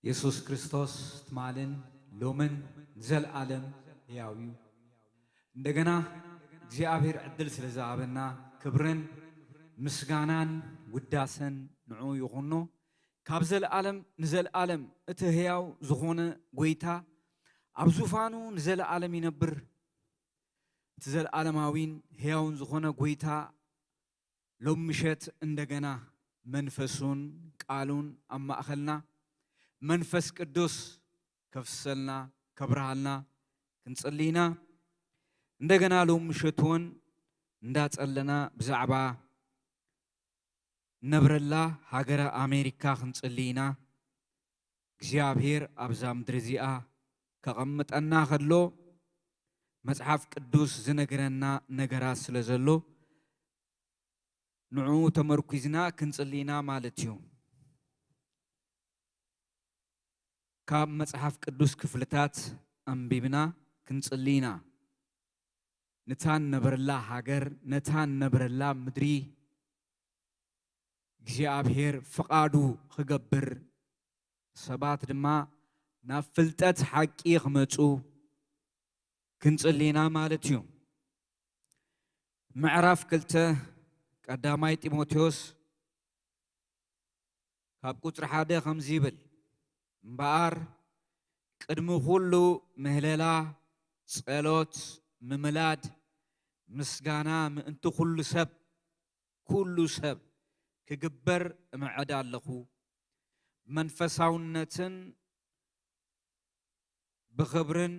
የሱስ ክርስቶስ ትማልን ሎምን ንዘለኣለም ሕያው እዩ። እንደገና እግዚኣብሔር ዕድል ስለ ዝሃበና ክብርን ምስጋናን ውዳሰን ንዑ ይኹኖ። ካብ ዘለኣለም ንዘለኣለም እቲ ሕያው ዝኾነ ጐይታ ኣብ ዙፋኑ ንዘለኣለም ይነብር። እቲ ዘለኣለማዊን ሕያውን ዝኾነ ጐይታ ሎም ምሸት እንደገና መንፈሱን ቃሉን ኣብ ማእኸልና መንፈስ ቅዱስ ከፍሰልና ከብርሃልና ክንጽሊ ኢና። እንደገና ሎም ምሸት እውን እንዳጸለና ብዛዕባ ነብረላ ሃገረ ኣሜሪካ ክንጽሊ ኢና። እግዚኣብሔር ኣብዛ ምድሪ እዚኣ ከቐምጠና ከሎ መጽሓፍ ቅዱስ ዝነግረና ነገራት ስለ ዘሎ ንዕኡ ተመርኲዝና ክንጽሊ ኢና ማለት እዩ። ካብ መጽሓፍ ቅዱስ ክፍልታት ኣንቢብና ክንጽሊ ኢና። ነታ ንነብረላ ሃገር፣ ነታ ንነብረላ ምድሪ እግዚኣብሔር ፍቓዱ ክገብር ሰባት ድማ ናብ ፍልጠት ሓቂ ክመጹ ክንጽሊ ኢና ማለት እዩ። ምዕራፍ ክልተ ቀዳማይ ጢሞቴዎስ ካብ ቁጽሪ ሓደ ከምዚ ይብል፣ እምበኣር ቅድሚ ኩሉ ምህለላ፣ ጸሎት፣ ምምላድ፣ ምስጋና ምእንቲ ኩሉ ሰብ፣ ኩሉ ሰብ ክግበር እምዕድ ኣለኹ። መንፈሳውነትን ብኽብርን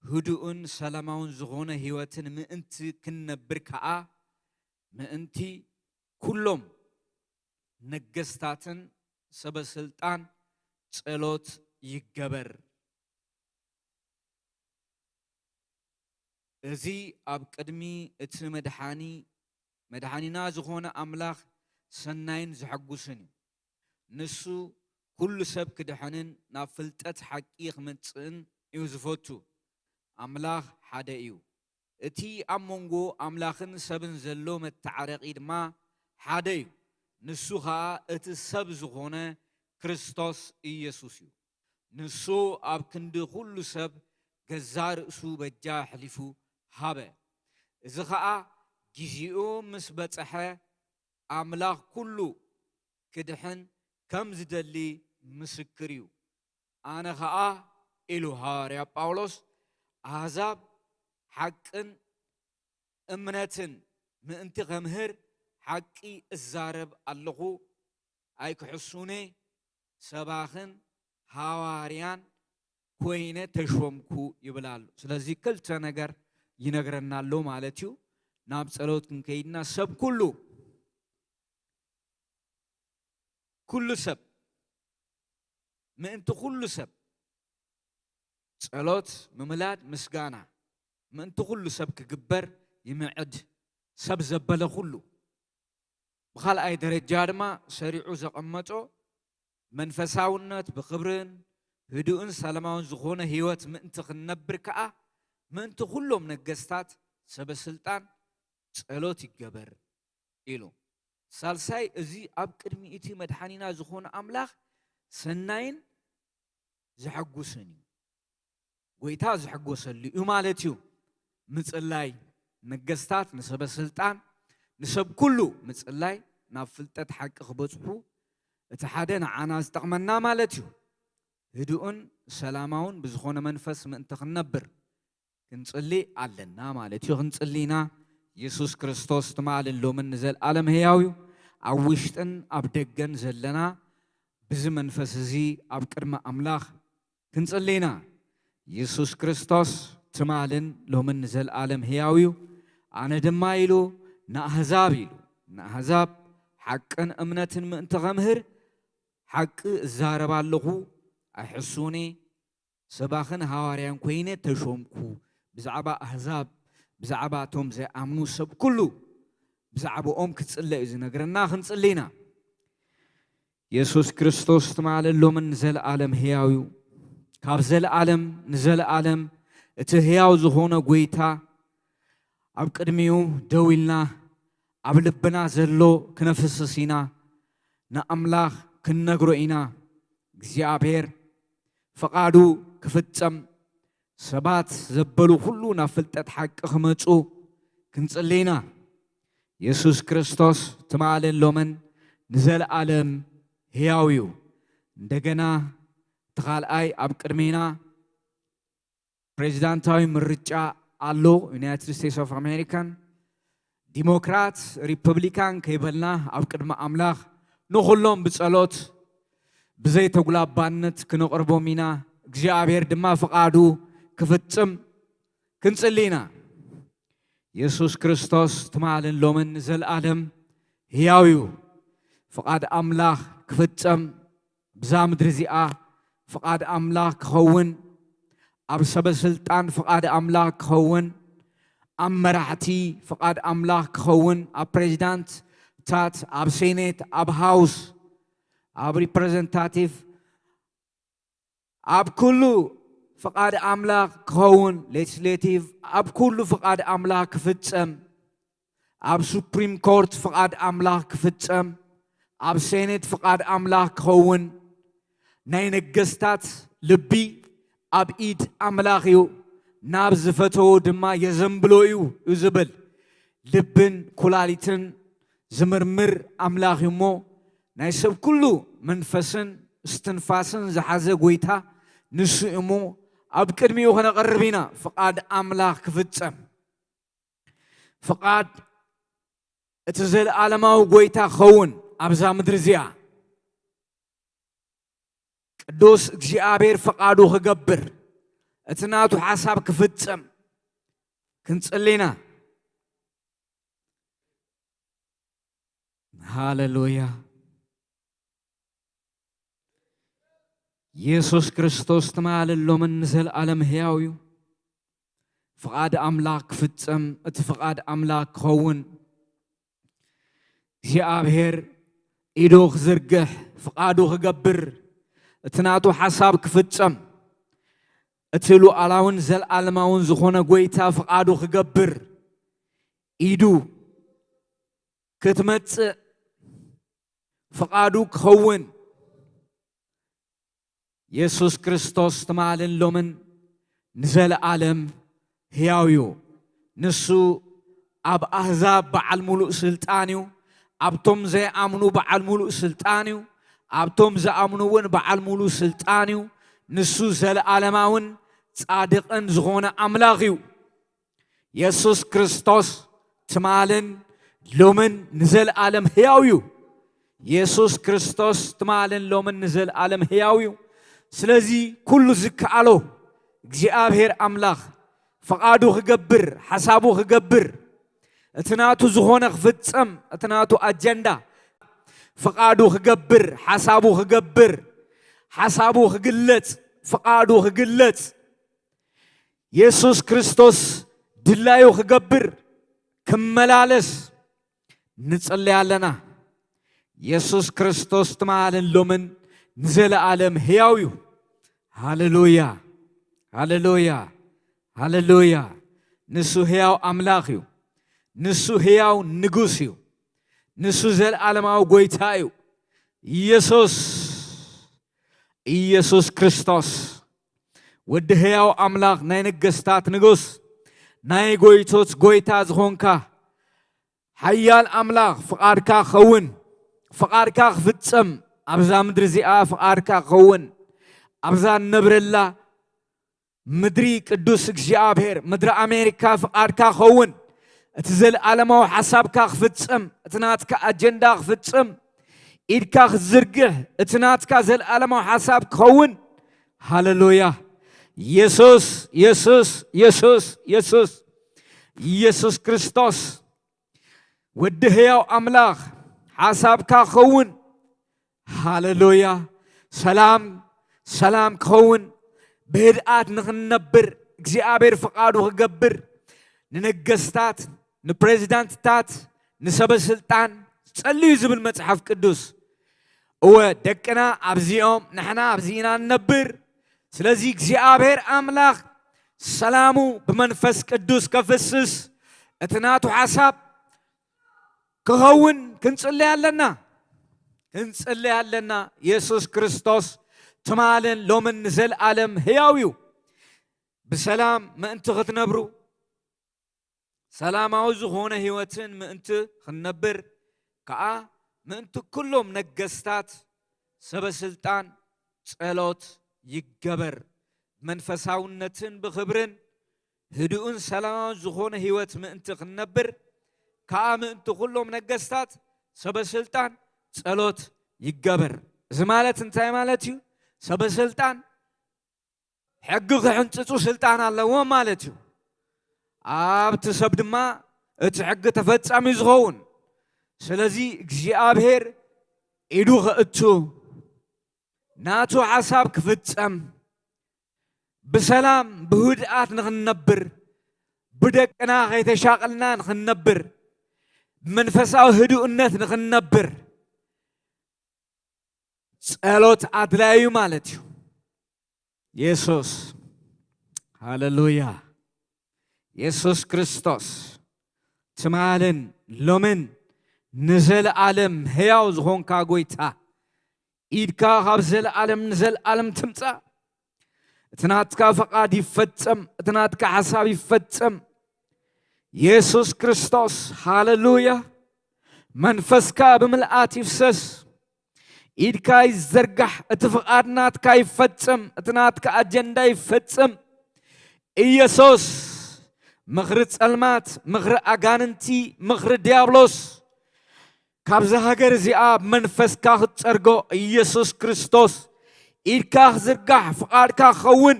ህዱእን ሰላማውን ዝኾነ ህይወትን ምእንቲ ክንነብር ከኣ ምእንቲ ኩሎም ነገስታትን ሰበ ስልጣን ጸሎት ይገበር። እዚ ኣብ ቅድሚ እቲ መድሓኒ መድሓኒና ዝኾነ ኣምላኽ ሰናይን ዘሐጉስን እዩ። ንሱ ኩሉ ሰብ ክድሕንን ናብ ፍልጠት ሓቂ ክመጽእን እዩ ዝፈቱ። ኣምላኽ ሓደ እዩ። እቲ ኣብ መንጎ ኣምላኽን ሰብን ዘሎ መተዓረቒ ድማ ሓደ እዩ። ንሱ ኸኣ እቲ ሰብ ዝኾነ ክርስቶስ ኢየሱስ እዩ። ንሱ ኣብ ክንዲ ኩሉ ሰብ ገዛእ ርእሱ በጃ ኣሕሊፉ ሃበ። እዚ ኸኣ ግዜኡ ምስ በጽሐ ኣምላኽ ኩሉ ክድሕን ከም ዝደሊ ምስክር እዩ። ኣነ ኸኣ ኢሉ ሃዋርያ ጳውሎስ ኣህዛብ ሓቅን እምነትን ምእንቲ ኸምህር ሓቂ እዛረብ ኣለኹ። ኣይክሕሱኔ ሰባኽን ሃዋርያን ኮይነ ተሾምኩ ይብል ኣሎ። ስለዚ ክልተ ነገር ይነግረና ኣሎ ማለት እዩ። ናብ ጸሎት ክንከይድና ሰብ ኩሉ ኩሉ ሰብ ምእንቲ ኩሉ ሰብ ጸሎት፣ ምምላድ፣ ምስጋና ምእንቲ ኩሉ ሰብ ክግበር ይምዕድ። ሰብ ዘበለ ኩሉ ብኻልኣይ ደረጃ ድማ ሰሪዑ ዘቐመጦ መንፈሳውነት ብኽብርን ህዱእን ሰላማውን ዝኾነ ህይወት ምእንቲ ክንነብር ከኣ ምእንቲ ኩሎም ነገስታት ሰበ ስልጣን ጸሎት ይገበር ኢሉ። ሳልሳይ እዚ ኣብ ቅድሚ እቲ መድሓኒና ዝኾነ ኣምላኽ ሰናይን ዘሐጉስን እዩ። ጎይታ ዝሕጎሰሉ እዩ ማለት እዩ። ምጽላይ ነገስታት ንሰበ ስልጣን ንሰብ ኩሉ ምጽላይ ናብ ፍልጠት ሓቂ ክበጽሑ እቲ ሓደ ንዓና ዝጠቕመና ማለት እዩ። ህዱእን ሰላማውን ብዝኾነ መንፈስ ምእንቲ ክንነብር ክንጽሊ ኣለና ማለት እዩ። ክንጽሊ ኢና። የሱስ ክርስቶስ ትማልን ሎምን ንዘለኣለም ህያው እዩ። ኣብ ውሽጥን ኣብ ደገን ዘለና ብዚ መንፈስ እዚ ኣብ ቅድሚ ኣምላኽ ክንጽሊ ኢና። የሱስ ክርስቶስ ትማልን ሎምን ንዘለኣለም ህያው እዩ። ኣነ ድማ ኢሉ ንኣህዛብ ኢሉ ንኣህዛብ ሓቅን እምነትን ምእንቲ ኸምህር ሓቂ እዛረብ ኣለኹ፣ ኣይሕሱኒ፣ ሰባኽን ሃዋርያን ኮይነ ተሾምኩ። ብዛዕባ ኣህዛብ፣ ብዛዕባ እቶም ዘይኣምኑ ሰብ ኩሉ ብዛዕባኦም ክጽለ እዩ ዝነግረና። ክንጽሊ ኢና። የሱስ ክርስቶስ ትማልን ሎምን ንዘለኣለም ህያው እዩ። ካብ ዘለኣለም ንዘለኣለም እቲ ህያው ዝኾነ ጎይታ ኣብ ቅድሚኡ ደው ኢልና ኣብ ልብና ዘሎ ክነፍስስ ኢና። ንኣምላኽ ክንነግሮ ኢና። እግዚኣብሔር ፍቓዱ ክፍጸም፣ ሰባት ዘበሉ ኩሉ ናብ ፍልጠት ሓቂ ክመጹ ክንጽሊ ኢና። የሱስ ክርስቶስ ትማልን ሎምን ንዘለኣለም ህያው እዩ። እንደገና እቲ ካልኣይ ኣብ ቅድሜና ፕሬዚዳንታዊ ምርጫ ኣሎ። ዩናይትድ ስቴትስ ኦፍ ኣሜሪካን ዲሞክራት ሪፐብሊካን ከይበልና ኣብ ቅድሚ ኣምላኽ ንኹሎም ብጸሎት ብዘይተጉላባነት ክነቕርቦም ኢና። እግዚኣብሔር ድማ ፍቓዱ ክፍጽም ክንጽሊ ኢና። የሱስ ክርስቶስ ትማልን ሎምን ንዘለኣለም ህያው እዩ። ፍቓድ ኣምላኽ ክፍጸም ብዛ ምድሪ እዚኣ ፍቓድ ኣምላኽ ክኸውን፣ ኣብ ሰበ ስልጣን ፍቓድ ኣምላኽ ክኸውን፣ ኣብ መራሕቲ ፍቓድ ኣምላኽ ክኸውን፣ ኣብ ፕሬዚዳንትታት፣ ኣብ ሴኔት፣ ኣብ ሃውስ፣ ኣብ ሪፕሬዘንታቲቭ፣ ኣብ ኩሉ ፍቓድ ኣምላኽ ክኸውን፣ ሌጅስሌቲቭ፣ ኣብ ኩሉ ፍቓድ ኣምላኽ ክፍጸም፣ ኣብ ሱፕሪም ኮርት ፍቓድ ኣምላኽ ክፍጸም፣ ኣብ ሴኔት ፍቓድ ኣምላኽ ክኸውን፣ ናይ ነገስታት ልቢ ኣብ ኢድ ኣምላኽ እዩ፣ ናብ ዝፈተዎ ድማ የዘንብሎ እዩ እዩ ዝብል። ልብን ኩላሊትን ዝምርምር ኣምላኽ እዩ እሞ፣ ናይ ሰብ ኩሉ መንፈስን እስትንፋስን ዝሓዘ ጎይታ ንሱ እዩ እሞ፣ ኣብ ቅድሚኡ ክነቐርብ ኢና። ፍቓድ ኣምላኽ ክፍጸም፣ ፍቓድ እቲ ዘለኣለማዊ ጎይታ ክኸውን ኣብዛ ምድሪ እዚኣ። ቅዱስ እግዚኣብሔር ፍቓዱ ክገብር፣ እቲ ናቱ ሓሳብ ክፍጸም ክንጽሊ ኢና። ሃሌሉያ። የሱስ ክርስቶስ ትማልን ሎምን ንዘለኣለም ህያው እዩ። ፍቓድ ኣምላኽ ክፍጸም፣ እቲ ፍቓድ ኣምላኽ ክኸውን፣ እግዚኣብሔር ኢዱ ክዝርግሕ፣ ፍቓዱ ክገብር፣ እቲ ናቱ ሓሳብ ክፍጸም፣ እቲ ሉዓላውን ዘለኣለማውን ዝኾነ ጎይታ ፍቓዱ ክገብር፣ ኢዱ ክትመጽእ፣ ፍቓዱ ክኸውን፣ የሱስ ክርስቶስ ትማልን ሎምን ንዘለኣለም ህያው እዩ። ንሱ ኣብ ኣህዛብ በዓል ሙሉእ ስልጣን እዩ። ኣብቶም ዘይኣምኑ በዓል ሙሉእ ስልጣን እዩ። ኣብቶም ዝኣምኑ እውን በዓል ሙሉእ ስልጣን እዩ። ንሱ ዘለኣለማውን ጻድቕን ዝኾነ ኣምላኽ እዩ። የሱስ ክርስቶስ ትማልን ሎምን ንዘለኣለም ህያው እዩ። የሱስ ክርስቶስ ትማልን ሎምን ንዘለኣለም ህያው እዩ። ስለዚ ኩሉ ዝከኣሎ እግዚኣብሔር ኣምላኽ ፍቓዱ ክገብር፣ ሓሳቡ ክገብር፣ እቲ ናቱ ዝኾነ ክፍጸም፣ እቲ ናቱ ኣጀንዳ፣ ፍቓዱ ክገብር፣ ሓሳቡ ክገብር፣ ሓሳቡ ክግለጽ፣ ፍቓዱ ክግለጽ፣ የሱስ ክርስቶስ ድላዩ ክገብር፣ ክመላለስ ንጽሊ ኣለና። የሱስ ክርስቶስ ትማልን ሎምን ንዘለኣለም ህያው እዩ። ሃሌሉያ፣ ሃሌሉያ፣ ሃሌሉያ። ንሱ ህያው ኣምላኽ እዩ። ንሱ ህያው ንጉስ እዩ። ንሱ ዘለኣለማዊ ጎይታ እዩ። ኢየሱስ፣ ኢየሱስ ክርስቶስ፣ ወዲ ህያው ኣምላኽ፣ ናይ ነገስታት ንጉስ፣ ናይ ጎይቶት ጎይታ ዝኾንካ፣ ሓያል ኣምላኽ፣ ፍቓድካ ክኸውን፣ ፍቓድካ ክፍጸም፣ ኣብዛ ምድሪ እዚኣ ፍቓድካ ክኸውን፣ ኣብዛ ንነብረላ ምድሪ ቅዱስ እግዚኣብሔር፣ ምድሪ ኣሜሪካ ፍቓድካ ክኸውን፣ እቲ ዘለኣለማዊ ሓሳብካ ክፍጸም፣ እቲ ናትካ ኣጀንዳ ክፍጸም፣ ኢድካ ክትዝርግሕ፣ እቲ ናትካ ዘለኣለማዊ ሓሳብ ክኸውን። ሃሌሉያ። የሱስ፣ የሱስ፣ የሱስ፣ የሱስ፣ የሱስ ክርስቶስ፣ ወዲ ህያው ኣምላኽ፣ ሓሳብካ ክኸውን። ሃሌሉያ። ሰላም፣ ሰላም ክኸውን፣ ብህድኣት ንኽንነብር እግዚኣብሔር ፍቓዱ ክገብር፣ ንነገስታት፣ ንፕሬዚዳንትታት፣ ንሰበ ስልጣን ጸልዩ ዝብል መጽሓፍ ቅዱስ። እወ፣ ደቅና ኣብዚኦም፣ ንሕና ኣብዚ ኢና ንነብር። ስለዚ እግዚኣብሔር ኣምላኽ ሰላሙ ብመንፈስ ቅዱስ ከፍስስ፣ እቲ ናቱ ሓሳብ ክኸውን ክንጽሊ ኣለና። ክንጽሊ ኣለና። የሱስ ክርስቶስ ትማልን ሎምን ንዘለኣለም ህያው እዩ። ብሰላም ምእንቲ ክትነብሩ፣ ሰላማዊ ዝኾነ ህይወትን ምእንቲ ክንነብር ከኣ፣ ምእንቲ ኩሎም ነገስታት፣ ሰበ ስልጣን ጸሎት ይገበር። መንፈሳውነትን ብኽብርን ህዱእን ሰላማውን ዝኾነ ህይወት ምእንቲ ክንነብር ከኣ፣ ምእንቲ ኩሎም ነገስታት፣ ሰበ ስልጣን ጸሎት ይገበር። እዚ ማለት እንታይ ማለት እዩ? ሰበ ስልጣን ሕጊ ክሕንጽጹ ስልጣን ኣለዎም ማለት እዩ። ኣብቲ ሰብ ድማ እቲ ሕጊ ተፈጻሚ ዝኸውን። ስለዚ እግዚኣብሔር ኢዱ ከእቱ፣ ናቱ ሓሳብ ክፍጸም፣ ብሰላም ብህድኣት ንኽንነብር፣ ብደቅና ከይተሻቐልና ንኽንነብር፣ ብመንፈሳዊ ህዱእነት ንኽንነብር ጸሎት ኣድላዩ ማለት እዩ። የሱስ፣ ሃለሉያ። የሱስ ክርስቶስ ትማልን ሎምን ንዘለኣለም ሕያው ዝኾንካ ጎይታ፣ ኢድካ ካብ ዘለኣለም ንዘለኣለም ትምጻእ። እቲ ናትካ ፈቓድ ይፈጸም፣ እቲ ናትካ ሓሳብ ይፈጸም። የሱስ ክርስቶስ፣ ሃለሉያ። መንፈስካ ብምልኣት ይፍሰስ። ኢድካ ይዘርጋሕ፣ እቲ ፍቓድ ናትካ ይፈጸም፣ እቲ ናትካ ኣጀንዳ ይፈጸም። ኢየሱስ፣ ምኽሪ ጸልማት፣ ምኽሪ ኣጋንንቲ፣ ምኽሪ ዲያብሎስ፣ ካብዛ ሃገር እዚኣ ብመንፈስካ ክትጸርጎ፣ ኢየሱስ ክርስቶስ፣ ኢድካ ክዝርጋሕ፣ ፍቓድካ ክኸውን፣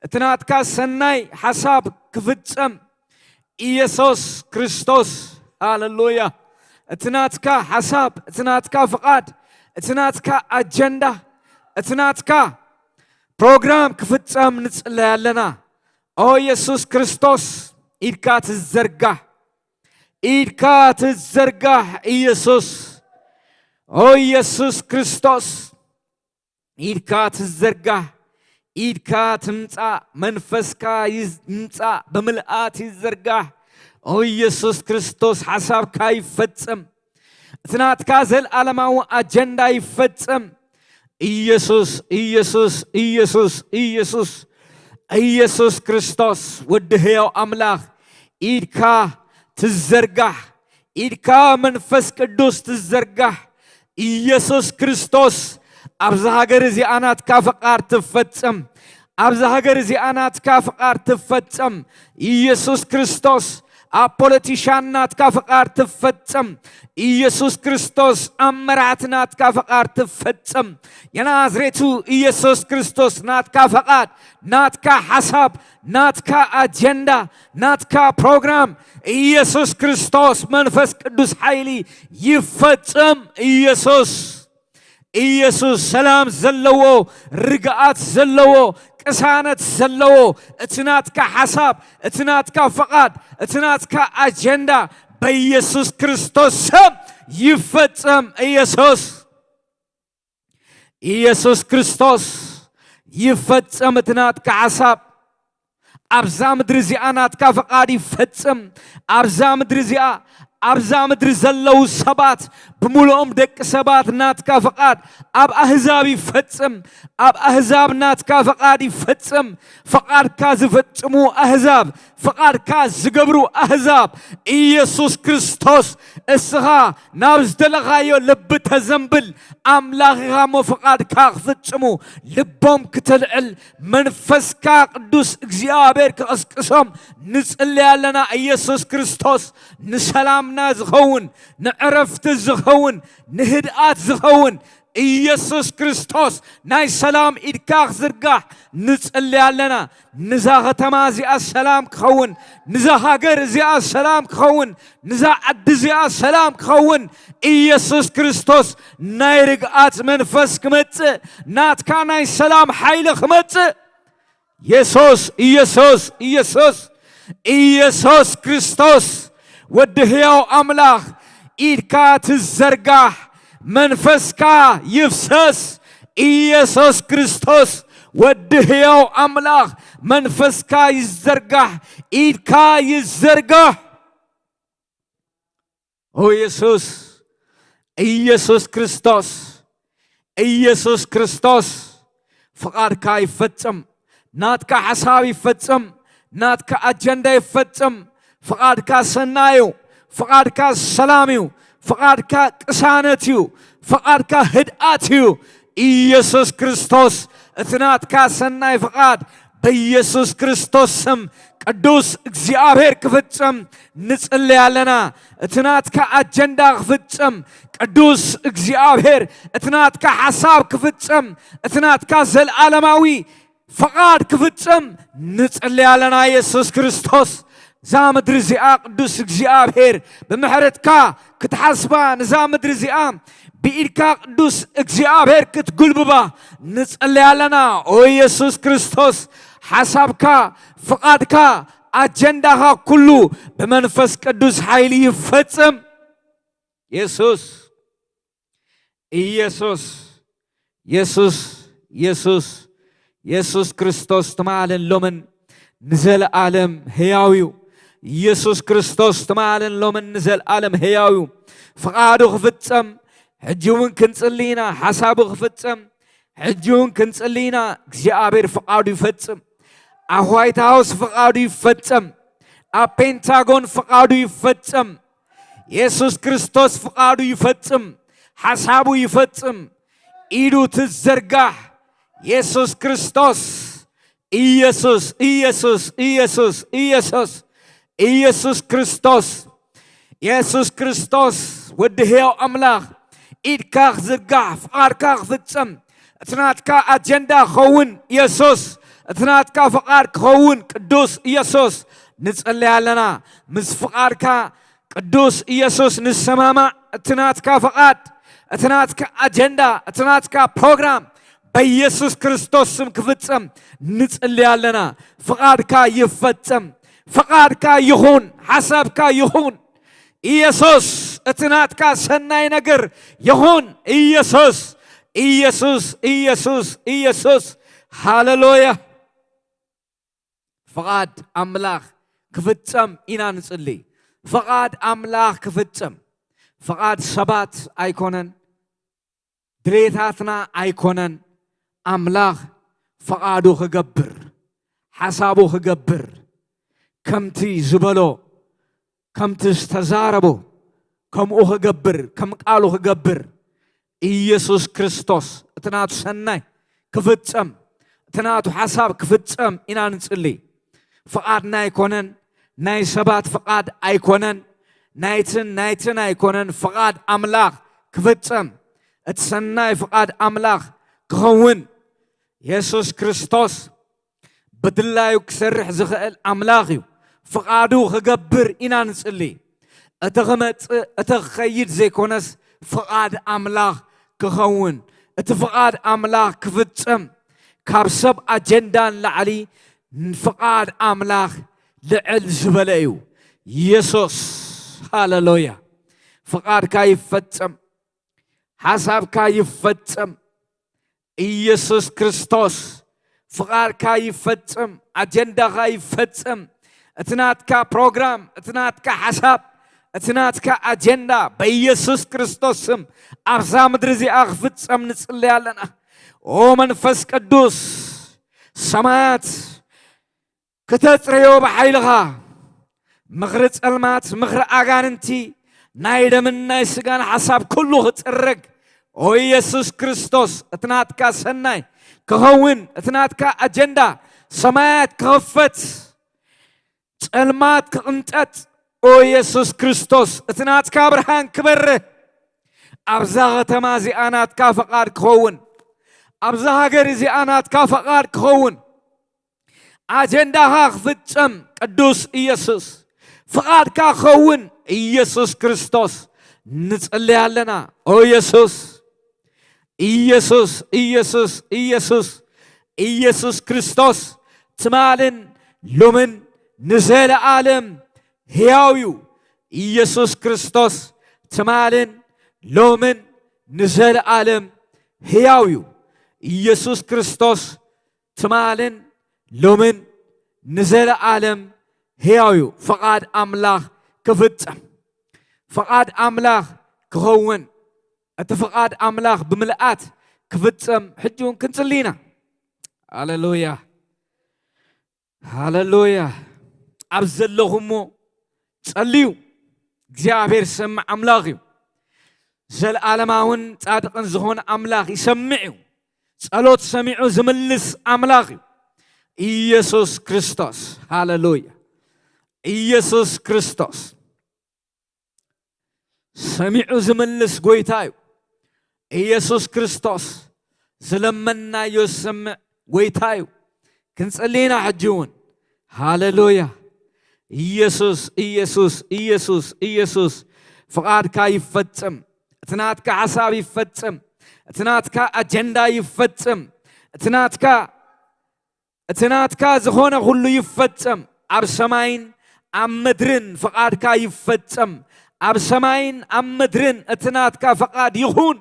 እቲ ናትካ ሰናይ ሓሳብ ክፍጸም፣ ኢየሱስ ክርስቶስ፣ ሃለሉያ። እቲ ናትካ ሓሳብ፣ እቲ ናትካ ፍቓድ፣ እቲ ናትካ ኣጀንዳ፣ እቲ ናትካ ፕሮግራም ክፍጸም ንጽለይ ኣለና። ኦ ኢየሱስ ክርስቶስ፣ ኢድካ ትዘርጋሕ፣ ኢድካ ትዘርጋሕ ኢየሱስ። ኦ ኢየሱስ ክርስቶስ፣ ኢድካ ትዘርጋሕ፣ ኢድካ ትምጻእ፣ መንፈስካ ይምጻእ፣ ብምልኣት ይዘርጋሕ። ኦ ኢየሱስ ክርስቶስ፣ ሓሳብካ ይፈጸም፣ እቲ ናትካ ዘልኣለማዊ ኣጀንዳ ይፈጸም። ኢየሱስ፣ ኢየሱስ፣ ኢየሱስ፣ ኢየሱስ፣ ኢየሱስ ክርስቶስ፣ ወዲ ህያው ኣምላኽ፣ ኢድካ ትዘርጋሕ፣ ኢድካ መንፈስ ቅዱስ ትዘርጋሕ። ኢየሱስ ክርስቶስ፣ ኣብዛ ሃገር እዚኣ ናትካ ፍቓድ ትፈጸም። ኣብዛ ሃገር እዚኣ ናትካ ፍቓድ ትፈጸም። ኢየሱስ ክርስቶስ፣ ኣብ ፖለቲሻን ናትካ ፍቓድ ትፈጸም። ኢየሱስ ክርስቶስ፣ ኣብ መራሕቲ ናትካ ፍቓድ ትፈጸም። የናዝሬቱ ኢየሱስ ክርስቶስ፣ ናትካ ፍቓድ፣ ናትካ ሓሳብ፣ ናትካ ኣጀንዳ፣ ናትካ ፕሮግራም፣ ኢየሱስ ክርስቶስ፣ መንፈስ ቅዱስ ሓይሊ ይፈጸም። ኢየሱስ፣ ኢየሱስ፣ ሰላም ዘለዎ፣ ርግኣት ዘለዎ፣ ቅሳነት ዘለዎ፣ እቲ ናትካ ሓሳብ፣ እቲ ናትካ ፍቓድ፣ እቲ ናትካ ኣጀንዳ በኢየሱስ ክርስቶስ ስም ይፈጸም። ኢየሱስ፣ ኢየሱስ ክርስቶስ፣ ይፈጸም እቲ ናትካ ሓሳብ። ኣብዛ ምድሪ እዚኣ ናትካ ፍቓድ ይፈጸም። ኣብዛ ምድሪ እዚኣ፣ ኣብዛ ምድሪ ዘለዉ ሰባት ብምሉኦም ደቂ ሰባት ናትካ ፍቓድ ኣብ ኣህዛብ ይፈጸም። ኣብ ኣህዛብ ናትካ ፍቓድ ይፈጸም። ፍቓድካ ዝፈጽሙ ኣህዛብ፣ ፍቓድካ ዝገብሩ ኣህዛብ፣ ኢየሱስ ክርስቶስ፣ እስኻ ናብ ዝደለኻዮ ልቢ ተዘንብል ኣምላኽ ኢኻ እሞ፣ ፍቓድካ ክፍጽሙ ልቦም ክተልዕል መንፈስካ ቅዱስ እግዚኣብሔር ክቕስቅሶም ንጽሊ ኣለና። ኢየሱስ ክርስቶስ፣ ንሰላምና ዝኸውን፣ ንዕረፍቲ ዝኸውን፣ ንህድኣት ዝኸውን፣ ኢየሱስ ክርስቶስ፣ ናይ ሰላም ኢድካ ክዝርጋሕ ንጽሊ ኣለና። ንዛ ከተማ እዚኣ ሰላም ክኸውን፣ ንዛ ሃገር እዚኣ ሰላም ክኸውን፣ ንዛ ዓዲ እዚኣ ሰላም ክኸውን፣ ኢየሱስ ክርስቶስ፣ ናይ ርግኣት መንፈስ ክመጽእ፣ ናትካ ናይ ሰላም ሓይሊ ክመጽእ፣ የሱስ፣ ኢየሱስ፣ ኢየሱስ፣ ኢየሱስ ክርስቶስ፣ ወዲ ህያው ኣምላኽ፣ ኢድካ ትዘርጋሕ፣ መንፈስካ ይፍሰስ። ኢየሱስ ክርስቶስ፣ ወዲ ህያው ኣምላኽ፣ መንፈስካ ይዘርጋሕ፣ ኢድካ ይዘርጋሕ። ኦ የሱስ፣ ኢየሱስ ክርስቶስ፣ ኢየሱስ ክርስቶስ፣ ፍቓድካ ይፈጸም። ናትካ ሓሳብ ይፈጸም። ናትካ ኣጀንዳ ይፈጸም። ፍቓድካ ሰናይ እዩ። ፍቓድካ ሰላም እዩ። ፍቓድካ ቅሳነት እዩ። ፍቓድካ ህድኣት እዩ። ኢየሱስ ክርስቶስ፣ እቲ ናትካ ሰናይ ፍቓድ በኢየሱስ ክርስቶስ ስም ቅዱስ እግዚኣብሔር ክፍጸም ንጽሊ ኣለና። እቲ ናትካ ኣጀንዳ ክፍጸም፣ ቅዱስ እግዚኣብሔር፣ እቲ ናትካ ሓሳብ ክፍጸም፣ እቲ ናትካ ዘልኣለማዊ ፍቓድ ክፍጸም ንጽሊ ኣለና። ኢየሱስ ክርስቶስ፣ እዛ ምድሪ እዚኣ ቅዱስ እግዚኣብሔር ብምሕረትካ ክትሓስባ፣ ነዛ ምድሪ እዚኣ ብኢድካ ቅዱስ እግዚኣብሔር ክትጉልብባ ንጽሊ ኣለና። ኦ ኢየሱስ ክርስቶስ፣ ሓሳብካ፣ ፍቓድካ፣ ኣጀንዳኻ ኩሉ ብመንፈስ ቅዱስ ሓይሊ ይፈጸም። የሱስ፣ ኢየሱስ፣ የሱስ፣ የሱስ፣ የሱስ ክርስቶስ ትማልን ሎምን ንዘለኣለም ህያው እዩ። ኢየሱስ ክርስቶስ ትማልን ሎምን ንዘለኣለም ህያው እዩ። ፍቓዱ ክፍጸም ሕጂ እውን ክንጽሊ ኢና። ሓሳቡ ክፍጸም ሕጂ እውን ክንጽሊ ኢና። እግዚኣብሔር ፍቓዱ ይፈጽም። ኣብ ዋይት ሃውስ ፍቓዱ ይፈጸም። ኣብ ፔንታጎን ፍቓዱ ይፈጸም። የሱስ ክርስቶስ ፍቓዱ ይፈጽም። ሓሳቡ ይፈጽም። ኢዱ ትዘርጋሕ። የሱስ ክርስቶስ፣ ኢየሱስ፣ ኢየሱስ፣ ኢየሱስ፣ ኢየሱስ፣ ኢየሱስ ክርስቶስ፣ የሱስ ክርስቶስ፣ ወዲ ህያው ኣምላኽ፣ ኢድካ ክዝርጋሕ፣ ፍቓድካ ክፍጸም፣ እቲ ናትካ ኣጀንዳ ክኸውን፣ የሱስ፣ እቲ ናትካ ፍቓድ ክኸውን፣ ቅዱስ የሱስ፣ ንጽሊ ኣለና። ምስ ፍቓድካ ቅዱስ ኢየሱስ ንሰማማዕ። እቲ ናትካ ፍቓድ፣ እቲ ናትካ ኣጀንዳ፣ እቲ ናትካ ፕሮግራም በኢየሱስ ክርስቶስ ስም ክፍጸም ንጽሊ ኣለና። ፍቓድካ ይፈጸም፣ ፍቓድካ ይኹን፣ ሓሳብካ ይኹን። ኢየሱስ፣ እቲ ናትካ ሰናይ ነገር ይኹን። ኢየሱስ፣ ኢየሱስ፣ ኢየሱስ፣ ኢየሱስ። ሃሌሉያ። ፍቓድ ኣምላኽ ክፍጸም ኢና ንጽሊ። ፍቓድ ኣምላኽ ክፍጸም። ፍቓድ ሰባት ኣይኮነን፣ ድሌታትና ኣይኮነን። ኣምላኽ ፍቓዱ ክገብር፣ ሓሳቡ ክገብር፣ ከምቲ ዝበሎ፣ ከምቲ ዝተዛረቦ፣ ከምኡ ክገብር፣ ከም ቃሉ ክገብር፣ ኢየሱስ ክርስቶስ እቲ ናቱ ሰናይ ክፍጸም፣ እቲ ናቱ ሓሳብ ክፍጸም ኢና ንጽሊ። ፍቓድና ኣይኮነን፣ ናይ ሰባት ፍቓድ ኣይኮነን፣ ናይትን ናይትን ኣይኮነን፣ ፍቓድ ኣምላኽ ክፍጸም፣ እቲ ሰናይ ፍቓድ ኣምላኽ ክኸውን። የሱስ ክርስቶስ ብድላዩ ክሰርሕ ዝኽእል ኣምላኽ እዩ። ፍቓዱ ክገብር ኢና ንጽሊ። እቲ ክመጽእ፣ እቲ ክኸይድ ዘይኮነስ፣ ፍቓድ ኣምላኽ ክኸውን፣ እቲ ፍቓድ ኣምላኽ ክፍጸም፣ ካብ ሰብ ኣጀንዳ ንላዕሊ ፍቓድ ኣምላኽ ልዕል ዝበለ እዩ። የሱስ፣ ሃሌሉያ። ፍቓድካ ይፈጸም፣ ሓሳብካ ይፈጸም። ኢየሱስ ክርስቶስ፣ ፍቓድካ ይፈጸም፣ ኣጀንዳኻ ይፈጸም። እቲ ናትካ ፕሮግራም፣ እቲ ናትካ ሓሳብ፣ እቲ ናትካ ኣጀንዳ በኢየሱስ ክርስቶስ ስም ኣብዛ ምድሪ እዚኣ ክፍጸም ንጽሊ ኣለና። ኦ መንፈስ ቅዱስ፣ ሰማያት ክተጽርዮ ብሓይልኻ፣ ምኽሪ ጸልማት፣ ምኽሪ ኣጋንንቲ፣ ናይ ደምን ናይ ስጋን ሓሳብ ኩሉ ክጽረግ። ኦ ኢየሱስ ክርስቶስ፣ እቲ ናትካ ሰናይ ክኸውን፣ እቲ ናትካ ኣጀንዳ ሰማያት ክኽፈት፣ ጸልማት ክቕንጠጥ። ኦ ኢየሱስ ክርስቶስ፣ እቲ ናትካ ብርሃን ክበርህ፣ ኣብዛ ከተማ እዚኣ ናትካ ፈቓድ ክኸውን፣ ኣብዛ ሃገር እዚኣ ናትካ ፈቓድ ክኸውን፣ ኣጀንዳኻ ክፍጸም ቅዱስ ኢየሱስ፣ ፍቓድካ ክኸውን ኢየሱስ ክርስቶስ ንጽሊ ኣለና። ኦ ኢየሱስ፣ ኢየሱስ፣ ኢየሱስ፣ ኢየሱስ፣ ኢየሱስ ክርስቶስ ትማልን ሎምን ንዘለኣለም ሕያው እዩ። ኢየሱስ ክርስቶስ ትማልን ሎምን ንዘለኣለም ሕያው እዩ። ኢየሱስ ክርስቶስ ትማልን ሎምን ንዘለኣለም ሕያው እዩ። ፍቓድ ኣምላኽ ክፍጸም፣ ፍቓድ ኣምላኽ ክኸውን፣ እቲ ፍቓድ ኣምላኽ ብምልኣት ክፍጸም ሕጂ እውን ክንጽሊ ኢና። ሃሌሉያ፣ ሃሌሉያ። ኣብ ዘለኹሞ ጸልዩ። እግዚኣብሔር ዝሰምዕ ኣምላኽ እዩ። ዘለዓለማውን ጻድቕን ዝኾነ ኣምላኽ ይሰምዕ እዩ። ጸሎት ሰሚዑ ዝምልስ ኣምላኽ እዩ። ኢየሱስ ክርስቶስ። ሃሌሉያ። ኢየሱስ ክርስቶስ ሰሚዑ ዝምልስ ጎይታ እዩ። ኢየሱስ ክርስቶስ ዝለመንናዮ ዝሰምዕ ጎይታ እዩ። ክንጽሊ ኢና ሕጂ እውን። ሃሌሉያ። ኢየሱስ፣ ኢየሱስ፣ ኢየሱስ፣ ኢየሱስ፣ ፍቓድካ ይፈጸም። እቲ ናትካ ሓሳብ ይፈጸም። እቲ ናትካ ኣጀንዳ ይፈጸም። እቲ ናትካ፣ እቲ ናትካ ዝኾነ ኩሉ ይፈጸም። ኣብ ሰማይን ኣብ ምድርን ፍቓድካ ይፈጸም። ኣብ ሰማይን ኣብ ምድርን እቲ ናትካ ፍቓድ ይኹን።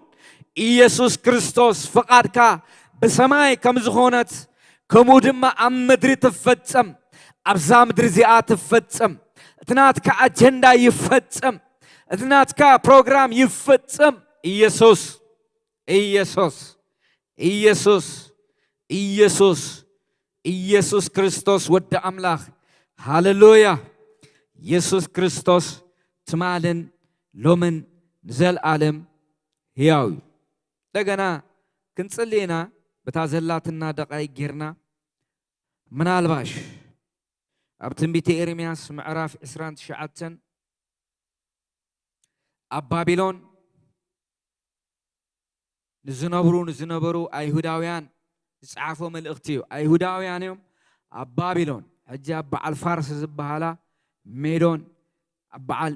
ኢየሱስ ክርስቶስ፣ ፍቓድካ ብሰማይ ከም ዝኾነት፣ ከምኡ ድማ ኣብ ምድሪ ትፈጸም። ኣብዛ ምድሪ እዚኣ ትፈጸም። እቲ ናትካ ኣጀንዳ ይፈጸም። እቲ ናትካ ፕሮግራም ይፈጸም። ኢየሱስ፣ ኢየሱስ፣ ኢየሱስ፣ ኢየሱስ፣ ኢየሱስ ክርስቶስ ወዲ ኣምላኽ። ሃሌሉያ። ኢየሱስ ክርስቶስ ትማልን ሎምን ንዘለኣለም ህያው እዩ። እንደገና ክንጽሊ ኢና። በታ ዘላትና ደቓይቅ ጌርና፣ ምናልባሽ ኣብ ትንቢተ ኤርምያስ ምዕራፍ ዕስራን ትሽዓተን፣ ኣብ ባቢሎን ንዝነብሩ፣ ንዝነበሩ ኣይሁዳውያን ዝጸሓፎ መልእኽቲ እዩ። ኣይሁዳውያን እዮም ኣብ ባቢሎን፣ ሕጂ ኣብ በዓል ፋርስ ዝበሃላ፣ ሜዶን፣ ኣብ በዓል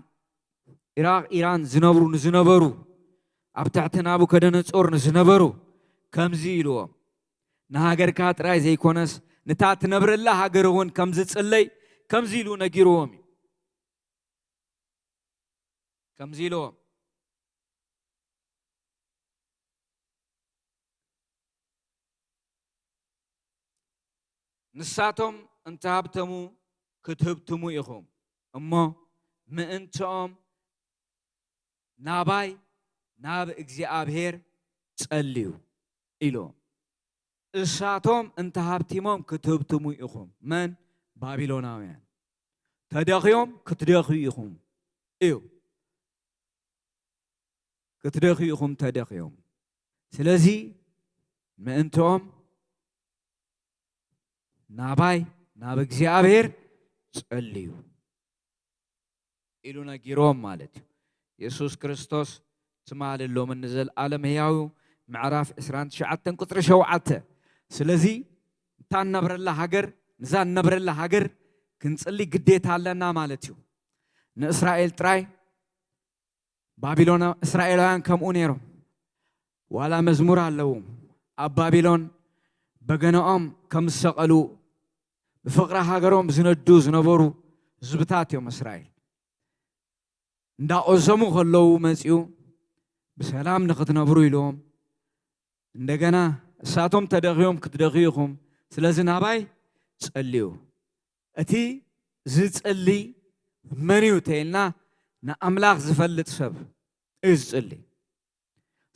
ኢራቕ፣ ኢራን ዝነብሩ፣ ንዝነበሩ፣ ኣብ ትሕቲ ናቡከደነጾር ንዝነበሩ ከምዚ ኢልዎም፣ ንሃገርካ ጥራይ ዘይኮነስ፣ ንታ ትነብረላ ሃገር እውን ከም ዝጽለይ ከምዚ ኢሉ ነጊርዎም እዩ። ከምዚ ኢልዎም፣ ንሳቶም እንተሃብተሙ ክትህብትሙ ኢኹም እሞ፣ ምእንትኦም ናባይ፣ ናብ እግዚኣብሔር ጸልዩ ኢልዎም። እሳቶም እንተሃብቲሞም ክትህብትሙ ኢኹም። መን? ባቢሎናውያን። ተደኽዮም ክትደኽዩ ኢኹም እዩ። ክትደኽዩ ኢኹም ተደኽዮም። ስለዚ ምእንትኦም ናባይ፣ ናብ እግዚኣብሔር ጸልዩ ኢሉ ነጊሮም ማለት እዩ። የሱስ ክርስቶስ ትማሊ፣ ሎምን ንዘለኣለም ህያው እዩ። ምዕራፍ ዕስራን ትሽዓተን ቁጽሪ ሸውዓተ። ስለዚ እታ ንነብረላ ሃገር፣ ንዛ ንነብረላ ሃገር ክንጽሊ ግዴታ ኣለና ማለት እዩ። ንእስራኤል ጥራይ፣ ባቢሎና፣ እስራኤላውያን ከምኡ ነይሮም። ዋላ መዝሙር ኣለዎም። ኣብ ባቢሎን በገናኦም ከም ዝሰቐሉ፣ ብፍቕሪ ሃገሮም ዝነዱ ዝነበሩ ህዝብታት እዮም እስራኤል። እንዳቆዘሙ ከለዉ መጺኡ፣ ብሰላም ንኽትነብሩ ኢልዎም፣ እንደገና እሳቶም ተደኽዮም ክትደኽዩ ኢኹም፣ ስለዚ ናባይ ጸልዩ። እቲ ዝጽሊ መን እዩ ተይልና፣ ንኣምላኽ ዝፈልጥ ሰብ እዩ ዝጽሊ።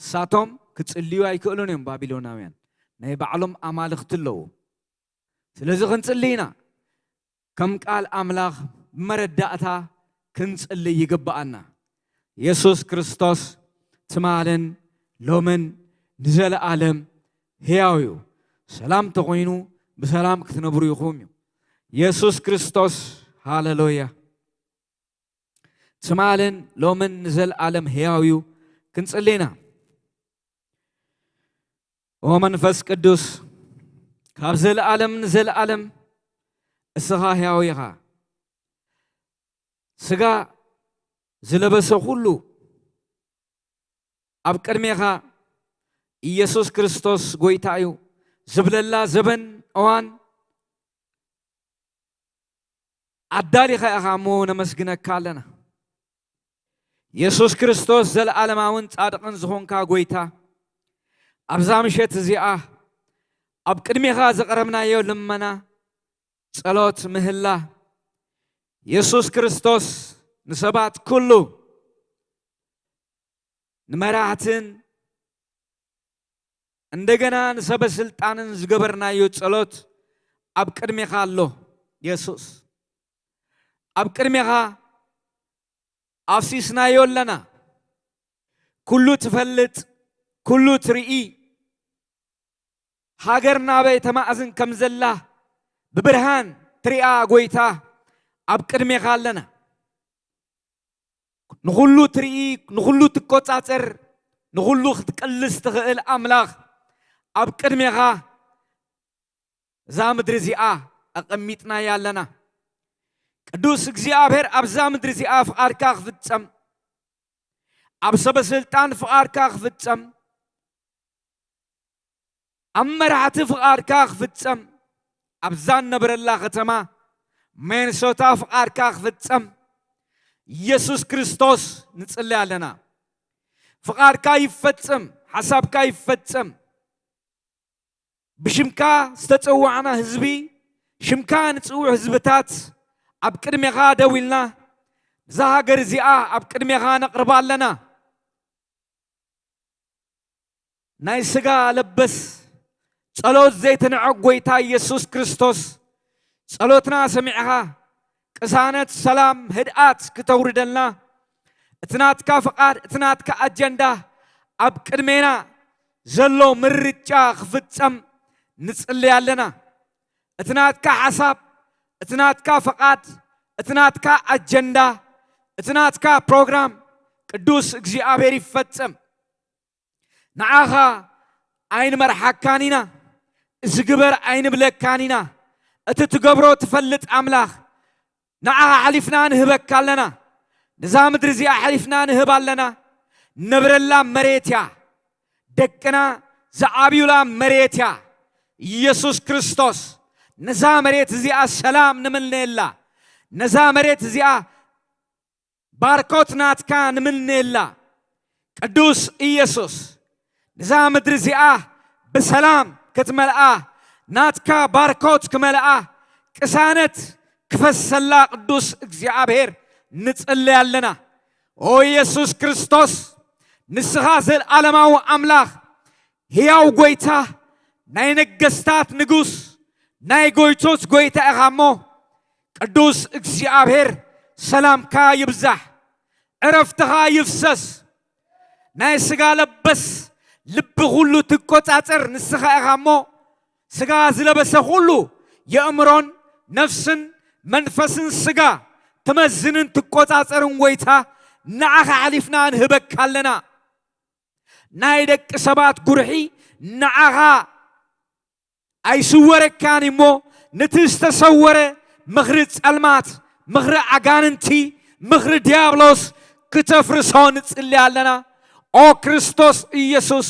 እሳቶም ክጽልዩ ኣይክእሉን እዮም ባቢሎናውያን፣ ናይ ባዕሎም ኣማልኽቲ ኣለዎም። ስለዚ ክንጽሊ ኢና። ከም ቃል ኣምላኽ ብመረዳእታ ክንጽሊ ይግብኣና። የሱስ ክርስቶስ ትማልን ሎምን ንዘለኣለም ህያው እዩ። ሰላም ተኾይኑ ብሰላም ክትነብሩ ኢኹም እዩ። የሱስ ክርስቶስ፣ ሃሌሉያ፣ ትማልን ሎምን ንዘለኣለም ህያው እዩ። ክንጽሊ ኢና። ኦ መንፈስ ቅዱስ፣ ካብ ዘለኣለም ንዘለኣለም እስኻ ሕያው ኢኻ። ስጋ ዝለበሰ ኩሉ ኣብ ቅድሜኻ ኢየሱስ ክርስቶስ ጎይታ እዩ ዝብለላ ዘበን እዋን ኣዳሊኻ ኢኻ እሞ ነመስግነካ ኣለና። የሱስ ክርስቶስ ዘለኣለማውን ጻድቕን ዝኾንካ ጎይታ፣ ኣብዛ ምሸት እዚኣ ኣብ ቅድሜኻ ዘቕረብናዮ ልመና፣ ጸሎት፣ ምህላ፣ የሱስ ክርስቶስ ንሰባት ኩሉ፣ ንመራሕትን እንደገና ንሰበ ስልጣንን ዝገበርናዮ ጸሎት ኣብ ቅድሜኻ ኣሎ የሱስ። ኣብ ቅድሜኻ ኣፍሲስናዮ ኣለና። ኩሉ ትፈልጥ፣ ኩሉ ትርኢ፣ ሃገር ናበይ ተማእዝን ከም ዘላ ብብርሃን ትሪኣ ጎይታ ኣብ ቅድሜኻ ኣለና። ንኹሉ ትርኢ፣ ንኹሉ ትቆጻጸር፣ ንኹሉ ክትቅልስ ትኽእል ኣምላኽ ኣብ ቅድሜኻ እዛ ምድሪ እዚኣ ኣቐሚጥናያ ኣለና። ቅዱስ እግዚኣብሔር ኣብዛ ምድሪ እዚኣ ፍቓድካ ክፍጸም፣ ኣብ ሰበ ስልጣን ፍቓድካ ክፍጸም፣ ኣብ መራሕቲ ፍቓድካ ክፍጸም፣ ኣብዛ ንነብረላ ከተማ ሚኒሶታ ፍቓድካ ክፍጸም፣ ኢየሱስ ክርስቶስ ንጽሊ ኣለና። ፍቓድካ ይፈጸም፣ ሓሳብካ ይፈጸም። ብሽምካ ዝተጸዋዕና ህዝቢ፣ ሽምካ ንጽውዕ ህዝብታት ኣብ ቅድሜኻ ደው ኢልና፣ እዛ ሃገር እዚኣ ኣብ ቅድሜኻ ነቕርባ ኣለና። ናይ ስጋ ለበስ ጸሎት ዘይትንዕቕ ጎይታ ኢየሱስ ክርስቶስ፣ ጸሎትና ሰሚዕኻ፣ ቅሳነት፣ ሰላም፣ ህድኣት ክተውርደልና፣ እቲ ናትካ ፍቓድ፣ እቲ ናትካ ኣጀንዳ ኣብ ቅድሜና ዘሎ ምርጫ ክፍጸም ንጽሊ ኣለና። እቲ ናትካ ሓሳብ፣ እቲ ናትካ ፍቓድ፣ እቲ ናትካ ኣጀንዳ፣ እቲ ናትካ ፕሮግራም ቅዱስ እግዚኣብሔር ይፈጸም። ንዓኻ ኣይንመርሓካን ኢና፣ እዚ ግበር ኣይንብለካን ኢና። እቲ ትገብሮ ትፈልጥ ኣምላኽ፣ ንዓኻ ሓሊፍና ንህበካ ኣለና። ነዛ ምድሪ እዚኣ ሓሊፍና ንህብ ኣለና። ነብረላ መሬት እያ። ደቅና ዝዓብዩላ መሬት እያ። ኢየሱስ ክርስቶስ፣ ነዛ መሬት እዚኣ ሰላም ንምነየላ። ነዛ መሬት እዚኣ ባርኮት ናትካ ንምነየላ። ቅዱስ ኢየሱስ፣ ነዛ ምድሪ እዚኣ ብሰላም ክትመልኣ፣ ናትካ ባርኮት ክመልኣ፣ ቅሳነት ክፈሰላ ቅዱስ እግዚኣብሔር ንጽሊ ኣለና። ኦ ኢየሱስ ክርስቶስ፣ ንስኻ ዘለዓለማዊ ኣምላኽ፣ ህያው ጎይታ፣ ናይ ነገስታት ንጉስ፣ ናይ ጎይቶት ጎይታ ኢኻ እሞ፣ ቅዱስ እግዚኣብሔር ሰላምካ ይብዛሕ፣ ዕረፍትኻ ይፍሰስ። ናይ ስጋ ለበስ ልቢ ኩሉ ትቆጻጸር ንስኻ ኢኻ እሞ፣ ስጋ ዝለበሰ ኩሉ የእምሮን ነፍስን መንፈስን ስጋ ትመዝንን ትቆጻጸርን ጎይታ፣ ንዓኻ ሓሊፍና ንህበካ ኣለና። ናይ ደቂ ሰባት ጉርሒ ንዓኻ ኣይስወረካን እሞ፣ ነቲ ዝተሰወረ ምኽሪ ጸልማት፣ ምኽሪ ኣጋንንቲ፣ ምኽሪ ዲያብሎስ ክተፍርሶ ንጽሊ ኣለና። ኦ ክርስቶስ ኢየሱስ፣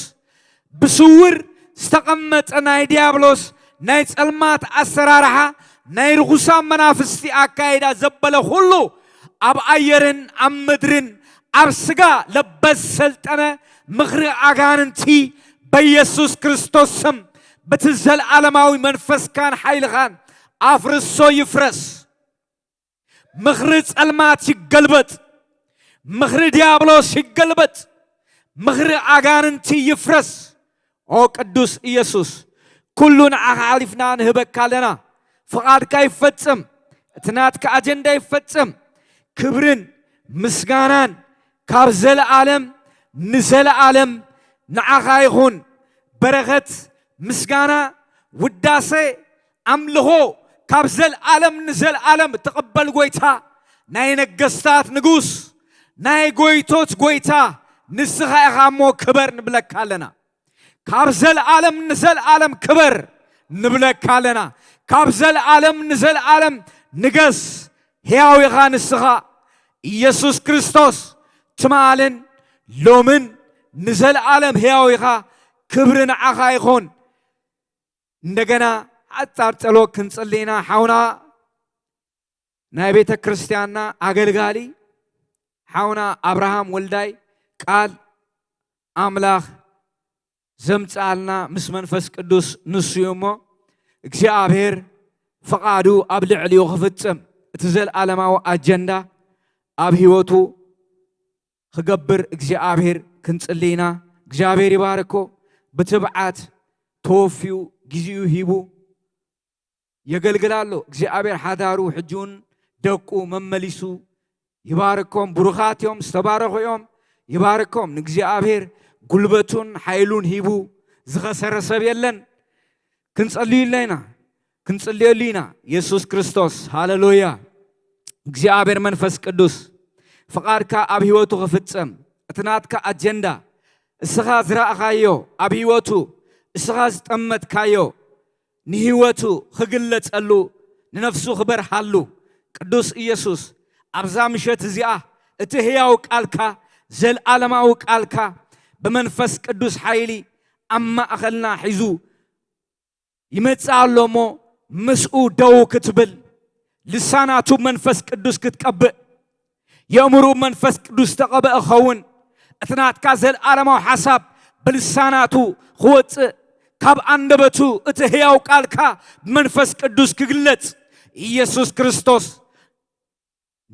ብስውር ዝተቐመጠ ናይ ዲያብሎስ ናይ ጸልማት ኣሰራርሓ፣ ናይ ርኹሳን መናፍስቲ ኣካይዳ ዘበለ ኩሉ፣ ኣብ ኣየርን ኣብ ምድርን ኣብ ስጋ ለበስ ሰልጠነ ምኽሪ ኣጋንንቲ በኢየሱስ ክርስቶስ ስም፣ በቲ ዘለዓለማዊ መንፈስካን ሓይልኻን ኣፍርሶ ይፍረስ። ምኽሪ ጸልማት ይገልበጥ። ምኽሪ ዲያብሎስ ይገልበጥ። ምኽሪ ኣጋንንቲ ይፍረስ። ኦ ቅዱስ ኢየሱስ፣ ኩሉ ንዓኻ ሓሊፍና ንህበካ ኣለና። ፍቓድካ ይፈጸም። እቲ ናትካ ኣጀንዳ ይፈጸም። ክብርን ምስጋናን ካብ ዘለኣለም ንዘለኣለም ንዓኻ ይኹን። በረኸት፣ ምስጋና፣ ውዳሴ፣ ኣምልኾ ካብ ዘልኣለም ንዘልኣለም ትቕበል ጎይታ፣ ናይ ነገስታት ንጉስ፣ ናይ ጎይቶት ጎይታ ንስኻ ኢኻ እሞ ክበር ንብለካ ኣለና። ካብ ዘልኣለም ንዘልኣለም ክበር ንብለካ ኣለና። ካብ ዘልኣለም ንዘልኣለም ንገስ። ሕያው ኢኻ ንስኻ ኢየሱስ ክርስቶስ፣ ትማልን ሎምን ንዘልኣለም ሕያው ኢኻ። ክብሪ ንዓኻ ይኹን። እንደገና ሓጻር ጸሎት ክንጽሊ ኢና። ሓውና ናይ ቤተ ክርስቲያንና ኣገልጋሊ ሓውና ኣብርሃም ወልዳይ ቃል ኣምላኽ ዘምጽኣልና ምስ መንፈስ ቅዱስ ንሱ እዩ እሞ፣ እግዚኣብሔር ፍቓዱ ኣብ ልዕሊኡ ክፍጽም፣ እቲ ዘለኣለማዊ ኣጀንዳ ኣብ ህይወቱ ክገብር እግዚኣብሔር ክንጽሊ ኢና። እግዚኣብሔር ይባርኮ። ብትብዓት ተወፊዩ፣ ግዜኡ ሂቡ የገልግል ኣሎ። እግዚኣብሔር ሓዳሩ ሕጂ እውን ደቁ መመሊሱ ይባርኮም። ብሩኻት እዮም፣ ዝተባረኹ እዮም። ይባርኮም። ንእግዚኣብሔር ጉልበቱን ሓይሉን ሂቡ ዝኸሰረ ሰብ የለን። ክንጸልየሉ ኢና፣ ክንጽልየሉ ኢና። የሱስ ክርስቶስ፣ ሃሌሉያ። እግዚኣብሔር መንፈስ ቅዱስ ፍቓድካ ኣብ ህይወቱ ክፍጸም፣ እቲ ናትካ ኣጀንዳ፣ እስኻ ዝረኣኻዮ፣ ኣብ ህይወቱ እስኻ ዝጠመትካዮ፣ ንህይወቱ ክግለጸሉ፣ ንነፍሱ ክበርሃሉ፣ ቅዱስ ኢየሱስ፣ ኣብዛ ምሸት እዚኣ እቲ ህያው ቃልካ፣ ዘልኣለማዊ ቃልካ፣ ብመንፈስ ቅዱስ ሓይሊ ኣብ ማእኸልና ሒዙ ይመጽእ ኣሎ እሞ፣ ምስኡ ደው ክትብል፣ ልሳናቱ መንፈስ ቅዱስ ክትቀብእ፣ የእምርኡ መንፈስ ቅዱስ ዝተቐብአ ኸውን፣ እቲ ናትካ ዘልኣለማዊ ሓሳብ ብልሳናቱ ክወጽእ፣ ካብ ኣንደበቱ እቲ ህያው ቃልካ ብመንፈስ ቅዱስ ክግለጽ፣ ኢየሱስ ክርስቶስ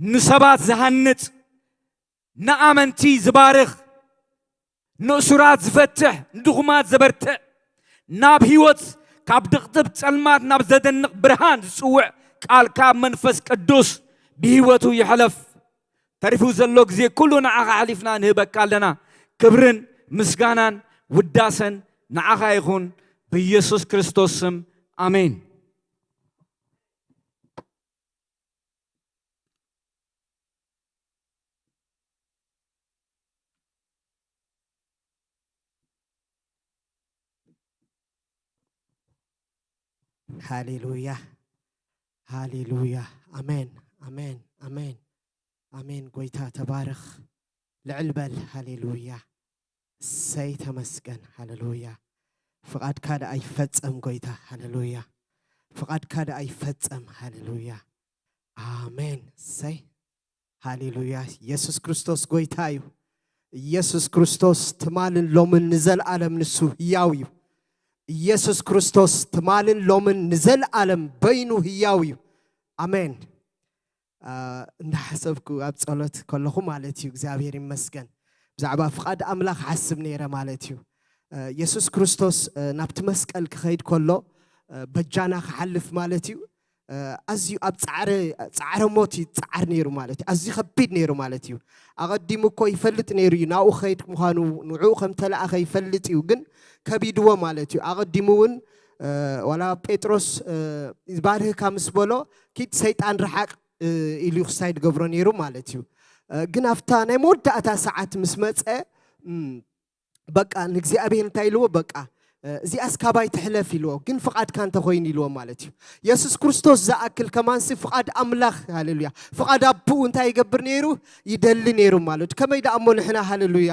ንሰባት ዝሃንጽ፣ ንኣመንቲ ዝባርኽ፣ ንእሱራት ዝፈትሕ፣ ንድኹማት ዘበርትዕ፣ ናብ ህይወት፣ ካብ ድቕድቕ ጸልማት ናብ ዘደንቕ ብርሃን ዝጽውዕ ቃልካ መንፈስ ቅዱስ ብህይወቱ ይሕለፍ። ተሪፉ ዘሎ ግዜ ኩሉ ንዓኻ ኣሕሊፍና ንህበካ ኣለና። ክብርን ምስጋናን ውዳሰን ንዓኻ ይኹን፣ ብኢየሱስ ክርስቶስ ስም፣ ኣሜን። ሃሌሉያ፣ ሃሌሉያ። ኣሜን፣ ኣሜን፣ ኣሜን፣ ኣሜን። ጎይታ ተባረኽ። ልዕል በል። ሃሌሉያ። እሰይ ተመስገን። ሃሌሉያ። ፍቓድካ ደኣ ይፈጸም ጎይታ። ሃሌሉያ። ፍቓድካ ደኣ ይፈጸም። ሃሌሉያ። ኣሜን። እሰይ። ሃሌሉያ። ኢየሱስ ክርስቶስ ጎይታ እዩ። ኢየሱስ ክርስቶስ ትማልን ሎምን ንዘለኣለም ንሱ ህያው እዩ። ኢየሱስ ክርስቶስ ትማልን ሎምን ንዘለኣለም በይኑ ህያው እዩ። ኣሜን። አ፣ እንዳሓሰብኩ ኣብ ጸሎት ከለኹ ማለት እዩ፣ እግዚኣብሔር ይመስገን፣ ብዛዕባ ፍቓድ ኣምላኽ ሓስብ ነይረ ማለት እዩ። አ፣ የሱስ ክርስቶስ፣ አ፣ ናብቲ መስቀል ክኸይድ ከሎ፣ አ፣ በጃና ክሓልፍ ማለት እዩ። አ፣ ኣዝዩ ኣብ ጻዕረ-፣ ጻዕረ ሞት ይጻዓር ነይሩ ማለት እዩ። ኣዝዩ ከቢድ ነይሩ ማለት እዩ። ኣቐዲሙ እኮ ይፈልጥ ነይሩ እዩ፣ ናብኡ ክኸይድ ምዃኑ፣ ንዕኡ ከም ተላእኸ ይፈልጥ እዩ፣ ግን ከቢድዎ ማለት እዩ። ኣቐዲሙ እውን፣ አ፣ ዋላ ጴጥሮስ፣ አ፣ ይባርህካ ምስ በሎ፣ "ኪድ ሰይጣን ርሓቕ" እ፣ ኢሉ ክሳይ ድገብሮ ነይሩ ማለት እዩ። እ፣ ግን ኣብታ ናይ መወዳእታ ሰዓት ምስ መጸ፣ እም፣ በቃ ንእግዚኣብሔር እንታይ ኢልዎ? በቃ፣ እ፣ "እዚኣስ ካባይ ትሕለፍ" ኢልዎ። "ግን ፍቓድካ እንተኾይኑ" ኢልዎ ማለት እዩ። የሱስ ክርስቶስ ዝኣክል ከማንሲ ፍቓድ ኣምላኽ፣ ሃሌሉያ፣ ፍቓድ ኣቦኡ እንታይ ይገብር ነይሩ? ይደሊ ነይሩ ማለት እዩ። ከመይ ደኣ እሞ ንሕና፣ ሃሌሉያ፣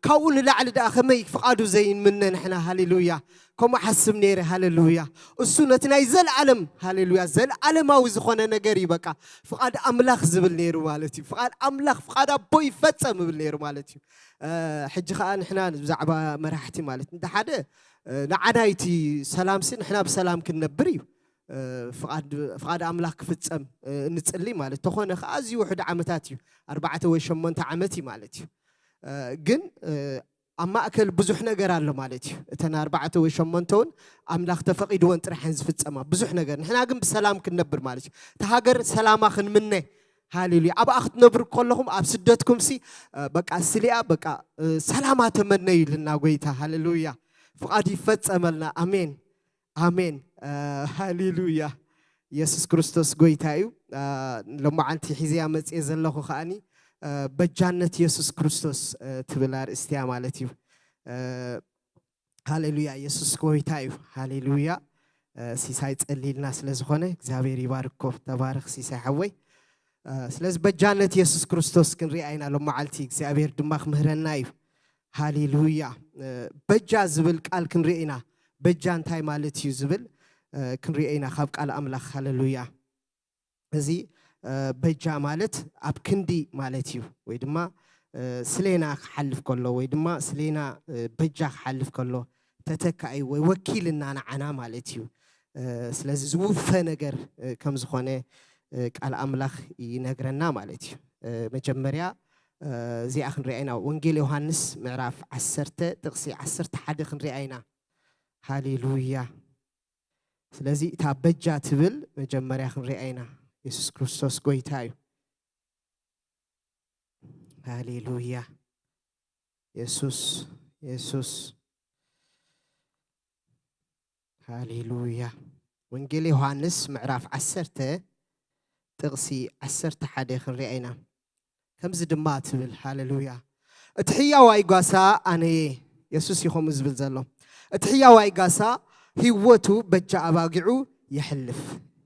ካብኡ ንላዕሊ ደኣ ከመይ ፍቓዱ ዘይምነ ንሕና፣ ሃሌሉያ። ከምኡ ሓስብ ነይረ፣ ሃሌሉያ። እሱ ነቲ ናይ ዘለኣለም፣ ሃሌሉያ፣ ዘለኣለማዊ ዝኾነ ነገር እዩ። በቃ ፍቓድ ኣምላኽ ዝብል ነይሩ ማለት እዩ። ፍቓድ ኣምላኽ፣ ፍቓድ ኣቦ ይፈጸም ይብል ነይሩ ማለት እዩ። እ፣ ሕጂ ኸኣ ንሕና ብዛዕባ መራሕቲ ማለት እንተ ሓደ፣ እ፣ ንዓና እቲ ሰላምሲ ንሕና ብሰላም ክንነብር እዩ። እ፣ ፍቓድ፣ ፍቓድ ኣምላኽ ክፍጸም፣ እ፣ እንጽሊ ማለት ተኾነ ኸኣ ኣዝዩ ውሑድ ዓመታት እዩ። ኣርባዕተ ወይ ሸሞንተ ዓመት እዩ ማለት እዩ። እ፣ ግን፣ እ፣ ኣብ ማእከል ብዙሕ ነገር ኣሎ ማለት እዩ። እተን ኣርባዕተ ወይ ሸሞንተ እውን ኣምላኽ ተፈቒድወን ጥራሕ እየን ዝፍጸማ። ብዙሕ ነገር። ንሕና ግን ብሰላም ክንነብር ማለት እዩ። እታ ሃገር ሰላማ ክንምነ። ሃሌሉያ። ኣብኣ ክትነብሩ ከለኹም ኣብ ስደትኩምሲ፣ እ፣ በቃ ስሊኣ በቃ፣ እ፣ ሰላማ ተመነዩ ኢልና ጎይታ። ሃሌሉያ። ፍቓድ ይፈጸመልና። ኣሜን። ኣሜን። እ፣ ሃሌሉያ። የሱስ ክርስቶስ ጎይታ እዩ። እ፣ ሎማዓንቲ ሒዘያ መጽየ ዘለኹ ከኣኒ፣ እ፣ በጃነት የሱስ ክርስቶስ፣ እ፣ ትብል ኣርእስቲ እያ ማለት እዩ። እ፣ ሃሌሉያ። የሱስ ጎይታ እዩ። ሃሌሉያ። እ፣ ሲሳይ ጸሊልና ስለ ዝኾነ እግዚኣብሔር ይባርኮ። ተባረኽ ሲሳይ ሓወይ። እ፣ ስለዚ በጃነት የሱስ ክርስቶስ ክንሪኣ ኢና ሎማዓልቲ። እግዚኣብሔር ድማ ክምህረና እዩ። ሃሌሉያ። እ፣ በጃ ዝብል ቃል ክንሪኦ ኢና። በጃ እንታይ ማለት እዩ ዝብል፣ እ፣ ክንሪኦ ኢና ካብ ቃል ኣምላኽ። ሃሌሉያ። እዚ፣ እ፣ በጃ ማለት ኣብ ክንዲ ማለት እዩ፣ ወይ ድማ፣ እ፣ ስሌና ክሓልፍ ከሎ፣ ወይ ድማ ስሌና፣ እ፣ በጃ ክሓልፍ ከሎ ተተካኢ ወይ ወኪልና ንዓና ማለት እዩ። እ፣ ስለዚ ዝውፈ ነገር፣ እ፣ ከም ዝኾነ፣ እ፣ ቃል ኣምላኽ ይነግረና ማለት እዩ። እ፣ መጀመርያ እዚኣ ክንሪኣ ኢና። ወንጌል ዮሃንስ ምዕራፍ ዓሰርተ ጥቕሲ ዓሰርተ ሓደ ክንሪኣ ኢና። ሃሌሉያ። ስለዚ እታ በጃ ትብል መጀመርያ ክንሪኣ ኢና። የሱስ ክርስቶስ ጎይታ እዩ። ሃሌሉያ። የሱስ፣ የሱስ። ሃሌሉያ። ወንጌል ዮሃንስ ምዕራፍ ዓሰርተ ጥቕሲ ዓሰርተ ሓደ ክንሪኣ ኢና። ከምዚ ድማ ትብል፣ ሃሌሉያ። እቲ ሕያዋይ ጓሳ ኣነ እየ። የሱስ እዩ ከምኡ ዝብል ዘሎ። እቲ ሕያዋይ ጓሳ ህይወቱ በጃ ኣባጊዑ የሕልፍ።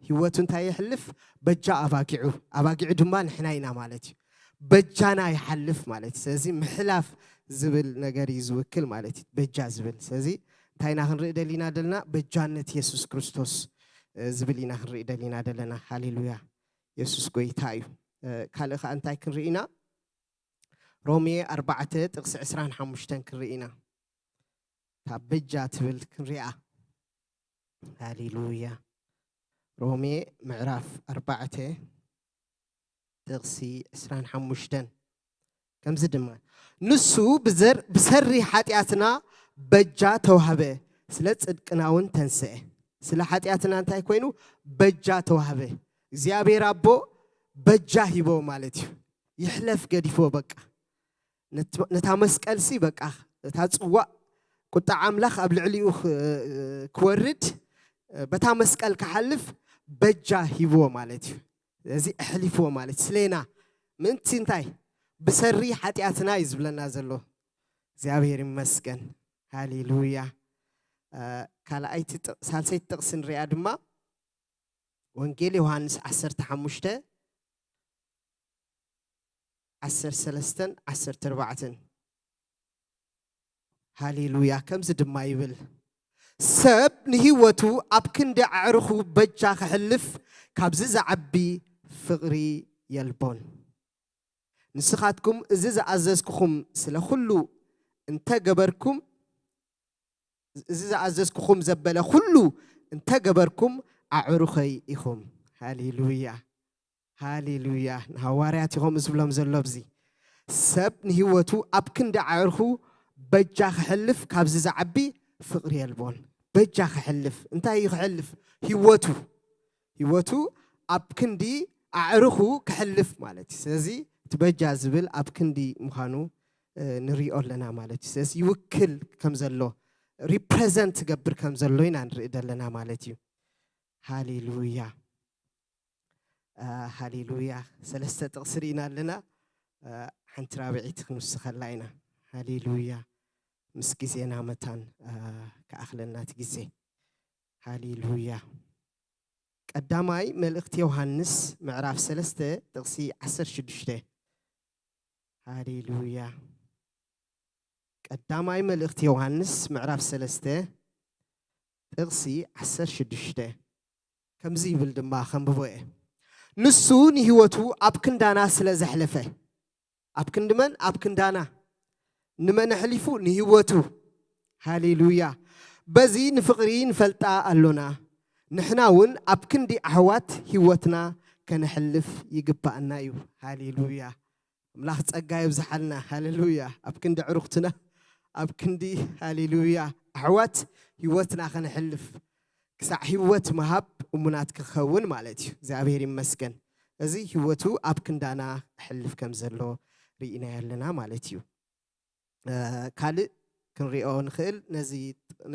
ህይወቱ እንታይ የሕልፍ? በጃ ኣባጊዑ። ኣባጊዑ ድማ ንሕና ኢና ማለት እዩ። በጃና ይሓልፍ ማለት እዩ። ስለዚ ምሕላፍ ዝብል ነገር እዩ ዝውክል ማለት እዩ። በጃ ዝብል። ስለዚ እንታይ ኢና ክንርኢ ደሊና ደለና? በጃነት የሱስ ክርስቶስ፣ እ፣ ዝብል ኢና ክንርኢ ደሊና ደለና። ሃሌሉያ። የሱስ ጎይታ እዩ። እ፣ ካልእ ከኣ እንታይ ክንርኢ ኢና? ሮሜ ኣርባዕተ ጥቕሲ ዕስራን ሓሙሽተን ክንርኢ ኢና። እታ በጃ ትብል ክንሪኣ። ሃሌሉያ። ሮሜ ምዕራፍ ኣርባዕተ ጥቕሲ ዕስራን ሓሙሽተን። ከምዚ ድማ፣ ንሱ ብዘር-፣ ብሰሪ ሓጢኣትና በጃ ተዋህበ፣ ስለ ጽድቅና እውን ተንስአ። ስለ ሓጢኣትና እንታይ ኮይኑ? በጃ ተዋህበ። እግዚኣብሔር ኣቦ በጃ ሂቦ ማለት እዩ። ይሕለፍ ገዲፎ በቃ። ነት-፣ ነታ መስቀልሲ በቃ፣ እታ ጽዋእ ቁጣ ኣምላኽ ኣብ ልዕሊኡ ክ-፣ ክወርድ፣ በታ መስቀል ክሓልፍ በጃ ሂብዎ ማለት እዩ። እዚ ኣሕሊፍዎ ማለት እዩ። ስሌና ምእንቲ እንታይ? ብሰሪ ሓጢኣትና እዩ ዝብለና ዘሎ። እግዚኣብሔር ይመስገን። ሃሌሉያ። እ፣ ካልኣይቲ ጥቕ-፣ ሳልሰይቲ ጥቕሲ ንሪኣ ድማ ወንጌል ዮሃንስ ዓሰርተ ሓሙሽተ፣ ዓሰርተ ሰለስተን ዓሰርተ ኣርባዕተን። ሃሌሉያ። ከምዚ ድማ ይብል፣ ሰብ ንህይወቱ ኣብ ክንዲ ኣዕርኹ በጃ ክሕልፍ ካብዚ ዝዓቢ ፍቕሪ የልቦን። ንስኻትኩም እዚ ዝኣዘዝኩኹም ስለ ኩሉ እንተገበርኩም፣ እዚ ዝኣዘዝኩኹም ዘበለ ኩሉ እንተገበርኩም ኣዕሩኸይ ኢኹም። ሃሌሉያ፣ ሃሌሉያ። ንሃዋርያት ኢኹም ዝብሎም ዘሎ ኣብዚ። ሰብ ንህይወቱ ኣብ ክንዲ ኣዕርኹ በጃ ክሕልፍ ካብዚ ዝዓቢ ፍቕሪ የልቦን። በጃ ክሕልፍ። እንታይ እዩ ክሕልፍ? ህይወቱ። ህይወቱ ኣብ ክንዲ ኣዕርኹ ክሕልፍ ማለት እዩ። ስለዚ እቲ በጃ ዝብል ኣብ ክንዲ ምዃኑ፣ እ፣ ንሪኦ ኣለና ማለት እዩ። ስለዚ ይውክል ከም ዘሎ፣ ሪፕሬዘንት ትገብር ከም ዘሎ ኢና ንርኢ ዘለና ማለት እዩ። ሃሌሉያ፣ እ፣ ሃሌሉያ። ሰለስተ ጥቕሲ ርኢና ኣለና። እ፣ ሓንቲ ራብዒት ክንውስኸላ ኢና። ሃሌሉያ። ምስ ግዜና መታን፣ እ፣ ክኣኽለና እቲ ግዜ። ሃሌሉያ። ቀዳማይ መልእኽቲ ዮሃንስ ምዕራፍ ሰለስተ ጥቕሲ ዓሰርተ ሽዱሽተ። ሃሌሉያ። ቀዳማይ መልእኽቲ ዮሃንስ ምዕራፍ ሰለስተ ጥቕሲ ዓሰርተ ሽዱሽተ። ከምዚ ይብል ድማ ከንብቦ እየ። ንሱ ንህይወቱ ኣብ ክንዳና ስለ ዘሕለፈ፣ ኣብ ክንዲ መን? ኣብ ክንዳና። ንመን ኣሕሊፉ? ንህይወቱ። ሃሌሉያ። በዚ ንፍቕሪ ንፈልጣ ኣሎና። ንሕና እውን ኣብ ክንዲ ኣሕዋት ህይወትና ከነሕልፍ ይግባኣና እዩ። ሃሌሉያ። ኣምላኽ ጸጋ የብዝሓልና። ሃሌሉያ። ኣብ ክንዲ ዕሩኽትና፣ ኣብ ክንዲ፣ ሃሌሉያ፣ ኣሕዋት ህይወትና ከነሕልፍ፣ ክሳዕ ህይወት ምሃብ እሙናት ክኸውን ማለት እዩ። እግዚኣብሔር ይመስገን። እዚ ህይወቱ ኣብ ክንዳና ክሕልፍ ከም ዘሎ ርኢናዮ ኣለና ማለት እዩ። እ፣ ካልእ ክንሪኦ ንኽእል፣ ነዚ፣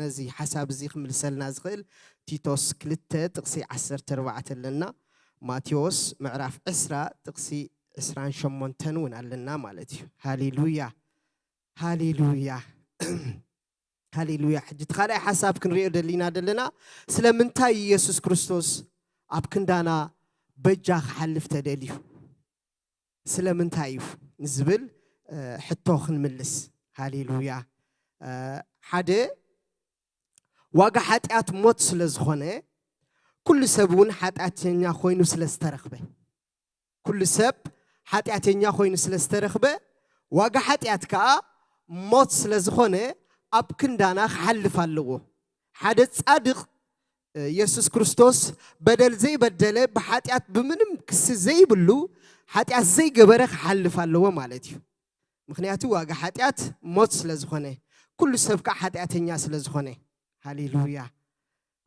ነዚ ሓሳብ እዚ ክምልሰልና ዝኽእል ቲቶስ ክልተ ጥቕሲ ዓሰርተ ኣርባዕተ ኣለና። ማቴዎስ ምዕራፍ ዕስራ ጥቕሲ ዕስራን ሸሞንተን እውን ኣለና ማለት እዩ። ሃሌሉያ፣ ሃሌሉያ፣ ሃሌሉያ። ሕጂ እቲ ካልኣይ ሓሳብ ክንሪኦ ደሊና ደለና፣ ስለምንታይ ኢየሱስ ክርስቶስ ኣብ ክንዳና በጃ ክሓልፍ ተደልዩ? ስለምንታይ እዩ ንዝብል፣ እ፣ ሕቶ ክንምልስ። ሃሌሉያ። እ፣ ሓደ፣ ዋጋ ሓጢኣት ሞት ስለ ዝኾነ፣ ኩሉ ሰብ እውን ሓጢኣተኛ ኮይኑ ስለ ዝተረኽበ፣ ኩሉ ሰብ ሓጢኣተኛ ኮይኑ ስለ ዝተረኽበ፣ ዋጋ ሓጢኣት ከኣ ሞት ስለ ዝኾነ፣ ኣብ ክንዳና ክሓልፍ ኣለዎ። ሓደ ጻድቕ፣ እ፣ የሱስ ክርስቶስ በደል ዘይበደለ፣ ብሓጢኣት ብምንም ክሲ ዘይብሉ፣ ሓጢኣት ዘይገበረ ክሓልፍ ኣለዎ ማለት እዩ። ምኽንያቱ ዋጋ ሓጢኣት ሞት ስለ ዝኾነ፣ ኩሉ ሰብ ከዓ ሓጢኣተኛ ስለ ዝኾነ። ሃሌሉያ።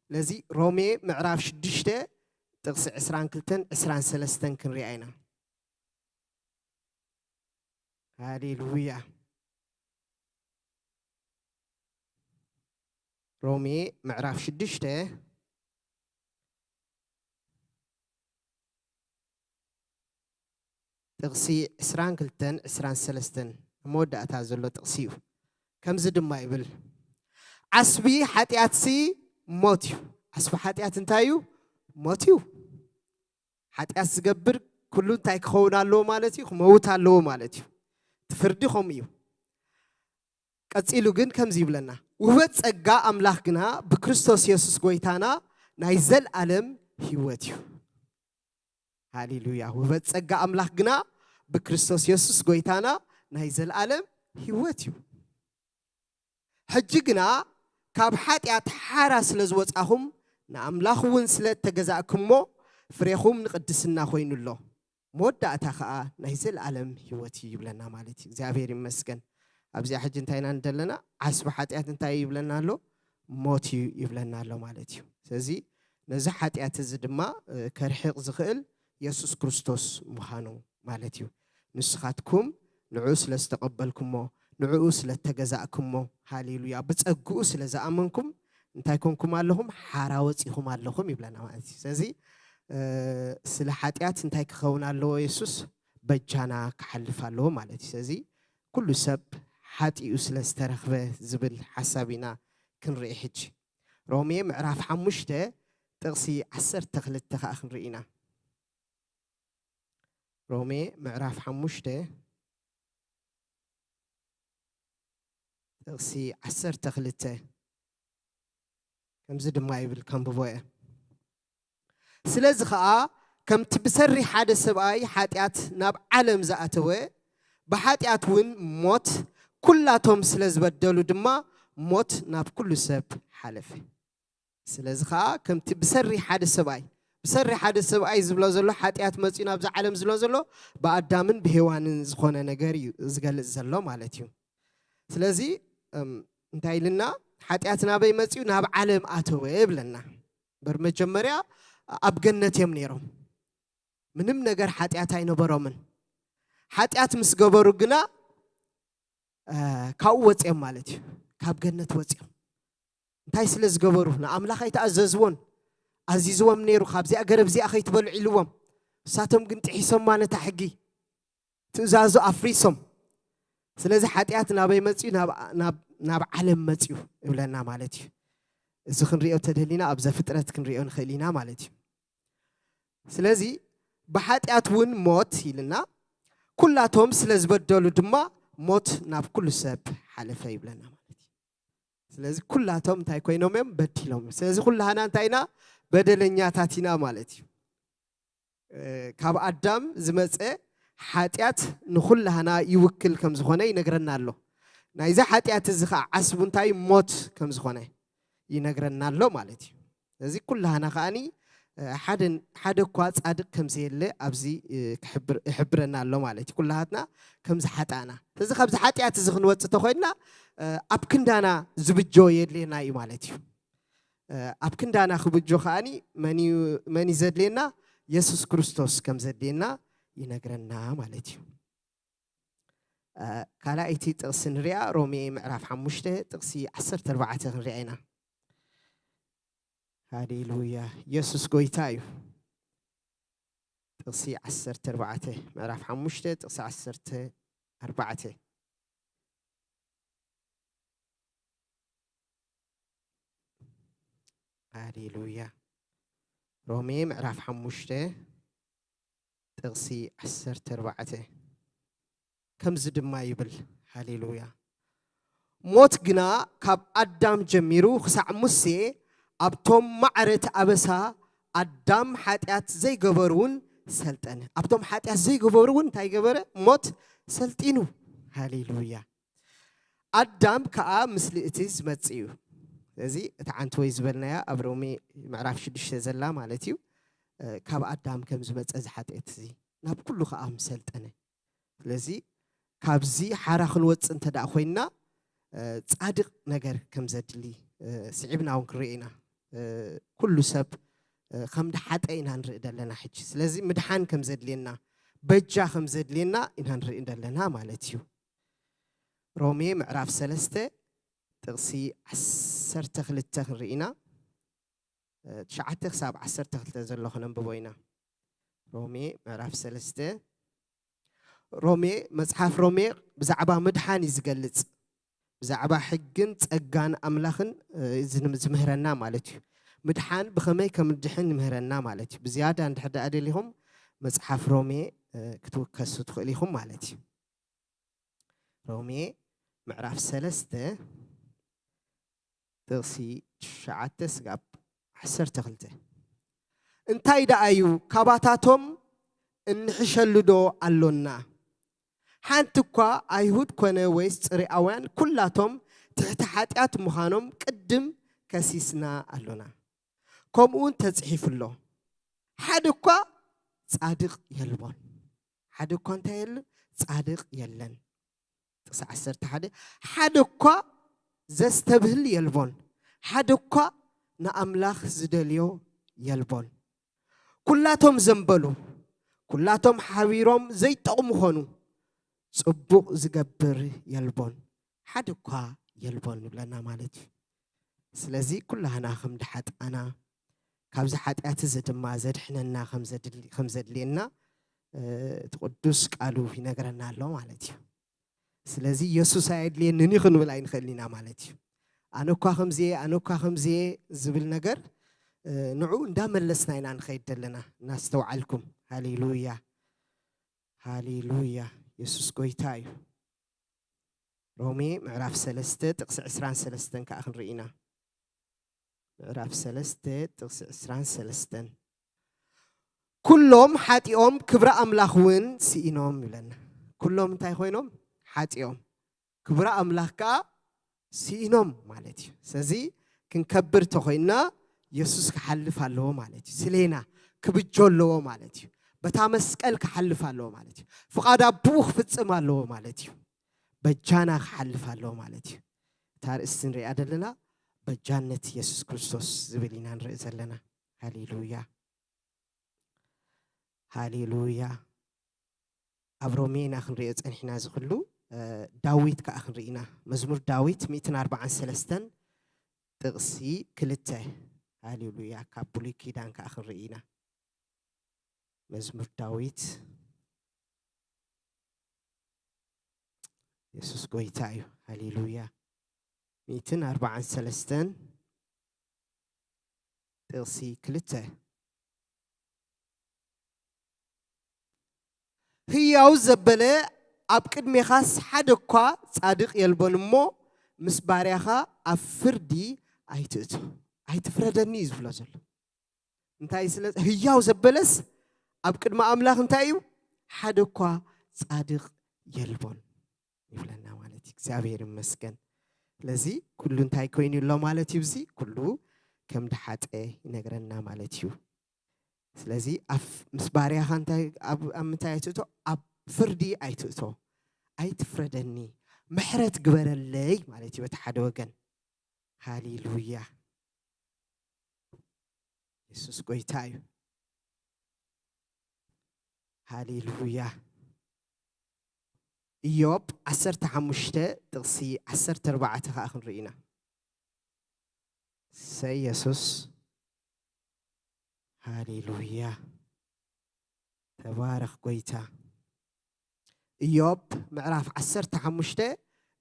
ስለዚ ሮሜ ምዕራፍ ሽዱሽተ ጥቕሲ ዕስራን ክልተን ዕስራን ሰለስተን ክንሪኣ ኢና። ሃሌሉያ። ሮሜ ምዕራፍ ሽዱሽተ ጥቕሲ ዕስራን ክልተን ዕስራን ሰለስተን ኣብ መወዳእታ ዘሎ ጥቕሲ እዩ። ከምዚ ድማ ይብል፣ ዓስቢ ሓጢኣትሲ ሞት እዩ። ዓስቢ ሓጢኣት እንታይ እዩ? ሞት እዩ። ሓጢኣት ዝገብር ኩሉ እንታይ ክኸውን ኣለዎ ማለት እዩ? ክመውት ኣለዎ ማለት እዩ። እቲ ፍርዲ ከምኡ እዩ። ቀጺሉ ግን ከምዚ ይብለና፣ ውህበት ጸጋ ኣምላኽ ግና ብክርስቶስ የሱስ ጎይታና ናይ ዘልኣለም ህይወት እዩ። ሃሌሉያ። ውህበት ጸጋ ኣምላኽ ግና ብክርስቶስ የሱስ ጎይታና ናይ ዘልኣለም ህይወት እዩ። ሕጂ ግና ካብ ሓጢኣት ሓራ ስለ ዝወጻኹም ንኣምላኽ እውን ስለ እተገዛእኩሞ ፍሬኹም ንቕድስና ኮይኑ ኣሎ። መወዳእታ ኸኣ ናይ ዘለኣለም ህይወት እዩ ይብለና ማለት እዩ። እግዚኣብሔር ይመስገን። ኣብዚኣ ሕጂ እንታይ ኢና እንደለና? ዓስቢ ሓጢኣት እንታይ እዩ ይብለና ኣሎ? ሞት እዩ ይብለና ኣሎ ማለት እዩ። ስለዚ ነዚ ሓጢኣት እዚ ድማ እ፣ ከርሕቕ ዝኽእል የሱስ ክርስቶስ ምዃኑ ማለት እዩ። ንስኻትኩም ንዕኡ ስለ ዝተቐበልኩሞ፣ ንዕኡ ስለ እተገዛእኩሞ፣ ሃሌሉያ፣ ብጸግኡ ስለ ዝኣመንኩም እንታይ ኮንኩም ኣለኹም? ሓራ ወጺኹም ኣለኹም ይብለና ማለት እዩ። ስለዚ እ፣ ስለ ሓጢኣት እንታይ ክኸውን ኣለዎ? የሱስ በጃና ክሓልፍ ኣለዎ ማለት እዩ። ስለዚ ኩሉ ሰብ ሓጢኡ ስለ ዝተረኽበ ዝብል ሓሳብ ኢና ክንርኢ። ሕጂ ሮሜ ምዕራፍ ሓሙሽተ ጥቕሲ ዓሰርተ ክልተ ኸዓ ክንርኢ ኢና። ሮሜ ምዕራፍ ሓሙሽተ ጥቕሲ ዓሰርተ ክልተ ከምዚ ድማ ይብል፣ ከንብቦ እየ። ስለዚ ኸዓ ከምቲ ብሰሪ ሓደ ሰብኣይ ሓጢኣት ናብ ዓለም ዝኣተወ፣ ብሓጢኣት እውን ሞት፣ ኩላቶም ስለ ዝበደሉ ድማ ሞት ናብ ኩሉ ሰብ ሓለፈ። ስለዚ ኸዓ ከምቲ ብሰሪ ሓደ ሰብኣይ፣ ብሰሪ ሓደ ሰብኣይ ዝብሎ ዘሎ ሓጢኣት መፂኡ ናብዛ ዓለም ዝብሎ ዘሎ ብኣዳምን ብሄዋንን ዝኾነ ነገር እዩ ዝገልፅ ዘሎ ማለት እዩ። ስለዚ እም፣ እንታይ ኢልና? ሓጢኣት ናበይ መፂኡ? ናብ ዓለም ኣተወ ይብለና። እምበር መጀመርያ ኣብ ገነት እዮም ነይሮም። ምንም ነገር ሓጢኣት ኣይነበሮምን። ሓጢኣት ምስ ገበሩ ግና እ፣ ካብኡ ወፂኦም ማለት እዩ። ካብ ገነት ወፂኦም። እንታይ ስለ ዝገበሩ? ንኣምላኽ ኣይተኣዘዝዎን። ኣዚዝዎም ነይሩ፣ ካብዚኣ ገረብ እዚኣ ከይትበልዑ ኢልዎም። ንሳቶም ግን ጥሒሶማ ነታ ሕጊ፣ ትእዛዙ ኣፍሪሶም። ስለዚ ሓጢኣት ናበይ መፅዩ? ናብ፣ ናብ፣ ናብ ዓለም መፅዩ ይብለና ማለት እዩ። እዚ ክንሪኦ ተደሊና ኣብ ዘፍጥረት ክንሪኦ ንኽእል ኢና ማለት እዩ። ስለዚ ብሓጢኣት እውን ሞት ኢልና፣ ኩላቶም ስለ ዝበደሉ ድማ ሞት ናብ ኩሉ ሰብ ሓለፈ ይብለና ማለት እዩ። ስለዚ ኩላቶም እንታይ ኮይኖም እዮም? በዲሎም። ስለዚ ኩላህና እንታይ ኢና? በደለኛታት ኢና ማለት እዩ። እ፣ ካብ ኣዳም ዝመፀ ሓጢኣት ንኩላህና ይውክል ከም ዝኾነ ይነግረና ኣሎ። ናይዚ ሓጢኣት እዚ ኸዓ ዓስቡ እንታይ? ሞት ከም ዝኾነ ይነግረና ኣሎ ማለት እዩ። ስለዚ ኩላህና ከዓኒ እ፣ ሓደ ሓደ እኳ ጻድቅ ከም ዘየለ ኣብዚ እ፣ ክሕብር- ይሕብረና ኣሎ ማለት እዩ። ኩላሃትና ከም ዝሓጣና። ስለዚ ካብዚ ሓጢኣት እዚ ክንወጽእ ተኾይንና እ፣ ኣብ ክንዳና ዝብጆ የድልየና እዩ ማለት እዩ። እ፣ ኣብ ክንዳና ክብጆ ከዓኒ መን እዩ መን እዩ ዘድልየና? የሱስ ክርስቶስ ከም ዘድልየና ይነግረና ማለት እዩ። እ፣ ካልኣይቲ ጥቕሲ ንሪኣ፣ ሮሜ ምዕራፍ ሓሙሽተ ጥቕሲ ዓሰርተ ኣርባዕተ ክንሪኣ ኢና። ሃሌሉያ። የሱስ ጎይታ እዩ። ጥቕሲ ዓሰርተ ኣርባዕተ፣ ምዕራፍ ሓሙሽተ ጥቕሲ ዓሰርተ ኣርባዕተ። ሃሌሉያ። ሮሜ ምዕራፍ ሓሙሽተ ጥቕሲ ዓሰርተ ኣርባዕተ ከምዚ ድማ ይብል። ሃሌሉያ። ሞት ግና ካብ ኣዳም ጀሚሩ ክሳዕ ሙሴ ኣብቶም ማዕረ እቲ ኣበሳ ኣዳም ሓጢኣት ዘይገበሩ እውን ሰልጠነ። ኣብቶም ሓጢኣት ዘይገበሩ እውን እንታይ ገበረ? ሞት ሰልጢኑ። ሃሌሉያ። ኣዳም ከኣ ምስሊ እቲ ዝመጽእ እዩ። ስለዚ እታ ሓንቲ ወይ ዝበልናያ ኣብ ሮሜ ምዕራፍ ሽዱሽተ ዘላ ማለት እዩ። እ፣ ካብ ኣዳም ከም ዝመጸ እዚ ሓጢኣት እዚ ናብ ኩሉ ከኣ ምሰልጠነ። ስለዚ ካብዚ ሓራ ክንወፅእ እንተ ደኣ ኮይንና፣ እ፣ ጻድቕ ነገር ከም ዘድሊ፣ እ፣ ስዒብና እውን ክንርኢ ኢና። እ፣ ኩሉ ሰብ፣ እ፣ ከም ድሓጠ ኢና ንርኢ ዘለና ሕጂ። ስለዚ ምድሓን ከም ዘድልየና፣ በጃ ከም ዘድልየና ኢና ንርኢ ዘለና ማለት እዩ። ሮሜ ምዕራፍ ሰለስተ ጥቕሲ ዓሰርተ ክልተ ክንርኢ ኢና። እ፣ ትሽዓተ ክሳብ ዓሰርተ ክልተ ዘሎ ክነንብቦ ኢና። ሮሜ ምዕራፍ ሰለስተ። ሮሜ፣ መጽሓፍ ሮሜ ብዛዕባ ምድሓን እዩ ዝገልጽ። ብዛዕባ ሕግን ጸጋን ኣምላኽን፣ እ፣ ዝን-፣ ዝምህረና ማለት እዩ። ምድሓን ብኸመይ ከም ንድሕን ይምህረና ማለት እዩ። ብዝያዳ እንድሕር ደኣ ደሊኹም መጽሓፍ ሮሜ፣ እ፣ ክትውከሱ ትኽእሉ ኢኹም ማለት እዩ። ሮሜ ምዕራፍ ሰለስተ ጥቕሲ ትሽዓተ ስጋብ ዓሰርተ ክልተ። እንታይ ደኣ እዩ፣ ካባታቶም እንሕሸሉ ዶ ኣሎና? ሓንቲ እኳ ኣይሁድ ኮነ ወይስ ጽሪኣውያን ኩላቶም ትሕቲ ሓጢኣት ምዃኖም ቅድም ከሲስና ኣሎና። ከምኡ እውን ተጽሒፉ ኣሎ፣ ሓደ እኳ ጻድቕ የልቦን። ሓደ እኳ እንታይ የለን? ጻድቕ የለን። ጥቕሲ ዓሰርተ ሓደ፣ ሓደ እኳ ዘስተብህል የልቦን፣ ሓደ እኳ ንኣምላኽ ዝደልዮ የልቦን። ኩላቶም ዘንበሉ፣ ኩላቶም ሓቢሮም ዘይጠቕሙ ኾኑ፣ ጽቡቕ ዝገብር የልቦን፣ ሓደ እኳ የልቦን ይብለና ማለት እዩ። ስለዚ ኩላህና ከም ድሓጣና፣ ካብዚ ሓጢኣት እዚ ድማ ዘድሕነና ከም ዘድሊ-፣ ከም ዘድልየና፣ እ፣ እቲ ቅዱስ ቃሉ ይነግረና ኣሎ ማለት እዩ። ስለዚ የሱስ ኣየድልየንን እዩ ክንብል ኣይንኽእልን ኢና ማለት እዩ። ኣነ እኳ ከምዚ እየ፣ ኣነ እኳ ከምዚ እየ ዝብል ነገር፣ እ፣ ንዑ እንዳመለስና ኢና ንኸይድ ዘለና፣ እናስተውዓልኩም። ሃሌሉያ፣ ሃሌሉያ። የሱስ ጎይታ እዩ። ሮሜ ምዕራፍ ሰለስተ ጥቕሲ ዕስራን ሰለስተን ከኣ ክንርኢ ኢና። ምዕራፍ ሰለስተ ጥቕሲ ዕስራን ሰለስተን። ኩሎም ሓጢኦም ክብሪ ኣምላኽ እውን ስኢኖም ይብለና። ኩሎም እንታይ ኮይኖም? ሓጢኦም። ክብሪ ኣምላኽ ከኣ ስኢኖም ማለት እዩ። ስለዚ ክንከብር ተኾይንና የሱስ ክሓልፍ ኣለዎ ማለት እዩ። ስሌና ክብጆ ኣለዎ ማለት እዩ። በታ መስቀል ክሓልፍ ኣለዎ ማለት እዩ። ፍቓድ ኣቦኡ ክፍጽም ኣለዎ ማለት እዩ። በጃና ክሓልፍ ኣለዎ ማለት እዩ። እታ ርእስቲ ንሪኣ ዘለና በጃነት የሱስ ክርስቶስ ዝብል ኢና ንርኢ ዘለና። ሃሌሉያ፣ ሃሌሉያ። ኣብ ሮሜ ኢና ክንሪኦ ጸኒሕና እዚ ኩሉ፣ እ፣ ዳዊት ከኣ ክንርኢ ኢና። መዝሙር ዳዊት ሚእትን ኣርባዓን ሰለስተን ጥቕሲ ክልተ። ሃሌሉያ፣ ካብ ብሉይ ኪዳን ከኣ ክንርኢ ኢና። መዝሙር ዳዊት፣ የሱስ ጎይታ እዩ። ሃሌሉያ። ሚእትን ኣርባዓን ሰለስተን ጥቕሲ ክልተ። ህያው ዘበለ ኣብ ቅድሜኻስ ሓደ እኳ ጻድቕ የልቦን እሞ፣ ምስ ባርያኻ ኣብ ፍርዲ ኣይትእቶ፣ ኣይትፍረደኒ እዩ ዝብሎ ዘሎ። እንታይ ስለ ህያው ዘበለስ ኣብ ቅድሚ ኣምላኽ እንታይ እዩ? ሓደ እኳ ጻድቕ የልቦን ይብለና ማለት እዩ። እግዚኣብሔር ይመስገን። ስለዚ ኩሉ እንታይ ኮይኑ ኣሎ ማለት እዩ? እዚ ኩሉ ከም ድሓጠ ይነግረና ማለት እዩ። ስለዚ ኣብ፣ ምስ ባርያኻ እንታይ፣ ኣብ፣ ኣብ ምንታይ ኣይትእቶ? ኣብ ፍርዲ ኣይትእቶ፣ ኣይትፍረደኒ፣ ምሕረት ግበረለይ ማለት እዩ በቲ ሓደ ወገን። ሃሌሉያ። የሱስ ጎይታ እዩ። ሃሌሉያ። ኢዮብ ዓሰርተ ሓሙሽተ ጥቕሲ ዓሰርተ ኣርባዕተ ኸኣ ክንርኢ ኢና። ሰይ የሱስ። ሃሌሉያ። ተባረኽ ጎይታ። ኢዮብ ምዕራፍ ዓሰርተ ሓሙሽተ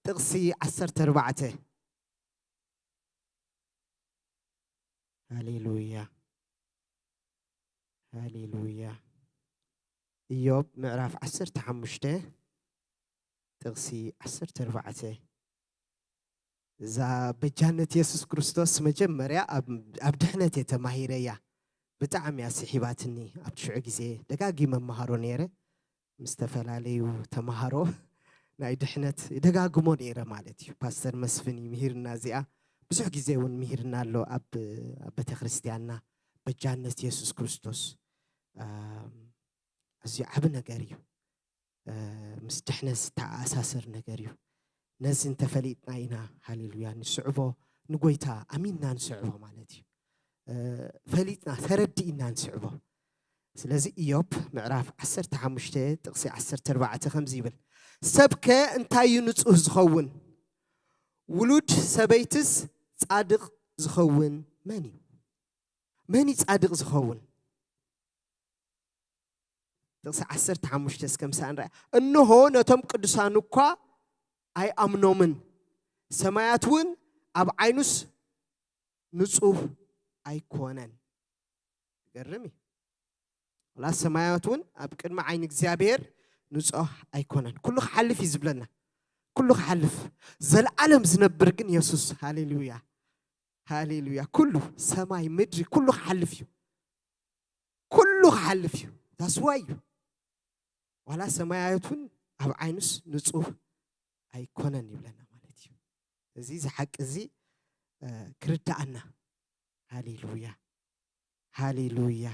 ጥቕሲ ዓሰርተ ኣርባዕተ። ሃሌሉያ፣ ሃሌሉያ። ኢዮብ ምዕራፍ ዓሰርተ ሓሙሽተ ጥቕሲ ዓሰርተ ኣርባዕተ። እዛ በጃነት የሱስ ክርስቶስ መጀመርያ ኣብ፣ ኣብ ድሕነት እየ ተማሂረያ። ብጣዕሚ እያ ስሒባትኒ። ኣብቲ ሽዑ ግዜ ደጋጊመ መሃሮ ነይረ። ምስ ዝተፈላለዩ ተማሃሮ ናይ ድሕነት ደጋግሞ ነይረ ማለት እዩ። ፓስተር መስፍን እዩ ምሂርና እዚኣ። ብዙሕ ግዜ እውን ምሂርና ኣሎ ኣብ፣ ኣብ ቤተክርስትያንና። በጃነት የሱስ ክርስቶስ፣ ኣም፣ ኣዝዩ ዓቢ ነገር እዩ። እ፣ ምስ ድሕነት ዝተኣሳሰር ነገር እዩ። ነዚ እንተፈሊጥና ኢና፣ ሃሌሉያ፣ ንስዕቦ፣ ንጎይታ ኣሚንና ንስዕቦ ማለት እዩ። እ፣ ፈሊጥና፣ ተረዲእና ንስዕቦ። ስለዚ ኢዮብ ምዕራፍ ዓሰርተ ሓሙሽተ ጥቕሲ ዓሰርተ ኣርባዕተ ከምዚ ይብል፣ "ሰብከ እንታይ እዩ ንጹህ ዝኸውን? ውሉድ ሰበይትስ ጻድቕ ዝኸውን መን እዩ?" መን እዩ ጻድቕ ዝኸውን? ጥቕሲ ዓሰርተ ሓሙሽተ እስከ ምሳና ንርኣ። "እንሆ ነቶም ቅዱሳን እኳ ኣይኣምኖምን፣ ሰማያት እውን ኣብ ዓይኑስ ንጹህ ኣይኮነን።" ይገርም እዩ። ወላ ሰማያት እውን ኣብ ቅድሚ ዓይኒ እግዚኣብሔር ንጹህ ኣይኮነን። ኩሉ ክሓልፍ እዩ ዝብለና። ኩሉ ክሓልፍ። ዘለዓለም ዝነብር ግን የሱስ። ሃሌሉያ። ሃሌሉያ። ኩሉ ሰማይ፣ ምድሪ፣ ኩሉ ክሓልፍ እዩ። ኩሉ ክሓልፍ እዩ። ዳስዋ እዩ። ዋላ ሰማያዊት እውን ኣብ ዓይኑስ ንጹህ ኣይኮነን ይብለና ማለት እዩ። እዚ፣ እዚ ሓቂ እዚ፣ እ፣ ክርዳኣና። ሃሌሉያ። ሃሌሉያ።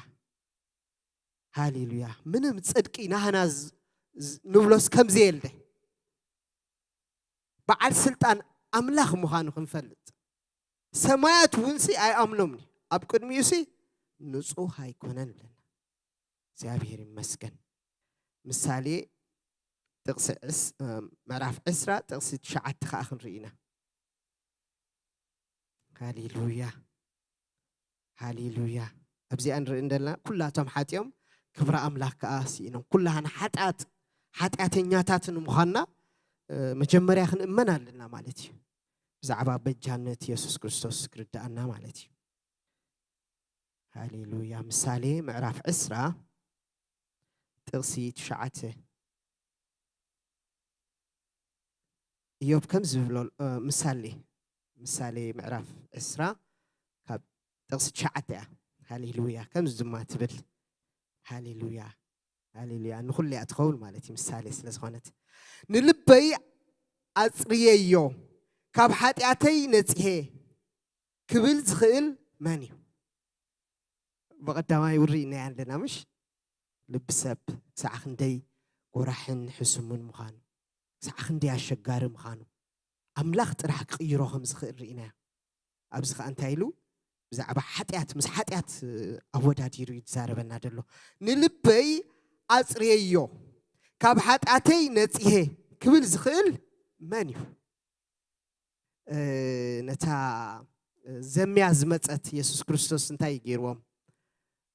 ሃሌሉያ። ምንም ጽድቂ ናህና ዝ-፣ ዝ-፣ ንብሎስ ከምዚ የልደ። በዓል ስልጣን ኣምላኽ ምዃኑ ክንፈልጥ። ሰማያት እውን ሲ ኣይኣምኖምን እዩ። ኣብ ቅድሚኡ ሲ ንጹህ ኣይኮነን ይብለና። እግዚኣብሔር ይመስገን። ምሳሌ ጥቕሲ ዕስ-፣ እ፣ ምዕራፍ ዕስራ ጥቕሲ ትሽዓተ ከኣ ክንርኢ ኢና። ሃሌሉያ። ሃሌሉያ። ኣብዚኣ ንርኢ እንደለና፣ ኩላቶም ሓጢኦም ክብሪ ኣምላኽ ከኣ ስኢኖም። ኩላህና ሓጢኣት-፣ ሓጢኣተኛታት ንምዃንና፣ እ፣ መጀመርያ ክንእመን ኣለና ማለት እዩ። ብዛዕባ በጃነት የሱስ ክርስቶስ ክርድኣና ማለት እዩ። ሃሌሉያ። ምሳሌ ምዕራፍ ዕስራ ጥቕሲ ትሽዓተ። ኢዮብ ከም ዝብሎ፣ እ፣ ምሳሌ፣ ምሳሌ ምዕራፍ ዕስራ ካብ ጥቕሲ ትሽዓተ እያ። ሃሌሉያ። ከምዚ ድማ ትብል። ሃሌሉያ። ሃሌሉያ። ንኹሉ እያ ትኸውን ማለት እዩ፣ ምሳሌ ስለ ዝኾነት። "ንልበይ ኣጽርየዮ፣ ካብ ሓጢኣተይ ነጽሄ" ክብል ዝኽእል መን እዩ? ብቐዳማይ ውሪ እናይ ኣለና፣ ምሽ? ልቢ ሰብ ክሳዕ ክንደይ ጎራሕን ሕሱምን ምዃኑ፣ ክሳዕ ክንደይ ኣሸጋሪ ምዃኑ፣ ኣምላኽ ጥራሕ ክቕይሮ ከም ዝኽእል ርኢናዮ። ኣብዚ ኸኣ እንታይ ኢሉ? ብዛዕባ ሓጢኣት፣ ምስ ሓጢኣት፣ እ፣ ኣወዳዲሩ እዩ ዝዛረበና ዘሎ። "ንልበይ ኣጽርየዮ፣ ካብ ሓጢኣተይ ነጺሄ" ክብል ዝኽእል መን እዩ? እ፣ ነታ ዘምያ ዝመጸት የሱስ ክርስቶስ እንታይ ገይርዎም?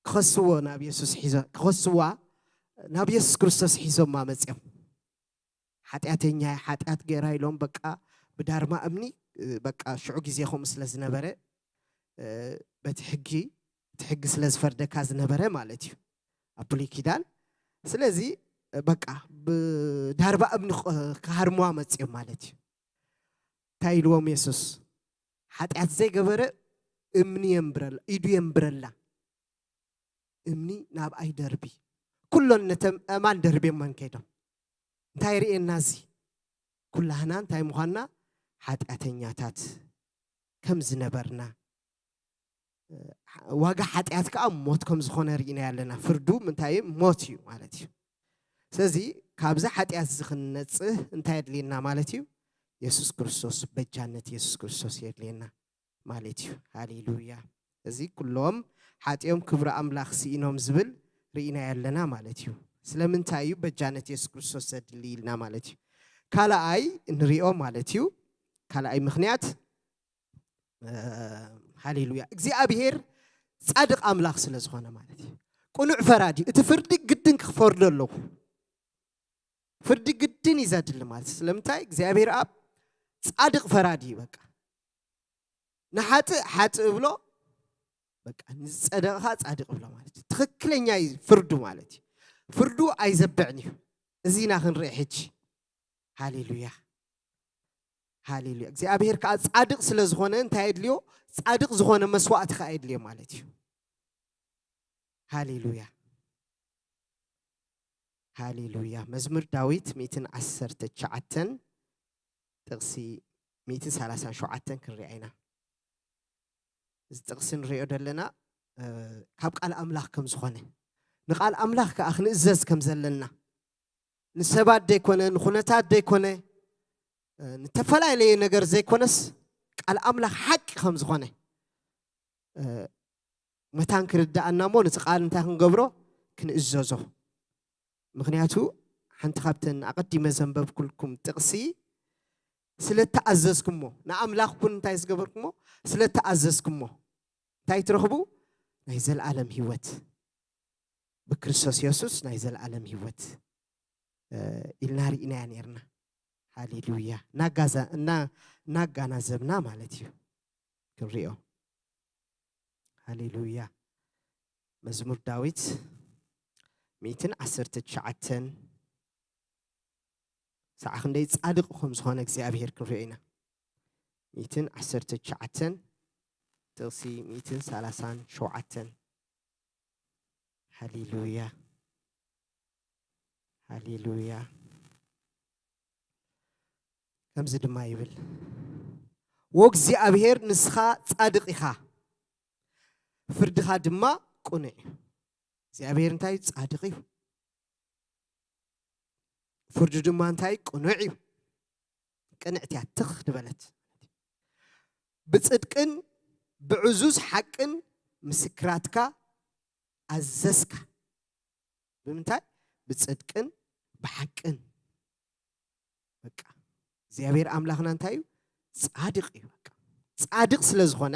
ክኸስዎ ናብ የሱስ ሒዞ-፣ ክኸስዋ ናብ የሱስ ክርስቶስ ሒዞማ መጺኦም። "ሓጢኣተኛ እያ፣ ሓጢኣት ገይራ" ኢሎም፣ በቃ ብዳርማ እምኒ፣ እ፣ በቃ ሽዑ ግዜ ከምኡ ስለ ዝነበረ፣ እ፣ በቲ ሕጊ፣ እቲ ሕጊ ስለ ዝፈርደካ ዝነበረ ማለት እዩ ኣብ ብሉይ ኪዳን። ስለዚ፣ እ፣ በቃ ብዳርባ እምኒ ኽ-፣ ክሃርምዋ መጺኦም ማለት እዩ። እንታይ ኢልዎም የሱስ? "ሓጢኣት ዘይገበረ እምኒ የንብረላ፣ ኢዱ የንብረላ። እምኒ ናብኣ ይደርቢ።" ኩሎን ነተን ኣእማን ደርብዮመን ከይዶም። እንታይ ርእየና እዚ? ኩላህና እንታይ ምዃንና? ሓጢኣተኛታት ከም ዝነበርና። ዋጋ ሓጢኣት ከኣ ሞት ከም ዝኾነ ርኢናዮ ኣለና። ፍርዱ ምንታይ እዩ? ሞት እዩ ማለት እዩ። ስለዚ ካብዚ ሓጢኣት እዚ ክንነጽህ እንታይ የድልየና ማለት እዩ? የሱስ ክርስቶስ፣ በጃነት የሱስ ክርስቶስ የድልየና ማለት እዩ። ሃሌሉያ። እዚ ኩሎም ሓጢኦም ክብሪ ኣምላኽ ስኢኖም ዝብል ርኢናዮ ኣለና ማለት እዩ። ስለምንታይ እዩ በጃነት የሱስ ክርስቶስ ዘድሊ ኢልና ማለት እዩ? ካልኣይ ንሪኦ ማለት እዩ። ካልኣይ ምኽንያት፣ እ፣ ሃሌሉያ፣ እግዚኣብሔር ጻድቕ ኣምላኽ ስለ ዝኾነ ማለት እዩ። ቅኑዕ ፈራዲ እዩ። እቲ ፍርዲ ግድን ክፈርዶ ኣለዎ። ፍርዲ ግድን እዩ ዘድሊ ማለት እዩ። ስለምንታይ? እግዚኣብሔር ኣብ ጻድቕ ፈራዲ እዩ። በቃ ንሓጥእ ሓጥእ እብሎ፣ በቃ ንዝጸደቐ ኸኣ ጻድቕ እብሎ ማለት እዩ። ትኽክለኛ እዩ ፍርዱ ማለት እዩ። ፍርዱ ኣይዘብዕን እዩ። እዚ ኢና ክንርኢ ሕጂ። ሃሌሉያ። ሃሌሉያ። እግዚኣብሔር ከኣ ጻድቕ ስለ ዝኾነ እንታይ የድልዮ? ጻድቕ ዝኾነ መስዋእቲ ከኣ የድልዮ ማለት እዩ። ሃሌሉያ። ሃሌሉያ። መዝሙር ዳዊት ሚእትን ዓሰርተ ትሽዓተን ጥቕሲ ሚእትን ሰላሳን ሸውዓተን ክንሪኣ ኢና። እዚ ጥቕሲ ንሪኦ ዘለና፣ እ፣ ካብ ቃል ኣምላኽ ከም ዝኾነ፣ ንቃል ኣምላኽ ከኣ ክንእዘዝ ከም ዘለና፣ ንሰባት ዘይኮነ፣ ንኹነታት ዘይኮነ፣ እ፣ ንተፈላለየ ነገር ዘይኮነስ፣ ቃል ኣምላኽ ሓቂ ከም ዝኾነ፣ እ፣ መታን ክርድኣና እሞ፣ ነቲ ቃል እንታይ ክንገብሮ? ክንእዘዞ። ምኽንያቱ፣ ሓንቲ ካብተን ኣቐዲመ ዘንበብኩልኩም ጥቕሲ፣ ስለ ተኣዘዝኩሞ፣ ንኣምላኽ ኩን እንታይ ዝገበርኩሞ? ስለ ተኣዘዝኩሞ፣ እንታይ ትረኽቡ? ናይ ዘለኣለም ህይወት። ብክርስቶስ የሱስ ናይ ዘለኣለም ህይወት፣ እ፣ ኢልና ርኢናያ ነርና። ሃሌሉያ። እናጋዛ-፣ እና-፣ እናጋናዘብና ማለት እዩ። ክንሪኦ። ሃሌሉያ። መዝሙር ዳዊት ሚእትን ዓሰርተ ትሽዓተን፣ ሰዓ ክንደይ ጻድቕ ከም ዝኾነ እግዚኣብሄር ክንሪኦ ኢና። ሚእትን ዓሰርተ ትሽዓተን፣ ጥቕሲ ሚእትን ሰላሳን ሸውዓተን። ሃሌሉያ። ሃሌሉያ። ከምዚ ድማ ይብል፣ "ወእግዚኣብሄር ንስኻ ጻድቕ ኢኻ፣ ፍርድኻ ድማ ቅኑዕ እዩ።" እግዚኣብሄር እንታይ እዩ? ጻድቕ እዩ። ፍርዱ ድማ እንታይ? ቅኑዕ እዩ። ቅንዕቲ እያ ትኽ ዝበለት። "ብጽድቅን ብዕዙዝ ሓቅን ምስክራትካ ኣዘዝካ።" ብምንታይ? ብጽድቅን ብሓቅን። በቃ፣ እግዚኣብሔር ኣምላኽና እንታይ እዩ? ጻድቕ እዩ። በቃ፣ ጻድቕ ስለ ዝኾነ፣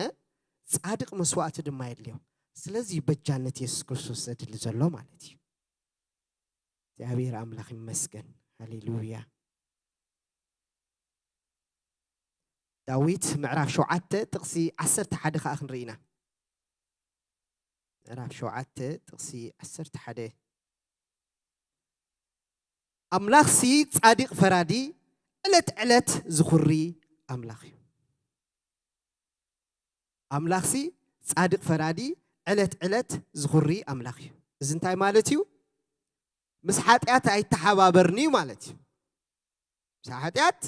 ጻድቕ መስዋእቲ ድማ የድልዮ። ስለዚ በጃነት የሱስ ክርስቶስ ዘድሊ ዘሎ ማለት እዩ። እግዚኣብሔር ኣምላኽ ይመስገን። ሃሌሉያ። ዳዊት ምዕራፍ ሸውዓተ ጥቕሲ ዓሰርተ ሓደ ከኣ ክንርኢ ኢና። ምዕራፍ ሸውዓተ ጥቕሲ ዓሰርተ ሓደ፣ "ኣምላኽሲ ጻድቕ ፈራዲ፣ ዕለት ዕለት ዝኹሪ ኣምላኽ እዩ።" ኣምላኽሲ ጻድቕ ፈራዲ፣ ዕለት ዕለት ዝኹሪ ኣምላኽ እዩ። እዚ እንታይ ማለት እዩ? ምስ ሓጢኣት ኣይተሓባበርን እዩ ማለት እዩ። ምስ ሓጢኣት፣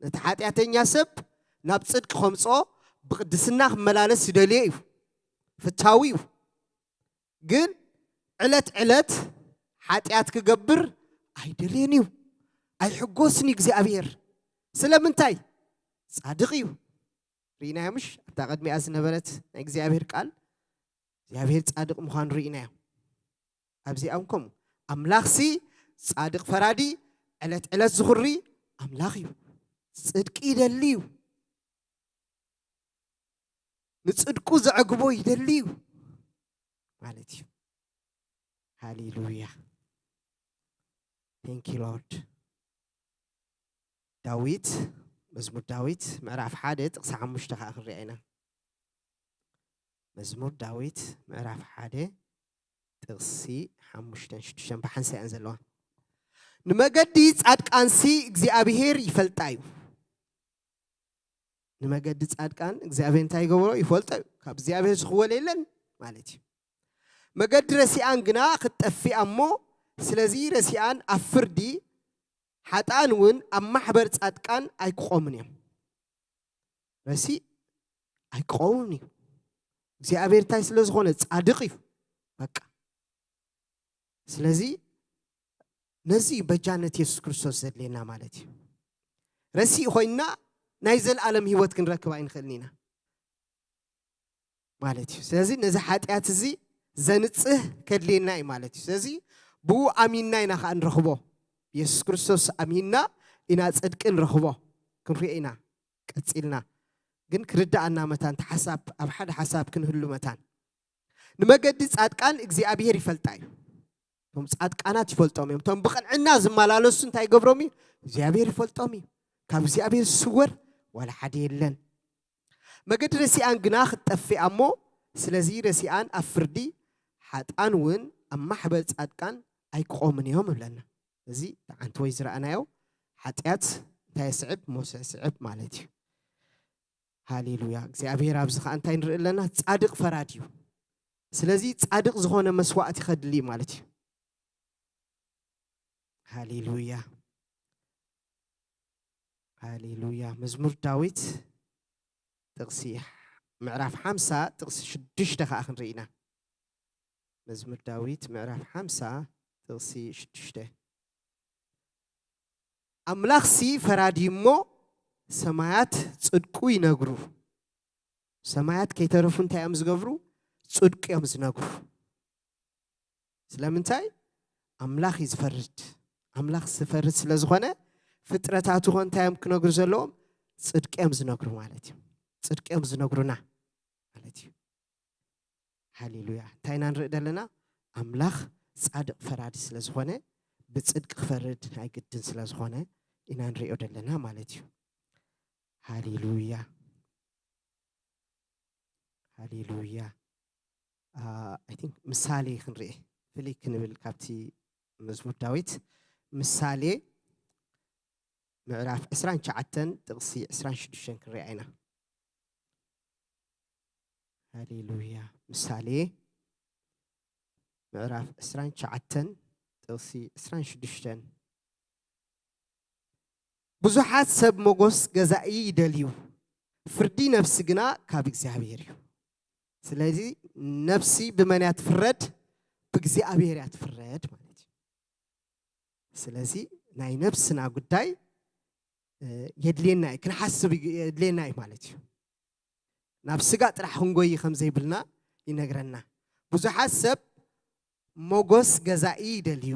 ነቲ ሓጢኣተኛ ሰብ ናብ ጽድቂ ከምጽኦ፣ ብቕድስና ክመላለስ ይደልዮ እዩ፣ ፍታዊ እዩ። ግን ዕለት ዕለት ሓጢኣት ክገብር ኣይደልዮን እዩ፣ ኣይሕጎስን እዩ እግዚኣብሔር። ስለምንታይ? ጻድቕ እዩ። ርኢናዮ ምሽ? ኣብታ ቅድሚኣ ዝነበረት ናይ እግዚኣብሔር ቃል፣ እግዚኣብሔር ጻድቕ ምዃኑ ርኢናዮ። ኣብዚኣ እውን ከምኡ፣ ኣምላኽሲ ጻድቕ ፈራዲ፣ ዕለት ዕለት ዝኹሪ ኣምላኽ እዩ። ጽድቂ ይደሊ እዩ። ንጽድቁ ዘዕግቦ ይደሊ እዩ ማለት እዩ። ሃሌሉያ። Thank you, Lord። ዳዊት፣ መዝሙር ዳዊት ምዕራፍ ሓደ ጥቕሲ ሓሙሽተ ከኣ ክንሪኣ ኢና። መዝሙር ዳዊት ምዕራፍ ሓደ ጥቕሲ ሓሙሽተን ሽዱሽተን ብሓንሳእ እየን ዘለዋ። "ንመገዲ ጻድቃንሲ እግዚኣብሄር ይፈልጣ እዩ።" ንመገዲ ጻድቃን እግዚኣብሔር እንታይ ይገብሮ? ይፈልጦ እዩ። ካብ እግዚኣብሔር ዝኽወል የለን ማለት እዩ። መገዲ ረሲኣን ግና ክትጠፍእ እሞ፣ ስለዚ ረሲኣን ኣብ ፍርዲ፣ ሓጥኣን እውን ኣብ ማሕበር ጻድቃን ኣይክቖሙን እዮም። ረሲእ ኣይክኸውን እዩ። እግዚኣብሔር እንታይ ስለ ዝኾነ? ጻድቕ እዩ። በቃ። ስለዚ ነዚ እዩ በጃነት የሱስ ክርስቶስ ዘድልየና ማለት እዩ። ረሲእ ኮይንና ናይ ዘልኣለም ህይወት ክንረክብ ኣይንኽእልን ኢና ማለት እዩ። ስለዚ ነዚ ሓጢኣት እዚ ዘንጽህ ከድልየና እዩ ማለት እዩ። ስለዚ ብኡ ኣሚንና ኢና ከኣ ንረኽቦ። የሱስ ክርስቶስ ኣሚንና ኢና ጽድቂ ንረኽቦ። ክንሪኦ ኢና ቀጺልና። ግን ክርድኣና መታን፣ እቲ ሓሳብ፣ ኣብ ሓደ ሓሳብ ክንህሉ መታን። ንመገዲ ጻድቃን እግዚኣብሔር ይፈልጣ እዩ። እቶም ጻድቃናት ይፈልጦም እዮም። እቶም ብቕንዕና ዝመላለሱ እንታይ ይገብሮም እዩ? እግዚኣብሔር ይፈልጦም እዩ። ካብ እግዚኣብሔር ዝስወር ዋላ ሓደ የለን። መገዲ ረሲኣን ግና ክትጠፍኣ እሞ፣ ስለዚ ረሲኣን ኣብ ፍርዲ፣ ሓጥኣን እውን ኣብ ማሕበር ጻድቃን ኣይክቖሙን እዮም ይብለና። እዚ ተዓንትወይ ዝረኣናዮ ሓጢኣት እንታይ የስዕብ? ሞት የስዕብ ማለት እዩ። ሃሌሉያ። እግዚኣብሔር ኣብዚ ኸኣ እንታይ ንርኢ ኣለና? ጻድቕ ፈራዲ እዩ። ስለዚ ጻድቕ ዝኾነ መስዋእቲ ከድሊ ማለት እዩ። ሃሌሉያ። ሃሌሉያ። መዝሙር ዳዊት ጥቕሲ ምዕራፍ ሓምሳ ጥቕሲ ሽዱሽተ ኸኣ ክንርኢ ኢና። መዝሙር ዳዊት ምዕራፍ ሓምሳ ጥቕሲ ሽዱሽተ። ኣምላኽሲ ፈራዲ እሞ ሰማያት ጽድቁ ይነግሩ። ሰማያት ከይተረፉ እንታይ እዮም ዝገብሩ? ጽድቁ እዮም ዝነግሩ። ስለምንታይ? ኣምላኽ እዩ ዝፈርድ። ኣምላኽ ዝፈርድ ስለ ዝኾነ ፍጥረታቱ ኸ እንታይ እዮም ክነግሩ ዘለዎም? ጽድቂ እዮም ዝነግሩ ማለት እዩ። ጽድቂ እዮም ዝነግሩና ማለት እዩ። ሃሌሉያ። እንታይ ኢና ንርኢ ዘለና? ኣምላኽ ጻድቕ ፈራዲ ስለ ዝኾነ፣ ብጽድቂ ክፈርድ ናይ ግድን ስለ ዝኾነ ኢና ንሪኦ ዘለና ማለት እዩ። ሃሌሉያ። ሃሌሉያ። I think ምሳሌ ክንርኢ፣ ፍልይ ክንብል ካብቲ መዝሙር ዳዊት፣ ምሳሌ ምዕራፍ ዕስራን ትሽዓተን ጥቕሲ ዕስራን ሽዱሽተን ክንሪኣ ኢና። ሃሌሉያ። ምሳሌ ምዕራፍ ዕስራን ትሽዓተን ጥቕሲ ዕስራን ሽዱሽተን። ብዙሓት ሰብ ሞጎስ ገዛኢ ይደልዩ፣ ፍርዲ ነፍሲ ግና ካብ እግዚኣብሔር እዩ። ስለዚ ነፍሲ ብመን እያ ትፍረድ? ብእግዚኣብሔር እያ ትፍረድ ማለት እዩ። ስለዚ ናይ ነፍስና ጉዳይ የድልየና እዩ፣ ክንሓስብ የድልየና እዩ ማለት እዩ። ናብ ስጋ ጥራሕ ክንጎይ ከም ዘይብልና ይነግረና። ብዙሓት ሰብ ሞጎስ ገዛኢ ይደልዩ፣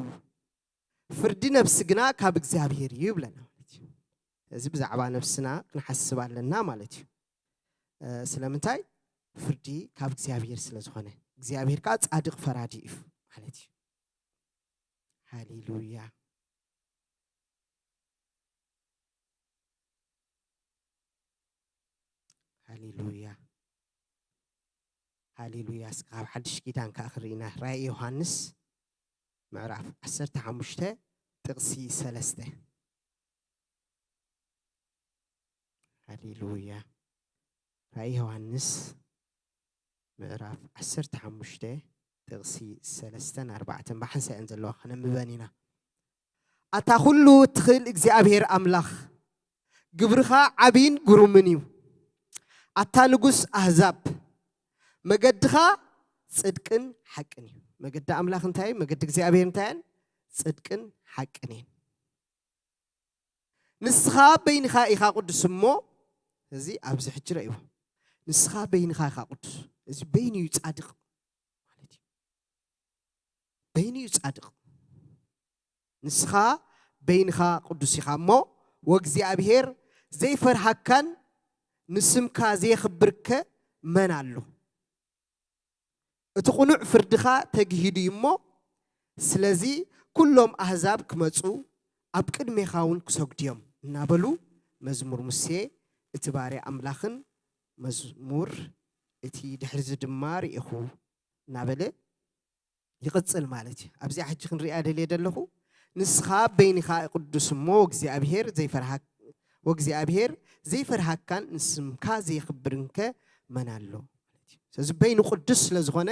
ፍርዲ ነፍሲ ግና ካብ እግዚኣብሔር እዩ ይብለና ማለት እዩ። እዚ ብዛዕባ ነፍስና ክንሓስብ ኣለና ማለት እዩ። ስለምንታይ? ፍርዲ ካብ እግዚኣብሔር ስለ ዝኾነ፣ እግዚኣብሔር ከዓ ጻድቕ ፈራዲ እዩ ማለት እዩ። ሃሌሉያ። ሃሌሉያ። ሃሌሉያ። እስከ ካብ ሓድሽ ኪዳን ከዓ ክርኢና፣ ራእይ ዮሃንስ ምዕራፍ ዓሰርተ ሓሙሽተ ጥቕሲ ሰለስተ። ሃሌሉያ። ራእይ ዮሃንስ ምዕራፍ ዓሰርተ ሓሙሽተ ጥቕሲ ሰለስተን ኣርባዕተን ብሓንሳእን ዘለዋ ከነንብበን ኢና። ኣታ ኩሉ እትኽእል እግዚኣብሔር ኣምላኽ፣ ግብርኻ ዓብይን ግሩምን እዩ። ኣታ ንጉስ ኣህዛብ፣ መገድኻ ጽድቅን ሓቅን እዩ። መገዲ ኣምላኽ እንታይ እዩ? መገዲ እግዚኣብሔር እንታይ እየን? ጽድቅን ሓቅን እየን። ንስኻ በይንኻ ኢኻ ቅዱስ እሞ፣ እዚ ኣብዚ ሕጂ ረእይዎ። ንስኻ በይንኻ ኢኻ ቅዱስ። እዚ በይኑ እዩ ጻድቕ ማለት እዩ። በይኑ እዩ ጻድቕ። ንስኻ በይንኻ ቅዱስ ኢኻ እሞ፣ ወእግዚኣብሔር ዘይፈርሃካን ንስምካ ዘየኽብርከ መን ኣሎ? እቲ ቅኑዕ ፍርድኻ ተግሂዱ እዩ እሞ፣ ስለዚ ኩሎም ኣህዛብ ክመጹ ኣብ ቅድሜኻ እውን ክሰግዱ እዮም እናበሉ መዝሙር ሙሴ እቲ ባርያ ኣምላኽን መዝሙር እቲ ድሕርዚ ድማ ርኢኹ እናበለ ይቕጽል ማለት እዩ። ኣብዚኣ ሕጂ ክንሪኣ ደልየ ዘለኹ፣ ንስኻ በይንኻ ቅዱስ እሞ እግዚኣብሔር ዘይፈርሃ-፣ ወእግዚኣብሔር ዘይፈርሃካን ንስምካ ዘይኽብርንከ መን ኣሎ? ስለዚ በይኑ ቅዱስ ስለ ዝኾነ፣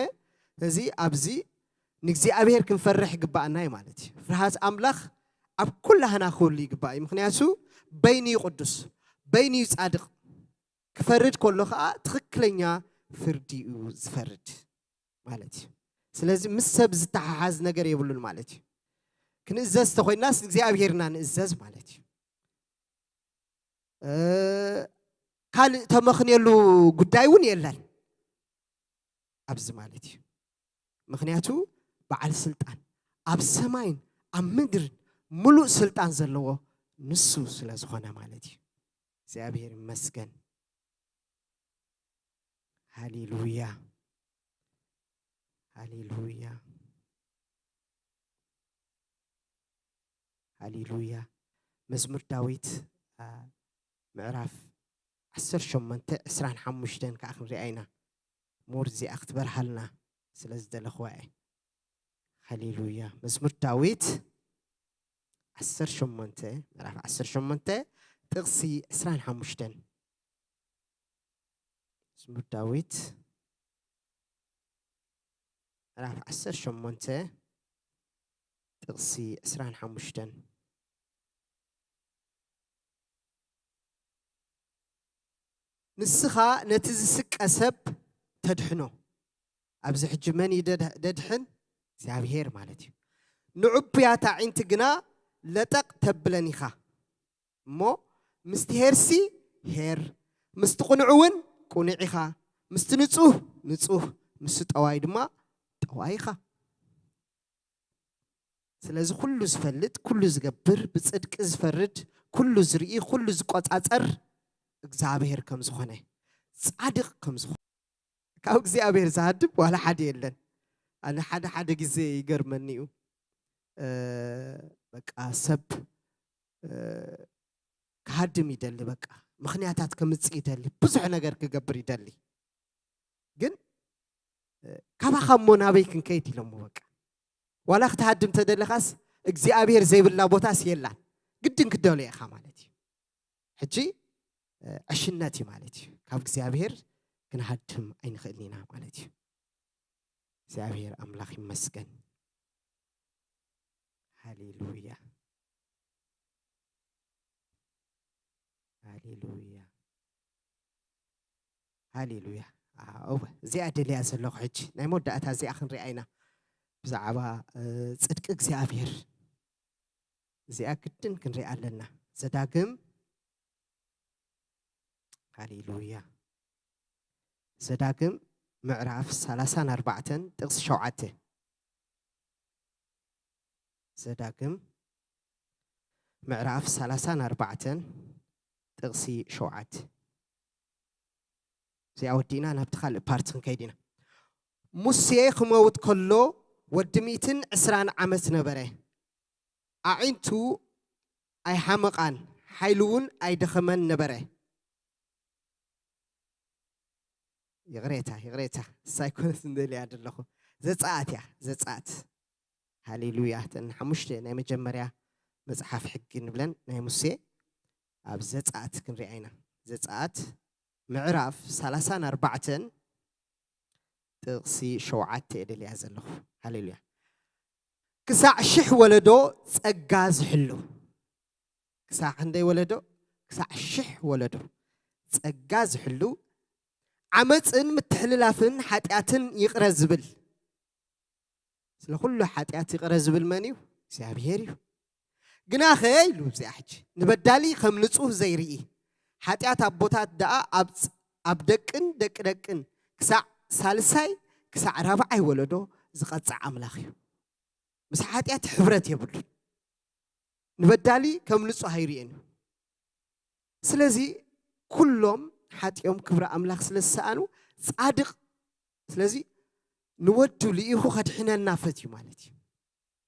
ስለዚ ኣብዚ ንእግዚኣብሔር ክንፈርሕ ይግባኣና እዩ ማለት እዩ። ፍርሃት ኣምላኽ ኣብ ኩላህና ክህሉ ይግባእ እዩ። ምኽንያቱ በይኑ እዩ ቅዱስ፣ በይኑ እዩ ጻድቕ። ክፈርድ ከሎ ኸዓ ትኽክለኛ ፍርዲ እዩ ዝፈርድ ማለት እዩ። ስለዚ ምስ ሰብ ዝተሓሓዝ ነገር የብሉን ማለት እዩ። ክንእዘዝ ተኾይናስ እግዚኣብሔርና ንእዘዝ ማለት እዩ። እ፣ ካልእ ተመኽንየሉ ጉዳይ እውን የለን ኣብዚ ማለት እዩ። ምኽንያቱ በዓል ስልጣን ኣብ ሰማይን ኣብ ምድርን ምሉእ ስልጣን ዘለዎ ንሱ ስለ ዝኾነ ማለት እዩ። እግዚኣብሔር ይመስገን። ሃሌሉያ፣ ሃሌሉያ፣ ሃሌሉያ። መዝሙር ዳዊት፣ አ፣ ምዕራፍ ዓሰርተ ሸሞንተ፣ ዕስራን ሓሙሽተን ከዓ ክንሪኣ ኢና። ሞር እዚኣ ክትበርሃልና ስለ ዝደለኽዋ እየ። ሃሌሉያ። መዝሙር ዳዊት ዓሰርተ ሸሞንተ፣ ምዕራፍ ዓሰርተ ሸሞንተ፣ ጥቕሲ ዕስራን ሓሙሽተን። መዝሙር ዳዊት ምዕራፍ ዓሰርተ ሸሞንተ፣ ጥቕሲ ዕስራን ሓሙሽተን። ንስኻ ነቲ ዝስቀ ሰብ ተድሕኖ። ኣብዚ ሕጂ መን እዩ ደድ-፣ ደድሕን? እግዚኣብሔር ማለት እዩ። ንዕቡያት ኣዒንቲ ግና ለጠቕ ተብለን ኢኻ። እሞ ምስቲ ሄርሲ ሄር፣ ምስቲ ቅኑዕ እውን ቅኑዕ ኢኻ፣ ምስቲ ንጹህ ንጹህ፣ ምስቲ ጠዋይ ድማ ጠዋይ ኢኻ። ስለዚ ኩሉ ዝፈልጥ፣ ኩሉ ዝገብር፣ ብጽድቂ ዝፈርድ፣ ኩሉ ዝርኢ፣ ኩሉ ዝቆጻጸር እግዚኣብሔር ከም ዝኾነ፣ ጻድቕ ከም ዝኾነ፣ ካብ እግዚኣብሔር ዝሃድም ዋላ ሓደ የለን። ኣነ ሓደ ሓደ ግዜ ይገርመኒ እዩ። እ፣ በቃ ሰብ፣ እ፣ ክሃድም ይደሊ፣ በቃ ምኽንያታት ከምጽእ ይደሊ፣ ብዙሕ ነገር ክገብር ይደሊ። ግን፣ እ፣ ካባኻ እሞ ናበይ ክንከይድ ኢሎሞ በቃ። ዋላ ክትሃድም ተደለኻስ እግዚኣብሔር ዘይብላ ቦታስ የላን። ግድን ክደሎ ኢኻ ማለት እዩ። ሕጂ፣ እ፣ ዕሽነት እዩ ማለት እዩ። ካብ እግዚኣብሔር ክንሃድም ኣይንኽእልን ኢና ማለት እዩ። እግዚኣብሔር ኣምላኽ ይመስገን። ሃሌሉያ። ሃሌሉያ። ሃሌሉያ። ኣዎ፣ እዚኣ ደልያ ዘለኹ ሕጂ። ናይ መወዳእታ እዚኣ ክንሪኣ ኢና። ብዛዕባ፣ እ፣ ጽድቂ እግዚኣብሔር። እዚኣ ግድን ክንሪኣ ኣለና። ዘዳግም፣ ሃሌሉያ። ዘዳግም ምዕራፍ ሰላሳን ኣርባዕተን ጥቕሲ ሸውዓተ። ዘዳግም ምዕራፍ ሰላሳን ኣርባዕተን ጥቕሲ ሸውዓተ። እዚኣ ወዲእና ናብቲ ካልእ ፓርት ክንከይድ ኢና። ሙሴ ክመውት ከሎ ወዲ ሚእትን ዕስራን ዓመት ነበረ። ኣዒንቱ ኣይሓመቓን፣ ሓይሉ እውን ኣይደኸመን ነበረ። ይቕሬታ፣ ይቕሬታ፣ እሳ ኣይኮነትን ደልያ ዘለኹ። ዘጸኣት እያ፣ ዘጸኣት። ሃሌሉያ። እተን ሓሙሽተ ናይ መጀመርያ መጽሓፍ ሕጊ ንብለን ናይ ሙሴ ኣብ ዘጸኣት ክንሪኣ ኢና። ዘጸኣት ምዕራፍ ሰላሳን ኣርባዕተን ጥቕሲ ሸውዓተ እየ ደልያ ዘለኹ። ሃሌሉያ። ክሳዕ ሽሕ ወለዶ ጸጋ ዝሕሉ። ክሳዕ ክንደይ ወለዶ? ክሳዕ ሽሕ ወለዶ ጸጋ ዝሕሉ፣ ዓመጽን ምትሕልላፍን ሓጢኣትን ይቕረ ዝብል። ስለ ኩሉ ሓጢኣት ይቕረ ዝብል መን እዩ? እግዚኣብሔር እዩ። ግናኸ ኢሉ እዚኣ ሕጂ፣ ንበዳሊ ከም ንጹህ ዘይርኢ፣ ሓጢኣት ኣቦታት ደኣ ኣብ ፅ-፣ ኣብ ደቅን ደቂ ደቅን ክሳዕ ሳልሳይ ክሳዕ ራብዓይ ወለዶ ዝቐጽዕ ኣምላኽ እዩ። ምስ ሓጢኣት ሕብረት የብሉን። ንበዳሊ ከም ንጹህ ኣይርእን እዩ። ስለዚ ኩሎም ሓጢኦም ክብሪ ኣምላኽ ስለ ዝሰኣኑ ጻድቕ፣ ስለዚ ንወዱ ልኢኹ ከድሕነና ፈትዩ ማለት እዩ።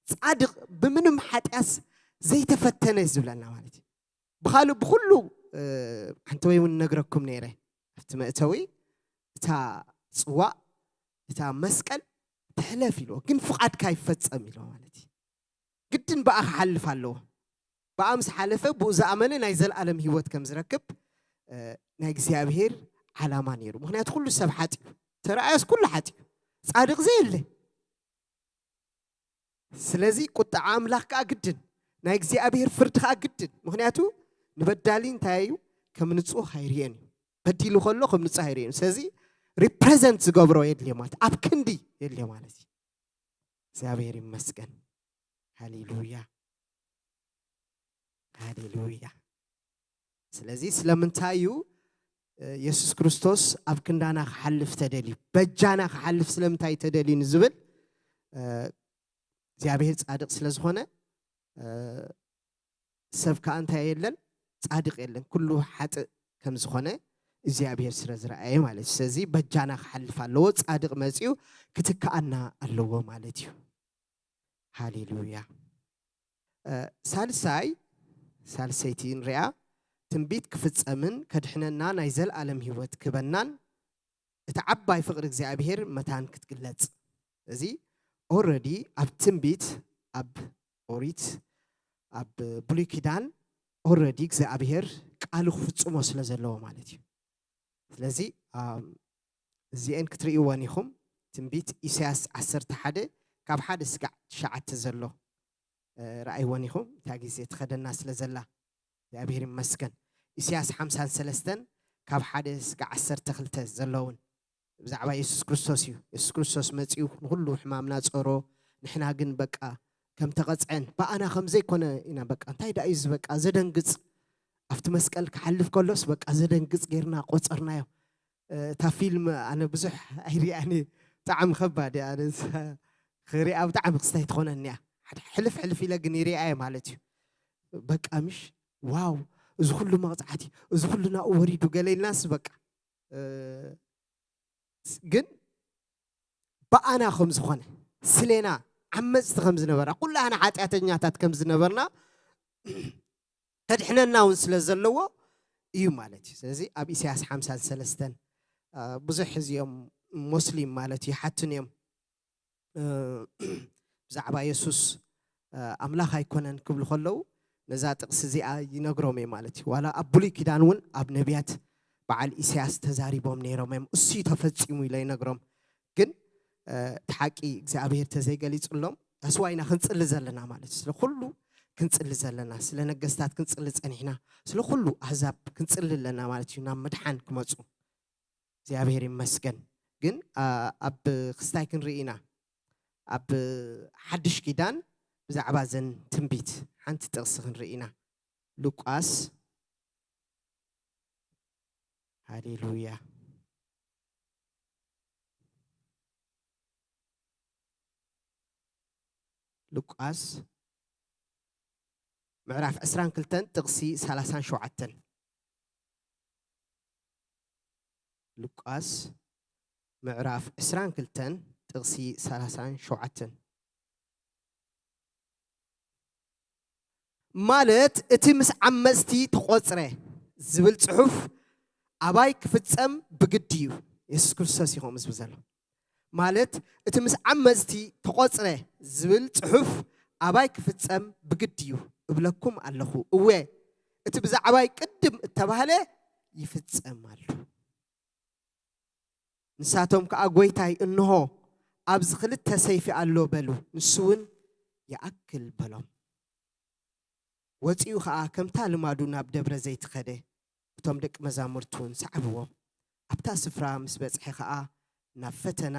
ጻድቕ ብምንም ሓጢኣስ ዘይተፈተነ እዩ ዝብለና ማለት እዩ። ብኻልእ ብኹሉ፣ እ፣ ሓንቲ ወይ እውን ነግረኩም ነይረ። ኣብቲ መእተዊ እታ ጽዋእ፣ እታ መስቀል ትሕለፍ ኢልዎ፣ ግን ፍቓድካ ይፈጸም ኢልዎ ማለት እዩ። ግድን ብኣ ክሓልፍ ኣለዎ። ብኣ ምስ ሓለፈ ብኡ ዝኣመነ ናይ ዘልኣለም ህይወት ከም ዝረክብ፣ እ፣ ናይ እግዚኣብሔር ዓላማ ነይሩ። ምኽንያቱ ኩሉ ሰብ ሓጢኡ፣ ተረኣዮስ ኩሉ ሓጢኡ፣ ጻድቕ ዘየለ። ስለዚ ቁጥዓ ኣምላኽ ከኣ ግድን፣ ናይ እግዚኣብሔር ፍርዲ ከኣ ግድን። ምኽንያቱ ንበዳሊ እንታይ እዩ? ከም ንጹህ ኣይርእዮን እዩ። በዲሉ ከሎ ከም ንጹህ ኣይርእዮን። ስለዚ ሪፕሬዘንት ዝገብሮ የድልዮ ማለት፣ ኣብ ክንዲ የድልዮ ማለት እዩ። እግዚኣብሔር ይመስገን። ሃሌሉያ። ሃሌሉያ። ስለዚ ስለምንታይ እዩ፣ እ፣ የሱስ ክርስቶስ ኣብ ክንዳና ክሓልፍ ተደልዩ፣ በጃና ክሓልፍ ስለምንታይ ተደልዩ ንዝብል፣ እ፣ እግዚኣብሔር ጻድቕ ስለ ዝኾነ፣ እ፣ ሰብ ከኣ እንታይ የለን? ጻድቕ የለን። ኩሉ ሓጥእ ከም ዝኾነ እግዚኣብሔር ስለ ዝረኣየ ማለት እዩ። ስለዚ በጃና ክሓልፍ ኣለዎ። ጻድቕ መጺኡ ክትከኣና ኣለዎ ማለት እዩ። ሃሌሉያ። እ፣ ሳልሳይ፣ ሳልሰይቲ ንሪኣ፣ ትንቢት ክፍጸምን ከድሕነና ናይ ዘልኣለም ህይወት ክበናን እቲ ዓባይ ፍቕሪ እግዚኣብሔር መታን ክትግለጽ። እዚ ኦልረዲ ኣብ ትንቢት፣ ኣብ ኦሪት፣ ኣብ ብሉይ ኪዳን ኦልረዲ እግዚኣብሔር ቃሉ ክፍጽሞ ስለ ዘለዎ ማለት እዩ። ስለዚ፣ ኣም፣ እዚኤን ክትርእይወን ኢኹም። ትንቢት ኢሳያስ ዓሰርተ ሓደ ካብ ሓደ ስጋዕ ትሽዓተ ዘሎ፣ እ፣ ረኣይወን ኢኹም። እታ ግዜ ትኸደና ስለ ዘላ እግዚኣብሔር ይመስገን። ኢሳያስ ሓምሳን ሰለስተን ካብ ሓደ ስጋዕ ዓሰርተ ክልተ ዘለውን ብዛዕባ የሱስ ክርስቶስ እዩ። የሱስ ክርስቶስ መጺኡ ንኹሉ ሕማምና ጸሮ፣ ንሕና ግን በቃ ከም ተቐጽዐን፣ ብኣና ከም ዘይኮነ ኢና በቃ፣ እንታይ ደኣ እዩ እዚ በቃ ዘደንግጽ፣ ኣብቲ መስቀል ክሓልፍ ከሎስ በቃ ዘደንግጽ ጌርና ቆጸርናዮ። እታ ፊልም ኣነ ብዙሕ ኣይሪኣን እየ። ብጣዕሚ ከባድ እያ። ኣነ እዛ ክሪኣ ብጣዕሚ ክስታይ ትኾነኒ እያ። ሓደ ሕልፍ ሕልፍ ኢለ ግን ይሪኣ እየ ማለት እዩ። በቃ ምሽ ዋው፣ እዚ ኩሉ መቕጻዕቲ፣ እዚ ኩሉ ናብኡ ወሪዱ ገለ ኢልናስ በቃ፣ እ፣ ግን ብኣና ከም ዝኾነ፣ ስሌና ዓመጽቲ ከም ዝነበራ፣ ኩላህና ሓጢኣተኛታት ከም ዝነበርና፣ ከድሕነና እውን ስለ ዘለዎ እዩ ማለት እዩ። ስለዚ ኣብ ኢሳያስ ሓምሳን ሰለስተን፣ እ፣ ብዙሕ እዚኦም ሞስሊም ማለት እዩ ይሓቱን እዮም። እ፣ ብዛዕባ የሱስ፣ እ፣ ኣምላኽ ኣይኮነን ክብሉ ከለዉ ነዛ ጥቕሲ እዚኣ ይነግሮም እየ ማለት እዩ። ዋላ ኣብ ብሉይ ኪዳን እውን ኣብ ነቢያት በዓል ኢሳያስ ተዛሪቦም ነይሮም እዮም። እሱ እዩ ተፈጺሙ ኢለ ይነግሮም። ግን፣ እ፣ እቲ ሓቂ እግዚኣብሔር ተዘይገሊጹሎም፣ that's why ኢና ክንጽሊ ዘለና ማለት እዩ። ስለ ኩሉ ክንጽሊ ዘለና፣ ስለ ነገስታት ክንጽሊ ጸኒሕና፣ ስለ ኩሉ ኣህዛብ ክንጽሊ ኣለና ማለት እዩ፣ ናብ ምድሓን ክመጹ። እግዚኣብሔር ይመስገን። ግን፣ ኣ-፣ ኣብ ክስታይ ክንርኢ ኢና። ኣብ ሓድሽ ኪዳን ብዛዕባ ዘን ትንቢት ሓንቲ ጥቕሲ ክንርኢ ኢና። ሉቃስ፣ ሃሌሉያ። ሉቃስ ምዕራፍ ዕስራን ክልተን ጥቕሲ ሰላሳን ሸውዓተን። ሉቃስ ምዕራፍ ዕስራን ክልተን ጥቕሲ ሰላሳን ሸውዓተን። ማለት እቲ ምስ ዓመጽቲ ተቖጽረ ዝብል ጽሑፍ ኣባይ ክፍጸም ብግዲ እዩ። የሱስ ክርስቶስ እዩ ከምኡ ዝብል ዘሎ። ማለት እቲ ምስ ዓመጽቲ ተቖጽረ ዝብል ጽሑፍ ኣባይ ክፍጸም ብግዲ እዩ እብለኩም ኣለኹ። እወ፣ እቲ ብዛዕባይ ቅድም እተባህለ ይፍጸም ኣሎ። ንሳቶም ከኣ፣ "ጐይታይ፣ እንሆ፣ ኣብዚ ክልተ ሰይፊ ኣሎ" በሉ። ንሱ እውን፣ "ይኣክል" በሎም። ወጺኡ ኸኣ ከምታ ልማዱ ናብ ደብረ ዘይት ኸደ። እቶም ደቂ መዛሙርቲ እውን ሰዓብዎ። ኣብታ ስፍራ ምስ በጽሐ ኸኣ፣ "ናብ ፈተና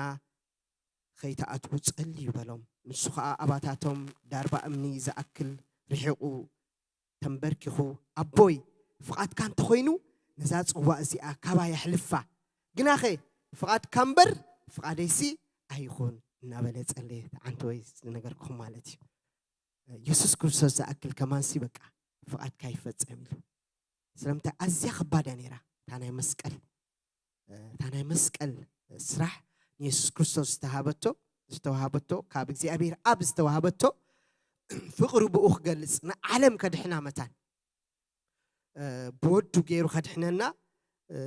ኸይትኣትዉ ጸልዩ" በሎም። ንሱ ኸኣ ኣባታቶም ዳርባ እምኒ ዝኣክል ርሒቑ ተንበርኪኹ፣ "ኣቦይ፣ ፍቓድካ እንተኾይኑ፣ ነዛ ጽዋእ እዚኣ ካባይ ኣሕልፋ። ግናኸ ፍቓድካ እምበር፣ ፍቓደይሲ ኣይኹን" እናበለ ጸለየ። ኣንተ ወይ ዝነገርኩኹም ማለት እዩ። የሱስ ክርስቶስ ዝኣክል ከማንሲ በቃ ፍቓድካ ይፈጸም ኢሉ። ስለምንታይ ኣዝያ ከባድ እያ ነይራ እታ ናይ መስቀል፣ እታ ናይ መስቀል ስራሕ ንየሱስ ክርስቶስ ዝተሃበቶ፣ ዝተዋሃበቶ፣ ካብ እግዚኣብሔር ኣብ ዝተዋሃበቶ ፍቕሪ ብኡ ክገልጽ ንዓለም ከድሕና መታን፣ እ፣ ብወዱ ገይሩ ከድሕነና፣ እ፣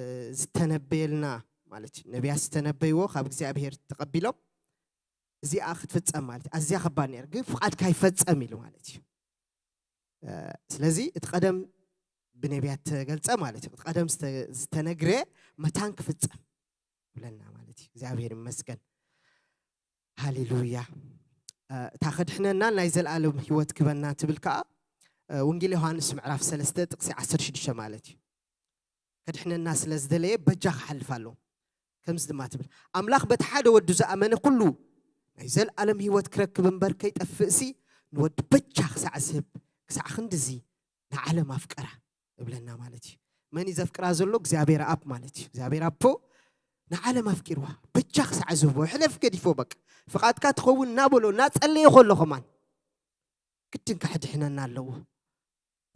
ዝተነበየልና ማለት እዩ። ነቢያት ዝተነበይዎ ካብ እግዚኣብሔር ተቐቢሎም እዚኣ ክትፍጸም ማለት እዩ። ኣዝያ ከባድ ነይራ፣ ግን ፍቓድካ ይፈጸም ኢሉ ማለት እዩ። እ፣ ስለዚ እቲ ቀደም ብነቢያት ተገልጸ ማለት እዩ። እቲ ቀደም ዝተ-፣ ዝተነግረ መታን ክፍጸም ይብለና ማለት እዩ። እግዚኣብሔር ይመስገን። ሃሌሉያ። እ፣ እታ ከድሕነና ናይ ዘልኣለም ህይወት ክበና ትብል ከኣ፣ እ፣ ወንጌል ዮሃንስ ምዕራፍ ሰለስተ ጥቕሲ ዓሰርተ ሽዱሽተ ማለት እዩ። ከድሕነና ስለ ዝደለየ በጃ ክሓልፍ ኣለዎ። ከምዚ ድማ ትብል፣ ኣምላኽ በቲ ሓደ ወዱ ዝኣመነ ኩሉ ናይ ዘልኣለም ህይወት ክረክብ እምበር ከይጠፍእሲ ንወዱ በጃ ክሳዕ ዝህብ፣ ክሳዕ ክንድዚ ንዓለም ኣፍቀራ እብለና ማለት እዩ። መን እዩ ዘፍቅራ ዘሎ? እግዚኣብሔር ኣብ ማለት እዩ። እግዚኣብሔር ኣቦ ንዓለም ኣፍቂርዋ፣ በጃ ክሳዕ ዝህቦ፣ ሕለፍ ገዲፎ፣ በቃ ፍቓድካ ትኸውን እናበሎ እናጸለየ ከሎ ከማን ግድን ከሕድሕነና ኣለዎ።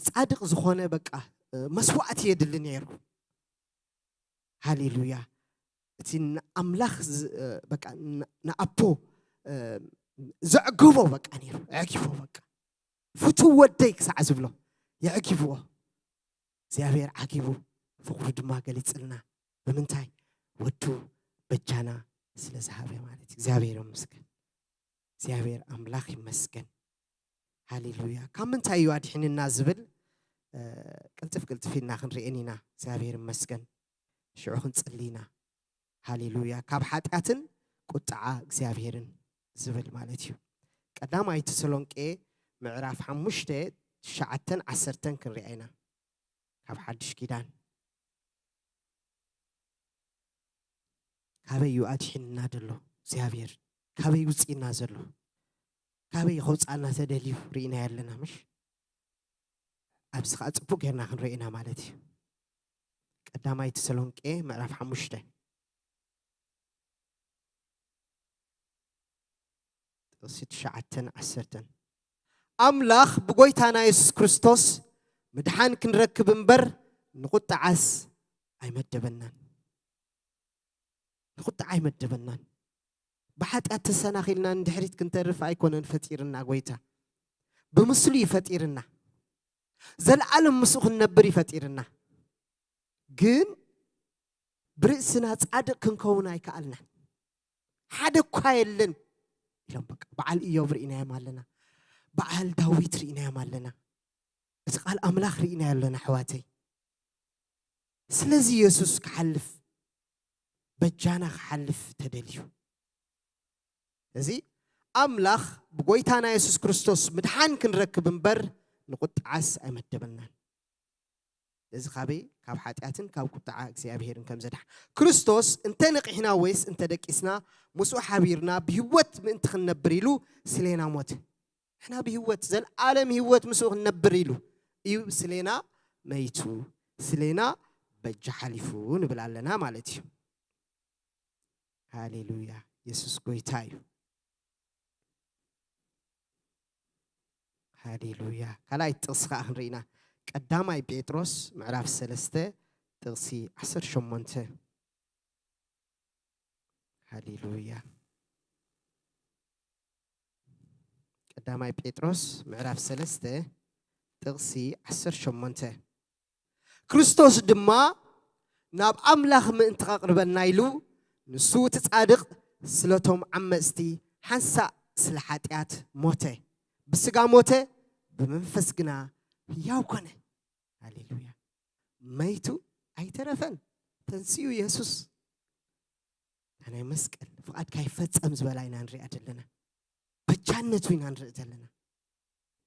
ጻድቕ ዝኾነ በቃ፣ እ፣ መስዋእቲ የድሊ ነይሩ። ሃሌሉያ። እቲ ንኣምላኽ ዝ-፣ እ፣ በቃ ን-፣ ንኣቦ፣ እ፣ ዘዕግቦ በቃ ነይሩ። ኣዕጊቦ በቃ። ፍቱው ወደይ ክሳዕ ዝብሎ የዕጊብዎ። እግዚኣብሔር ዓጊቡ ፍቕሩ ድማ ገሊጽልና። ብምንታይ? ወዱ በጃና ስለ ዝሃበ ማለት እዩ። እግዚኣብሔር ይመስገን። እግዚኣብሔር ኣምላኽ ይመስገን። ሃሌሉያ። ካብ ምንታይ እዩ ኣድሒንና ዝብል፣ እ፣ ቅልጥፍ ቅልጥፍ ኢልና ክንርእየን ኢና። እግዚኣብሔር ይመስገን። ሽዑ ክንጽሊ ኢና። ሃሌሉያ። ካብ ሓጢኣትን ቁጥዓ እግዚኣብሔርን ዝብል ማለት እዩ። ቀዳማይ ተሰሎንቄ ምዕራፍ ሓሙሽተ፣ ትሽዓተን ዓሰርተን ክንሪኣ ኢና። ካብ ሓድሽ ኪዳን። ካበይ እዩ ኣድሒንና ዘሎ እግዚኣብሔር? ካበይ ውፅእና ዘሎ? ካበይ ከውፅኣና ተደልዩ ርኢናዮ ኣለና? ምሽ ኣብዚ ከዓ ፅቡቅ ጌርና ክንርኢ ኢና ማለት እዩ። ቀዳማይ ተሰሎንቄ ምዕራፍ ሓሙሽተ ጥቕሲ ትሽዓተን ዓሰርተን፣ ኣምላኽ ብጎይታና የሱስ ክርስቶስ ምድሓን ክንረክብ እምበር ንቁጥዓስ ኣይመደበናን። ንቁጥዓ ኣይመደበናን። ብሓጢኣት ተሰናኺልና ንድሕሪት ክንተርፍ ኣይኮነን ፈጢርና ጎይታ። ብምስሉ እዩ ፈጢርና። ዘለዓለም ምስኡ ክንነብር እዩ ፈጢርና። ግን ብርእስና ጻድቕ ክንከውን ኣይከኣልናን። ሓደ እኳ የለን ኢሎም። በቃ በዓል ኢዮብ ርኢናዮም ኣለና። በዓል ዳዊት ርኢናዮም ኣለና። እቲ ቃል ኣምላኽ ርኢናዮ ኣለና ኣሕዋተይ። ስለዚ የሱስ ክሓልፍ፣ በጃና ክሓልፍ ተደልዩ። እዚ ኣምላኽ ብጎይታና የሱስ ክርስቶስ ምድሓን ክንረክብ እምበር ንቁጥዓስ ኣይመደበናን። እዚ ካበይ? ካብ ሓጢኣትን ካብ ቁጥዓ እግዚኣብሄርን ከም ዘድሓ። ክርስቶስ እንተ ነቒሕና ወይስ እንተ ደቂስና ምስኡ ሓቢርና ብህይወት ምእንቲ ክንነብር ኢሉ ስሌና ሞተ። ንሕና ብህይወት፣ ዘልኣለም ህይወት ምስኡ ክንነብር ኢሉ እዩ ስሌና መይቱ፣ ስሌና በጃ ሓሊፉ ንብል ኣለና ማለት እዩ። ሃሌሉያ። የሱስ ጎይታ እዩ። ሃሌሉያ። ካልኣይ ጥቕሲ ከዓ ክንርኢና። ቀዳማይ ጴጥሮስ ምዕራፍ ሰለስተ ጥቕሲ ዓሰርተ ሸሞንተ። ሃሌሉያ። ቀዳማይ ጴጥሮስ ምዕራፍ ሰለስተ ጥቕሲ ዓሰርተ ሸሞንተ። ክርስቶስ ድማ ናብ ኣምላኽ ምእንቲ ቐቕርበና ኢሉ፣ ንሱ እቲ ጻድቕ ስለቶም ዓመጽቲ ሓንሳእ ስለ ሓጢኣት ሞተ። ብስጋ ሞተ፣ ብመንፈስ ግና ህያው ኮነ። ሃሌሉያ። መይቱ ኣይተረፈን፣ ተንሲኡ የሱስ። ናይ መስቀል ፍቓድካ ይፈጸም ዝበላ ኢና ንሪኣ ዘለና። በጃነቱ ኢና ንርኢ ዘለና።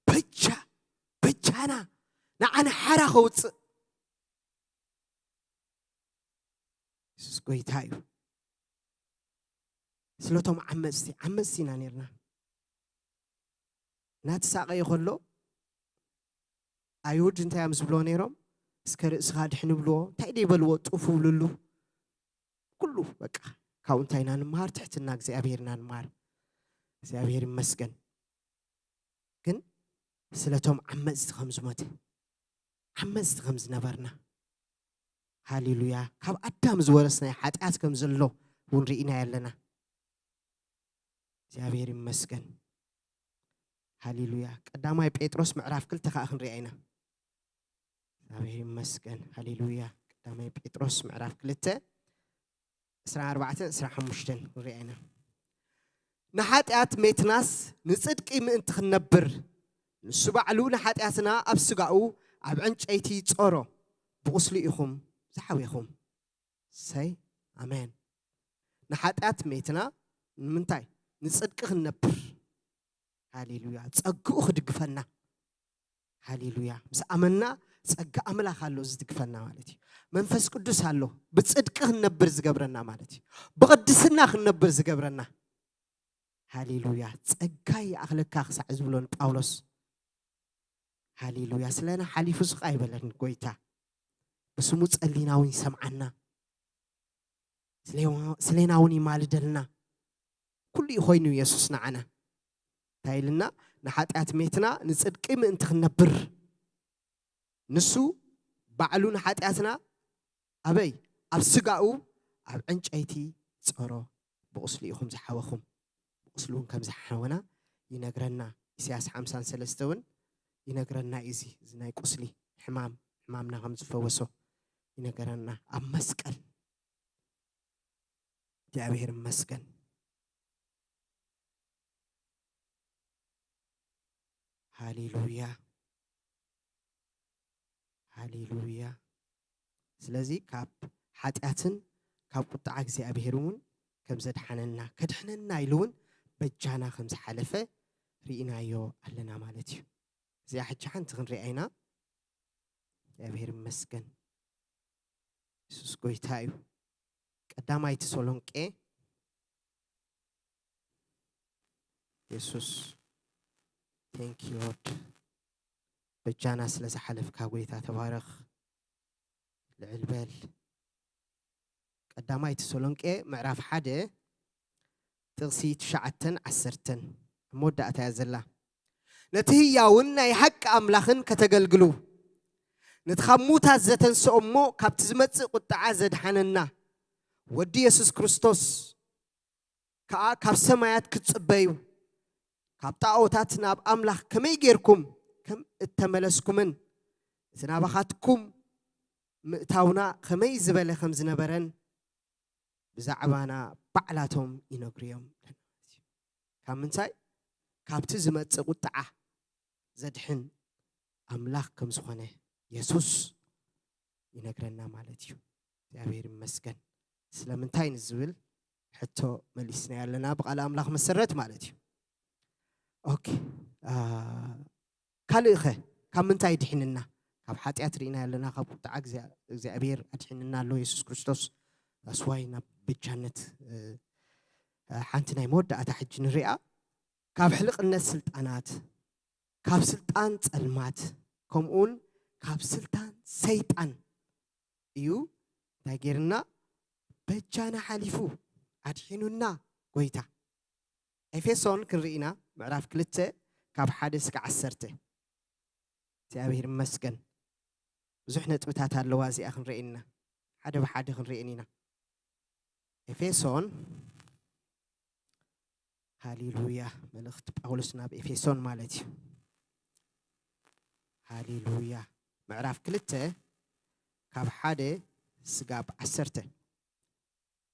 በጃ፣ በጃና፣ ንዓና ሓራ ከውፅእ። የሱስ ጎይታ እዩ። ስለቶም ዓመፅቲ፣ ዓመፅቲ ኢና ነርና። እናተሳቐየ ከሎ ኣይሁድ እንታይ እዮም ዝብልዎ ነይሮም? እስከ ርእስኻ ድሕን ይብልዎ። እንታይ ደይ በልዎ? ጡፍ ይብልሉ። ኩሉ በቃ ካብኡ እንታይ ኢና ንምሃር? ትሕትና እግዚኣብሔር ኢና ንምሃር። እግዚኣብሔር ይመስገን። ግን ስለቶም ዓመፅቲ ከም ዝሞተ፣ ዓመፅቲ ከም ዝነበርና፣ ሃሌሉያ፣ ካብ ኣዳም ዝወረስናዮ ሓጢኣት ከም ዘሎ እውን ርኢናዮ ኣለና። እግዚኣብሔር ይመስገን። ሃሌሉያ። ቀዳማይ ጴጥሮስ ምዕራፍ ክልተ ከዓ ክንሪኣ ኢና። እግዚኣብሔር ይመስገን። ሃሌሉያ። ቀዳማይ ጴጥሮስ ምዕራፍ ክልተ ዕስራን ኣርባዕተን ዕስራን ሓሙሽተን ክንሪኣ ኢና። ንሓጢኣት ሜትናስ ንጽድቂ ምእንቲ ክንነብር፣ ንሱ ባዕሉ ንሓጢኣትና ኣብ ስጋኡ ኣብ ዕንጨይቲ ጾሮ፣ ብቁስሉ ኢኹም ዝሓዌኹም። ሰይ ኣሜን። ንሓጢኣት ሜትና ንምንታይ? ንጽድቂ ክንነብር። ሃሌሉያ። ጸግኡ ክድግፈና። ሃሌሉያ። ምስ ኣመንና ጸጋ ኣምላኽ ኣሎ ዝድግፈና ማለት እዩ። መንፈስ ቅዱስ ኣሎ ብጽድቂ ክንነብር ዝገብረና ማለት እዩ። ብቕድስና ክንነብር ዝገብረና። ሃሌሉያ። ጸጋይ ይኣኽለካ ክሳዕ ዝብሎ ንጳውሎስ። ሃሌሉያ። ስለና ሓሊፉ ስቕ ኣይበለን ጎይታ። ብስሙ ጸሊና እውን ይሰምዓና። ስሌና እውን ይማልደልና። ኩሉ እዩ ኮይኑ የሱስ ንዓና። እንታይ ኢልና? ንሓጢኣት ሜትና ንጽድቂ ምእንቲ ክንነብር፣ ንሱ ባዕሉ ንሓጢኣትና ኣበይ? ኣብ ስጋኡ ኣብ ዕንጨይቲ ጸሮ፣ ብቁስሉ ኢኹም ዝሓወኹም። ብቁስሉ እውን ከም ዝሓወና ይነግረና። ኢሳያስ ሓምሳን ሰለስተ እውን ይነግረና እዩ። እዚ፣ እዚ ናይ ቁስሊ ሕማም፣ ሕማምና ከም ዝፈወሶ ይነገረና። ኣብ መስቀል እግዚኣብሔር ይመስገን። ሃሌሉያ፣ ሃሌሉያ። ስለዚ ካብ ሓጢኣትን ካብ ቁጣዓ እግዚኣብሔር እውን ከም ዘድሓነና፣ ከድሕነና ኢሉ እውን በጃና ከም ዝሓለፈ ርኢናዮ ኣለና ማለት እዩ። እዚኣ ሕጂ ሓንቲ ክንሪኣ ኢና። እግዚኣብሔር ይመስገን። የሱስ ጎይታ እዩ። ቀዳማይ ተሰሎንቄ፣ የሱስ፣ thank you Lord። በጃና ስለ ዝሓለፍካ ጎይታ ተባረኽ። ልዕል በል። ቀዳማይ ተሰሎንቄ ምዕራፍ ሓደ ጥቕሲ ትሽዓተን ዓሰርተን ኣብ መወዳእታ እያ ዘላ። ነቲ ህያውን ናይ ሓቂ ኣምላኽን ከተገልግሉ፣ ነቲ ካብ ሙታት ዘተንስኦ እሞ ካብቲ ዝመጽእ ቁጥዓ ዘድሓነና ወዲ የሱስ ክርስቶስ ከኣ ካብ ሰማያት ክትጽበዩ፣ ካብ ጣኦታት ናብ ኣምላኽ ከመይ ጌርኩም ከም እተመለስኩምን እቲ ናባኻትኩም ምእታውና ከመይ ዝበለ ከም ዝነበረን ብዛዕባና ባዕላቶም ይነግሩ እዮም። ካብ ምንታይ? ካብቲ ዝመጽእ ቁጥዓ ዘድሕን ኣምላኽ ከም ዝኾነ የሱስ ይነግረና ማለት እዩ። እግዚኣብሔር ይመስገን። ስለምንታይ ንዝብል ሕቶ መሊስና ያለና ብቃል ኣምላኽ መሰረት ማለት እዩ። ኦኬ። አ፣ ካልእ ኸ ካብ ምንታይ ድሒንና? ካብ ሓጢኣት ርኢና ያለና፣ ካብ ቁጥዓ እግዚኣብሔር ኣድሒንና ኣሎ የሱስ ክርስቶስ። ኣስዋይ ናብ ብቻነት፣ እ፣ ሓንቲ ናይ መወዳእታ ሕጂ ንሪኣ። ካብ ሕልቕነት ስልጣናት፣ ካብ ስልጣን ጸልማት፣ ከምኡውን ካብ ስልጣን ሰይጣን እዩ። እንታይ ጌርና? በጃና ሓሊፉ ኣድሒኑና ጎይታ። ኤፌሶን ክንርኢ ኢና፣ ምዕራፍ ክልተ ካብ ሓደ እስከ ዓሰርተ። እግዚኣብሔር ይመስገን። ብዙሕ ነጥብታት ኣለዋ እዚኣ ክንርኢ ኢና። ሓደ ብሓደ ክንርኢ ኢና። ኤፌሶን፣ ሃሌሉያ፣ መልእኽቲ ጳውሎስ ናብ ኤፌሶን ማለት እዩ። ሃሌሉያ። ምዕራፍ ክልተ ካብ ሓደ ስጋብ ዓሰርተ።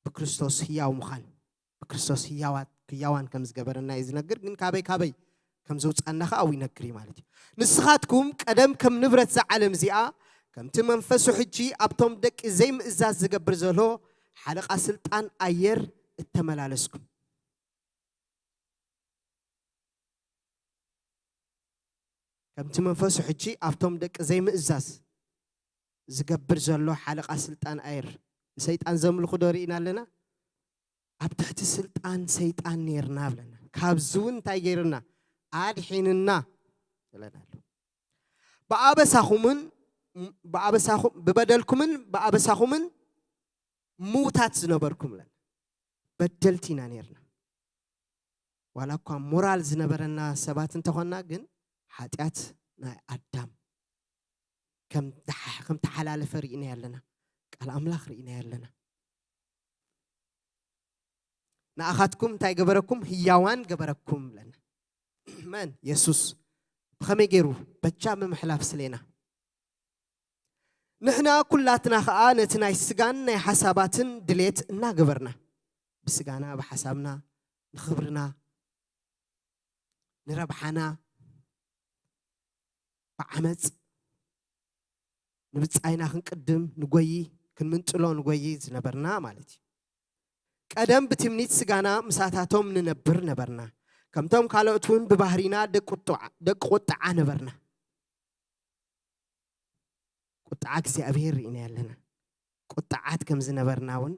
ብክርስቶስ ህያው ምዃን፣ ብክርስቶስ ህያዋት፣ ህያዋን ከም ዝገበረና እዩ ዝነግር። ግን ካበይ ካበይ ከም ዘውፃና ከዓ ኣብኡ ይነግር እዩ ማለት እዩ። ንስኻትኩም ቀደም ከም ንብረት እዛ ዓለም እዚኣ፣ ከምቲ መንፈሱ ሕጂ ኣብቶም ደቂ ዘይምእዛዝ ዝገብር ዘሎ ሓለቓ ስልጣን ኣየር እተመላለስኩም። ከምቲ መንፈሱ ሕጂ ኣብቶም ደቂ ዘይምእዛዝ ዝገብር ዘሎ ሓለቓ ስልጣን ኣየር፣ ንሰይጣን ዘምልኹ ዶ ርኢና ኣለና? ኣብ ትሕቲ ስልጣን ሰይጣን ነይርና ብለና። ካብዚ እውን እንታይ ገይርና? ኣድሒንና ብለና ኣሎ። ብኣበሳኹምን፣ ብኣበሳኹም፣ ብበደልኩምን ብኣበሳኹምን ምዉታት ዝነበርኩም ብለና። በደልቲ ኢና ነይርና። ዋላ እኳ ሞራል ዝነበረና ሰባት እንተኾንና፣ ግን ሓጢኣት ናይ ኣዳም ከም ተሓ-፣ ከም ተሓላለፈ ርኢና ኣለና። ቃል ኣምላኽ ርኢና ኣለና። ንኣኻትኩም እንታይ ገበረኩም? ህያዋን ገበረኩም ብለና። መን? የሱስ። ብኸመይ ገይሩ? በጃ ብምሕላፍ ስሌና። ንሕና ኩላትና ኸኣ ነቲ ናይ ስጋን ናይ ሓሳባትን ድሌት እናገበርና፣ ብስጋና፣ ብሓሳብና፣ ንኽብርና፣ ንረብሓና፣ ብዓመጽ ንብጻይና ክንቅድም ንጎዪ፣ ክንምንጥሎ ንጎዪ ዝነበርና ማለት እዩ። ቀደም ብትምኒት ስጋና ምሳታቶም ንነብር ነበርና። ከምቶም ካልኦት እውን ብባህሪና ደቂ ቁጥዓ-፣ ደቂ ቁጥዓ ነበርና። ቁጥዓ እግዚኣብሔር ርኢና ኣለና። ቁጥዓት ከም ዝነበርና እውን፣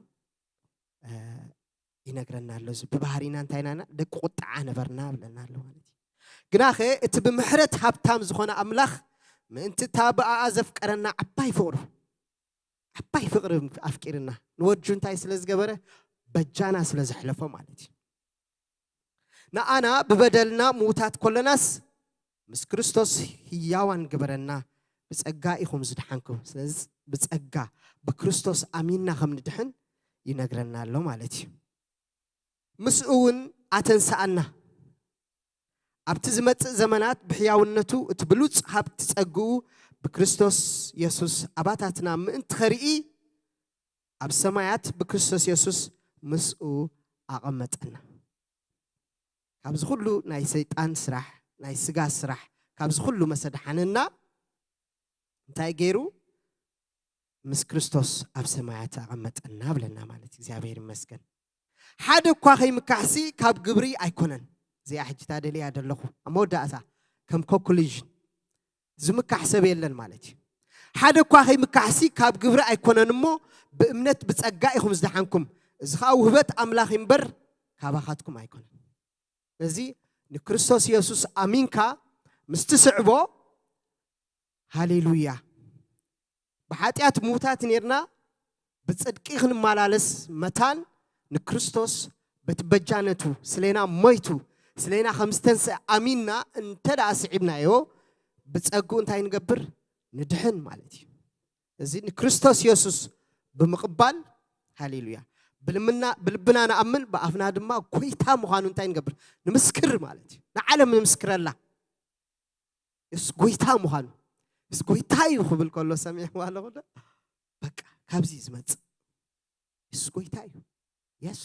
እ፣ ይነግረና ኣሎ። እዚ ብባህሪና እንታይ ኢና? ደቂ ቁጥዓ ነበርና ብለና ኣሎ ማለት እዩ። ግናኸ እቲ ብምሕረት ሃብታም ዝኾነ ኣምላኽ ምእንቲ እታ ብኣኣ ዘፍቀረና ዓባይ ፍቕሩ፣ ዓባይ ፍቕሪ ኣፍቂርና፣ ንወጁ እንታይ ስለ ዝገበረ? በጃና ስለ ዘሕለፎ ማለት እዩ። ንኣና ብበደልና ምዉታት ኮለናስ ምስ ክርስቶስ ህያዋን ገበረና፣ ብጸጋ ኢኹም ዝድሓንኩም። ስለዚ ብጸጋ ብክርስቶስ ኣሚንና ከም ንድሕን ይነግረና ኣሎ ማለት እዩ። ምስኡ እውን ኣተንስኣና። ኣብቲ ዝመጽእ ዘመናት ብሕያውነቱ እቲ ብሉጽ ሃብቲ ጸግኡ ብክርስቶስ የሱስ ኣባታትና ምእንቲ ኸርኢ ኣብ ሰማያት ብክርስቶስ የሱስ ምስኡ ኣቐመጠና። ካብዚ ኩሉ ናይ ሰይጣን ስራሕ፣ ናይ ስጋ ስራሕ፣ ካብዚ ኩሉ መሰድሓነና እንታይ ገይሩ? ምስ ክርስቶስ ኣብ ሰማያት ኣቐመጠና ብለና ማለት እዩ። እግዚኣብሔር ይመስገን። ሓደ እኳ ከይምካሕሲ ካብ ግብሪ ኣይኮነን። እዚኣ ሕጂ እታ ደልያ ዘለኹ ኣብ መወዳእታ ከም ኮንክሉዥን ዝምካሕ ሰብ የለን ማለት እዩ። ሓደ እኳ ከይምካሕሲ ካብ ግብሪ ኣይኮነን እሞ ብእምነት ብጸጋ ኢኹም ዝደሓንኩም። እዚ ኸኣ ውህበት ኣምላኽ እምበር ካባኻትኩም ኣይኮነን። ስለዚ ንክርስቶስ የሱስ ኣሚንካ ምስ ትስዕቦ ሃሌሉያ። ብሓጢኣት ምዉታት ኔርና፣ ብጽድቂ ክንመላለስ መታን ንክርስቶስ በቲ በጃነቱ ስሌና ሞይቱ፣ ስሌና ከም ዝተንስአ ኣሚንና እንተ ደኣ ስዒብናዮ፣ ብጸግኡ እንታይ ንገብር? ንድሕን ማለት እዩ። እዚ ንክርስቶስ የሱስ ብምቕባል፣ ሃሌሉያ፣ ብልምና-፣ ብልብና ንኣምን፣ ብኣፍና ድማ ጎይታ ምዃኑ እንታይ ንገብር? ንምስክር ማለት እዩ። ንዓለም ንምስክረላ። የሱስ ጎይታ ምዃኑ። የሱስ ጎይታ እዩ ክብል ከሎ ሰሚዕዎ ኣለኹ ዶ? በቃ ካብዚ እዩ ዝመጽእ። የሱስ ጎይታ እዩ። የስ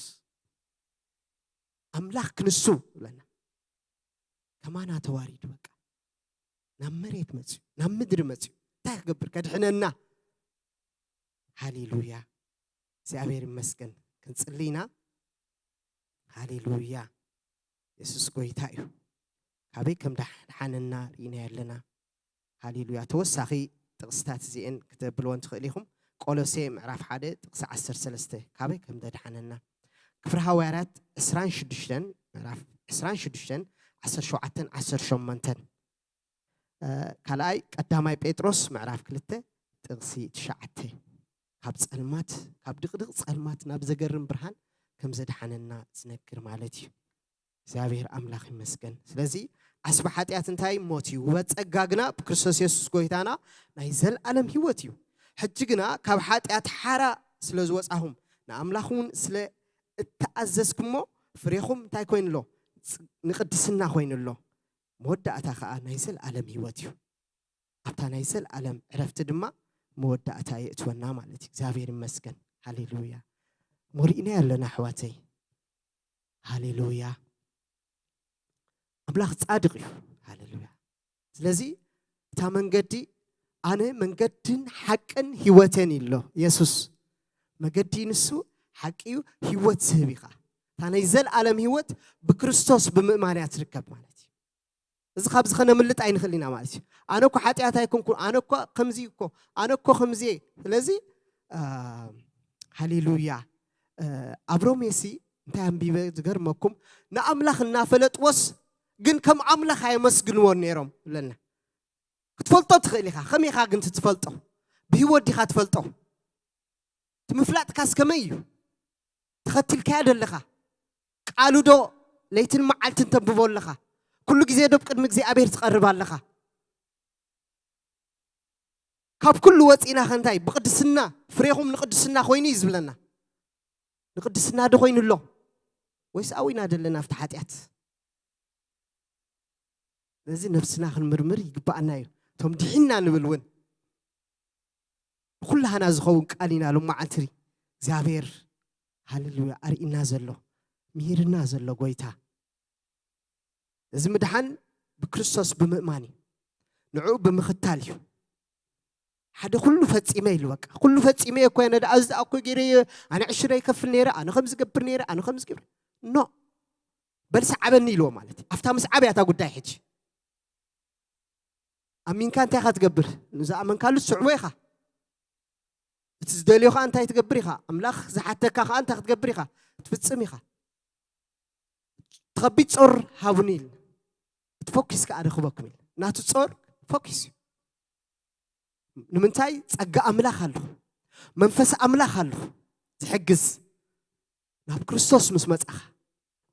ኣምላኽ ክንሱ ይብለና። ከማና ተዋሪዱ በቃ ናብ መሬት መጽዩ፣ ናብ ምድሪ መጽዩ። እንታይ ክገብር? ከድሕነና። ሃሌሉያ። እግዚኣብሔር ይመስገን። ክንጽሊ ኢና። ሃሌሉያ። የሱስ ጎይታ እዩ። ካበይ ከም ዳሕ-፣ ድሓነና ርኢና ኣለና። ሃሌሉያ። ተወሳኺ ጥቕስታት እዚኤን ክተብልወን ትኽእል ኢኹም። ቆሎሴ ምዕራፍ ሓደ ጥቕሲ ዓሰርተ ሰለስተ ካበይ ከም ዘድሓነና። ክፍሪ ሃዋርያት ዕስራን ሽዱሽተን፣ ምዕራፍ ዕስራን ሽዱሽተን፣ ዓሰርተ ሸውዓተን ዓሰርተ ሸሞንተን። እ፣ ካልኣይ ቀዳማይ ጴጥሮስ ምዕራፍ ክልተ ጥቕሲ ትሽዓተ። ካብ ጸልማት፣ ካብ ድቕድቕ ጸልማት ናብ ዘገርም ብርሃን ከም ዘድሓነና ዝነግር ማለት እዩ። እግዚኣብሔር ኣምላኽ ይመስገን። ስለዚ ዓስቢ ሓጢኣት እንታይ? ሞት እዩ። ውበት ጸጋ ግና ብክርስቶስ የሱስ ጎይታና ናይ ዘለኣለም ህይወት እዩ። ሕጂ ግና ካብ ሓጢኣት ሓራ ስለ ዝወጻኹም ንኣምላኽ እውን ስለ እተኣዘዝኩሞ ፍሬኹም እንታይ ኮይኑ ኣሎ? ጽ-፣ ንቅድስና ኮይኑ ኣሎ። መወዳእታ ከኣ ናይ ዘለኣለም ህይወት እዩ። ኣብታ ናይ ዘለኣለም ዕረፍቲ ድማ መወዳእታ የእትወና ማለት እዩ። እግዚኣብሔር ይመስገን። ሃሌሉያ። ሞሪእና ኣለና ኣሕዋተይ። ሃሌሉያ። ኣምላኽ ጻድቕ እዩ። ሃሌሉያ። ስለዚ እታ መንገዲ፣ ኣነ መንገድን ሓቅን ህይወትን ኢሎ የሱስ። መገዲ ንሱ ሓቂ እዩ፣ ህይወት ዝህብ ኢኻ። እታ ናይ ዘለኣለም ህይወት ብክርስቶስ ብምእማን እያ ትርከብ ማለት እዩ። እዚ ካብዚ ከነምልጥ ኣይንኽእል ኢና ማለት እዩ። ኣነ እኮ ሓጢኣት ኣይኮንኩን፣ ኣነ እኮ ከምዚ እኮ፣ ኣነ እኮ ከምዚ እየ። ስለዚ፣ አ፣ ሃሌሉያ። እ፣ ኣብ ሮሜሲ እንታይ ኣንቢበ ዝገርመኩም? ንኣምላኽ እናፈለጥዎስ ግን ከም ኣምላኽ ኣየመስግንዎን ነይሮም ይብለና። ክትፈልጦ ትኽእል ኢኻ። ከመይ ኢኻ ግን ትፈልጦ? ብህይወት ዲኻ ትፈልጦ? እቲ ምፍላጥካስ ከመይ እዩ? ተኸቲልካዮ ዶ ኣለኻ? ቃሉ ዶ ለይትን መዓልትን ተንብቦ ኣለኻ? ኩሉ ግዜ ዶ ኣብ ቅድሚ እግዚኣብሔር ትቐርብ ኣለኻ? ካብ ኩሉ ወፂእና ኸ እንታይ? ብቅድስና፣ ፍሬኹም ንቅድስና ኮይኑ እዩ ዝብለና። ንቅድስና ዶ ኮይኑ ኣሎ? ወይስ ኣብኡ ኢና ዘለና ኣብቲ ሓጢኣት? ነዚ ነብስና ክንምርምር ይግባኣና እዩ። እቶም ድሒንና ንብል እውን ንኩላህና ዝኸውን ቃል ኢና ሎማዓንቲ እግዚኣብሔር፣ ሃሌሉያ፣ ኣርኢና ዘሎ፣ ምሂርና ዘሎ ጎይታ። እዚ ምድሓን ብክርስቶስ ብምእማን እዩ። ንዕኡ ብምኽታል እዩ። ሓደ ኩሉ ፈጺመ ኢሉ በቃ። ኩሉ ፈጺመ እኮ እየ፣ ነዳኣ እዚ ደኣ እኮ ገይረ እየ፣ ኣነ ዕሽረ ይከፍል ነይረ፣ ኣነ ከም ዝገብር ነይረ፣ ኣነ ከም ዝገብር። ኖ። በል ሰዓበኒ ኢልዎ ማለት እዩ። ኣብታ ምስዓብ እያ እታ ጉዳይ ሕጂ። ኣሚንካ እንታይ ኢኻ ትገብር? ንዝኣመንካሉ ትስዕቦ ኢኻ። እቲ ዝደልዮ ኸኣ እንታይ ትገብር ኢኻ? ኣምላኽ ዝሓተካ ኸኣ እንታይ ክትገብር ኢኻ? ትፍጽም ኢኻ። እቲ ከቢድ ጾር ሃቡኒ ኢልና። እቲ ፎኪስ ከኣ ረኽበኩም ኢልና። ናቱ ጾር ፎኪስ እዩ። ንምንታይ? ጸጋ ኣምላኽ ኣሎ። መንፈስ ኣምላኽ ኣሎ። ዝሕግዝ። ናብ ክርስቶስ ምስ መጻኻ፣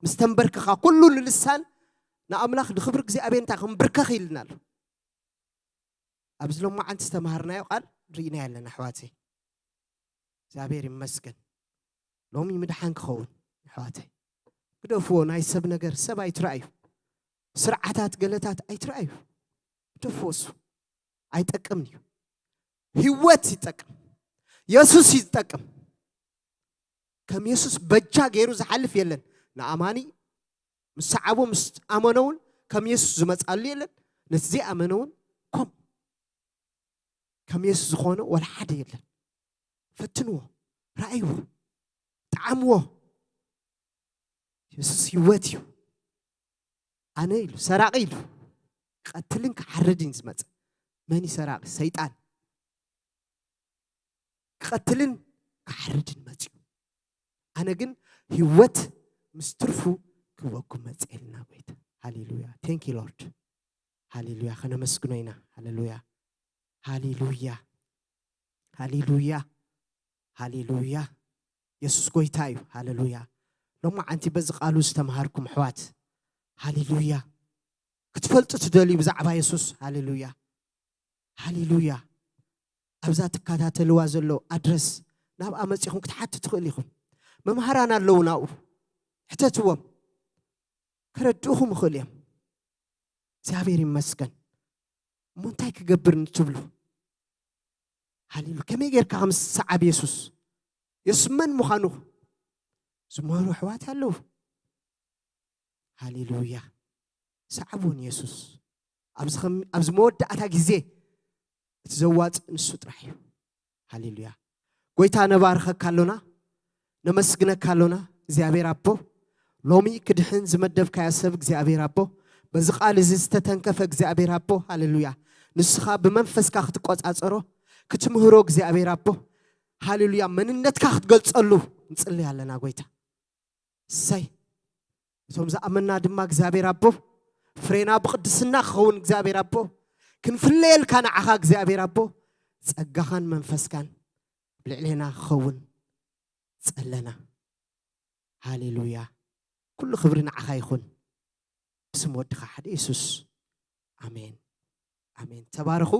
ምስ ተንበርክኻ፣ ኩሉ ንልሳን ንኣምላኽ ንኽብሪ እግዚኣብሔር እንታይ ክንብርከኽ ኢልና ኣሎ። ኣብዚ ሎማዓንቲ ዝተምሃርናዮ ቃል ርኢናዮ ኣለና ኣሕዋተይ። እግዚኣብሔር ይመስገን። ሎሚ ምድሓን ክኸውን ኣሕዋተይ። ግደፍዎ፣ ናይ ሰብ ነገር ሰብ ኣይትረኣዩ። ስርዓታት ገለታት ኣይትረኣዩ። ግደፍዎ፣ እሱ ኣይጠቅምን እዩ። ህይወት ይጠቅም። የሱስ ይጠቅም። ከም የሱስ በጃ ገይሩ ዝሓልፍ የለን። ንኣማኒ ምስ ሰዓቦ ምስ ኣመነ እውን ከም የሱስ ዝመጻሉ የለን። ነቲ ዘይኣመነ እውን ከም ከም የሱስ ዝኾነ ወላ ሓደ የለን። ፈትንዎ፣ ረኣይዎ፣ ጠዓምዎ። የሱስ ህይወት እዩ። ኣነ ኢሉ፣ ሰራቂ ኢሉ፣ ክቐትልን ክሓርድን ዝመጸ። መን እዩ ሰራቂ? ሰይጣን። ክቐትልን ክሓርድን መጽዩ። ኣነ ግን ህይወት ምስ ትርፉ ክህበኩም መጽኤ ኢልና ጎይታ። ሃሌሉያ። Thank you Lord። ሃሌሉያ። ከነመስግኖ ኢና። ሃሌሉያ። ሃሌሉያ፣ ሃሌሉያ፣ ሃሌሉያ። የሱስ ጎይታ እዩ። ሃሌሉያ። ሎማዓንቲ በዚ ቃሉ ዝተምሃርኩም ኣሕዋት፣ ሃሌሉያ፣ ክትፈልጡ ትደልዩ ብዛዕባ የሱስ? ሃሌሉያ፣ ሃሌሉያ። ኣብዛ ትከታተልዋ ዘሎ ኣድረስ ናብኣ መጺኹም ክትሓቱ ትኽእል ኢኹም። መምሃራን ኣለዉ ናብኡ፣ ሕተትዎም፣ ከረድእኹም ይኽእሉ እዮም። እግዚኣብሔር ይመስገን። እሞ እንታይ ክገብር ንትብሉ? ሃሌሉ ከመይ ጌርካ ከም ዝሰዓብ የሱስ፣ የሱስ መን ምዃኑ ዝምህሩ ኣሕዋት ኣለዉ። ሃሌሉያ። ሰዓብዎ ንየሱስ። ኣብዚ ከም- ኣብዚ መወዳእታ ግዜ እቲ ዘዋፅእ ንሱ ጥራሕ እዩ። ሃሌሉያ። ጎይታ ነባርኸካ ኣሎና፣ ነመስግነካ ኣሎና እግዚኣብሔር ኣቦ። ሎሚ ክድሕን ዝመደብካዮ ሰብ እግዚኣብሔር ኣቦ፣ በዚ ቃል እዚ ዝተተንከፈ እግዚኣብሔር ኣቦ፣ ሃሌሉያ፣ ንስኻ ብመንፈስካ ክትቆጻጸሮ ክትምህሮ እግዚኣብሔር ኣቦ፣ ሃሌሉያ፣ መንነትካ ክትገልጸሉ ንጽልይ ኣለና ጎይታ። እሰይ። እቶም ዝኣመና ድማ እግዚኣብሔር ኣቦ፣ ፍሬና ብቅድስና ክኸውን እግዚኣብሔር ኣቦ፣ ክንፍለየልካ ንዓኻ እግዚኣብሔር ኣቦ፣ ጸጋኻን መንፈስካን ልዕሌና ክኸውን ጸለና። ሃሌሉያ። ኩሉ ክብሪ ንዓኻ ይኹን። ብስም ወድኻ ሓደ የሱስ። ኣሜን። ኣሜን። ተባረኹ።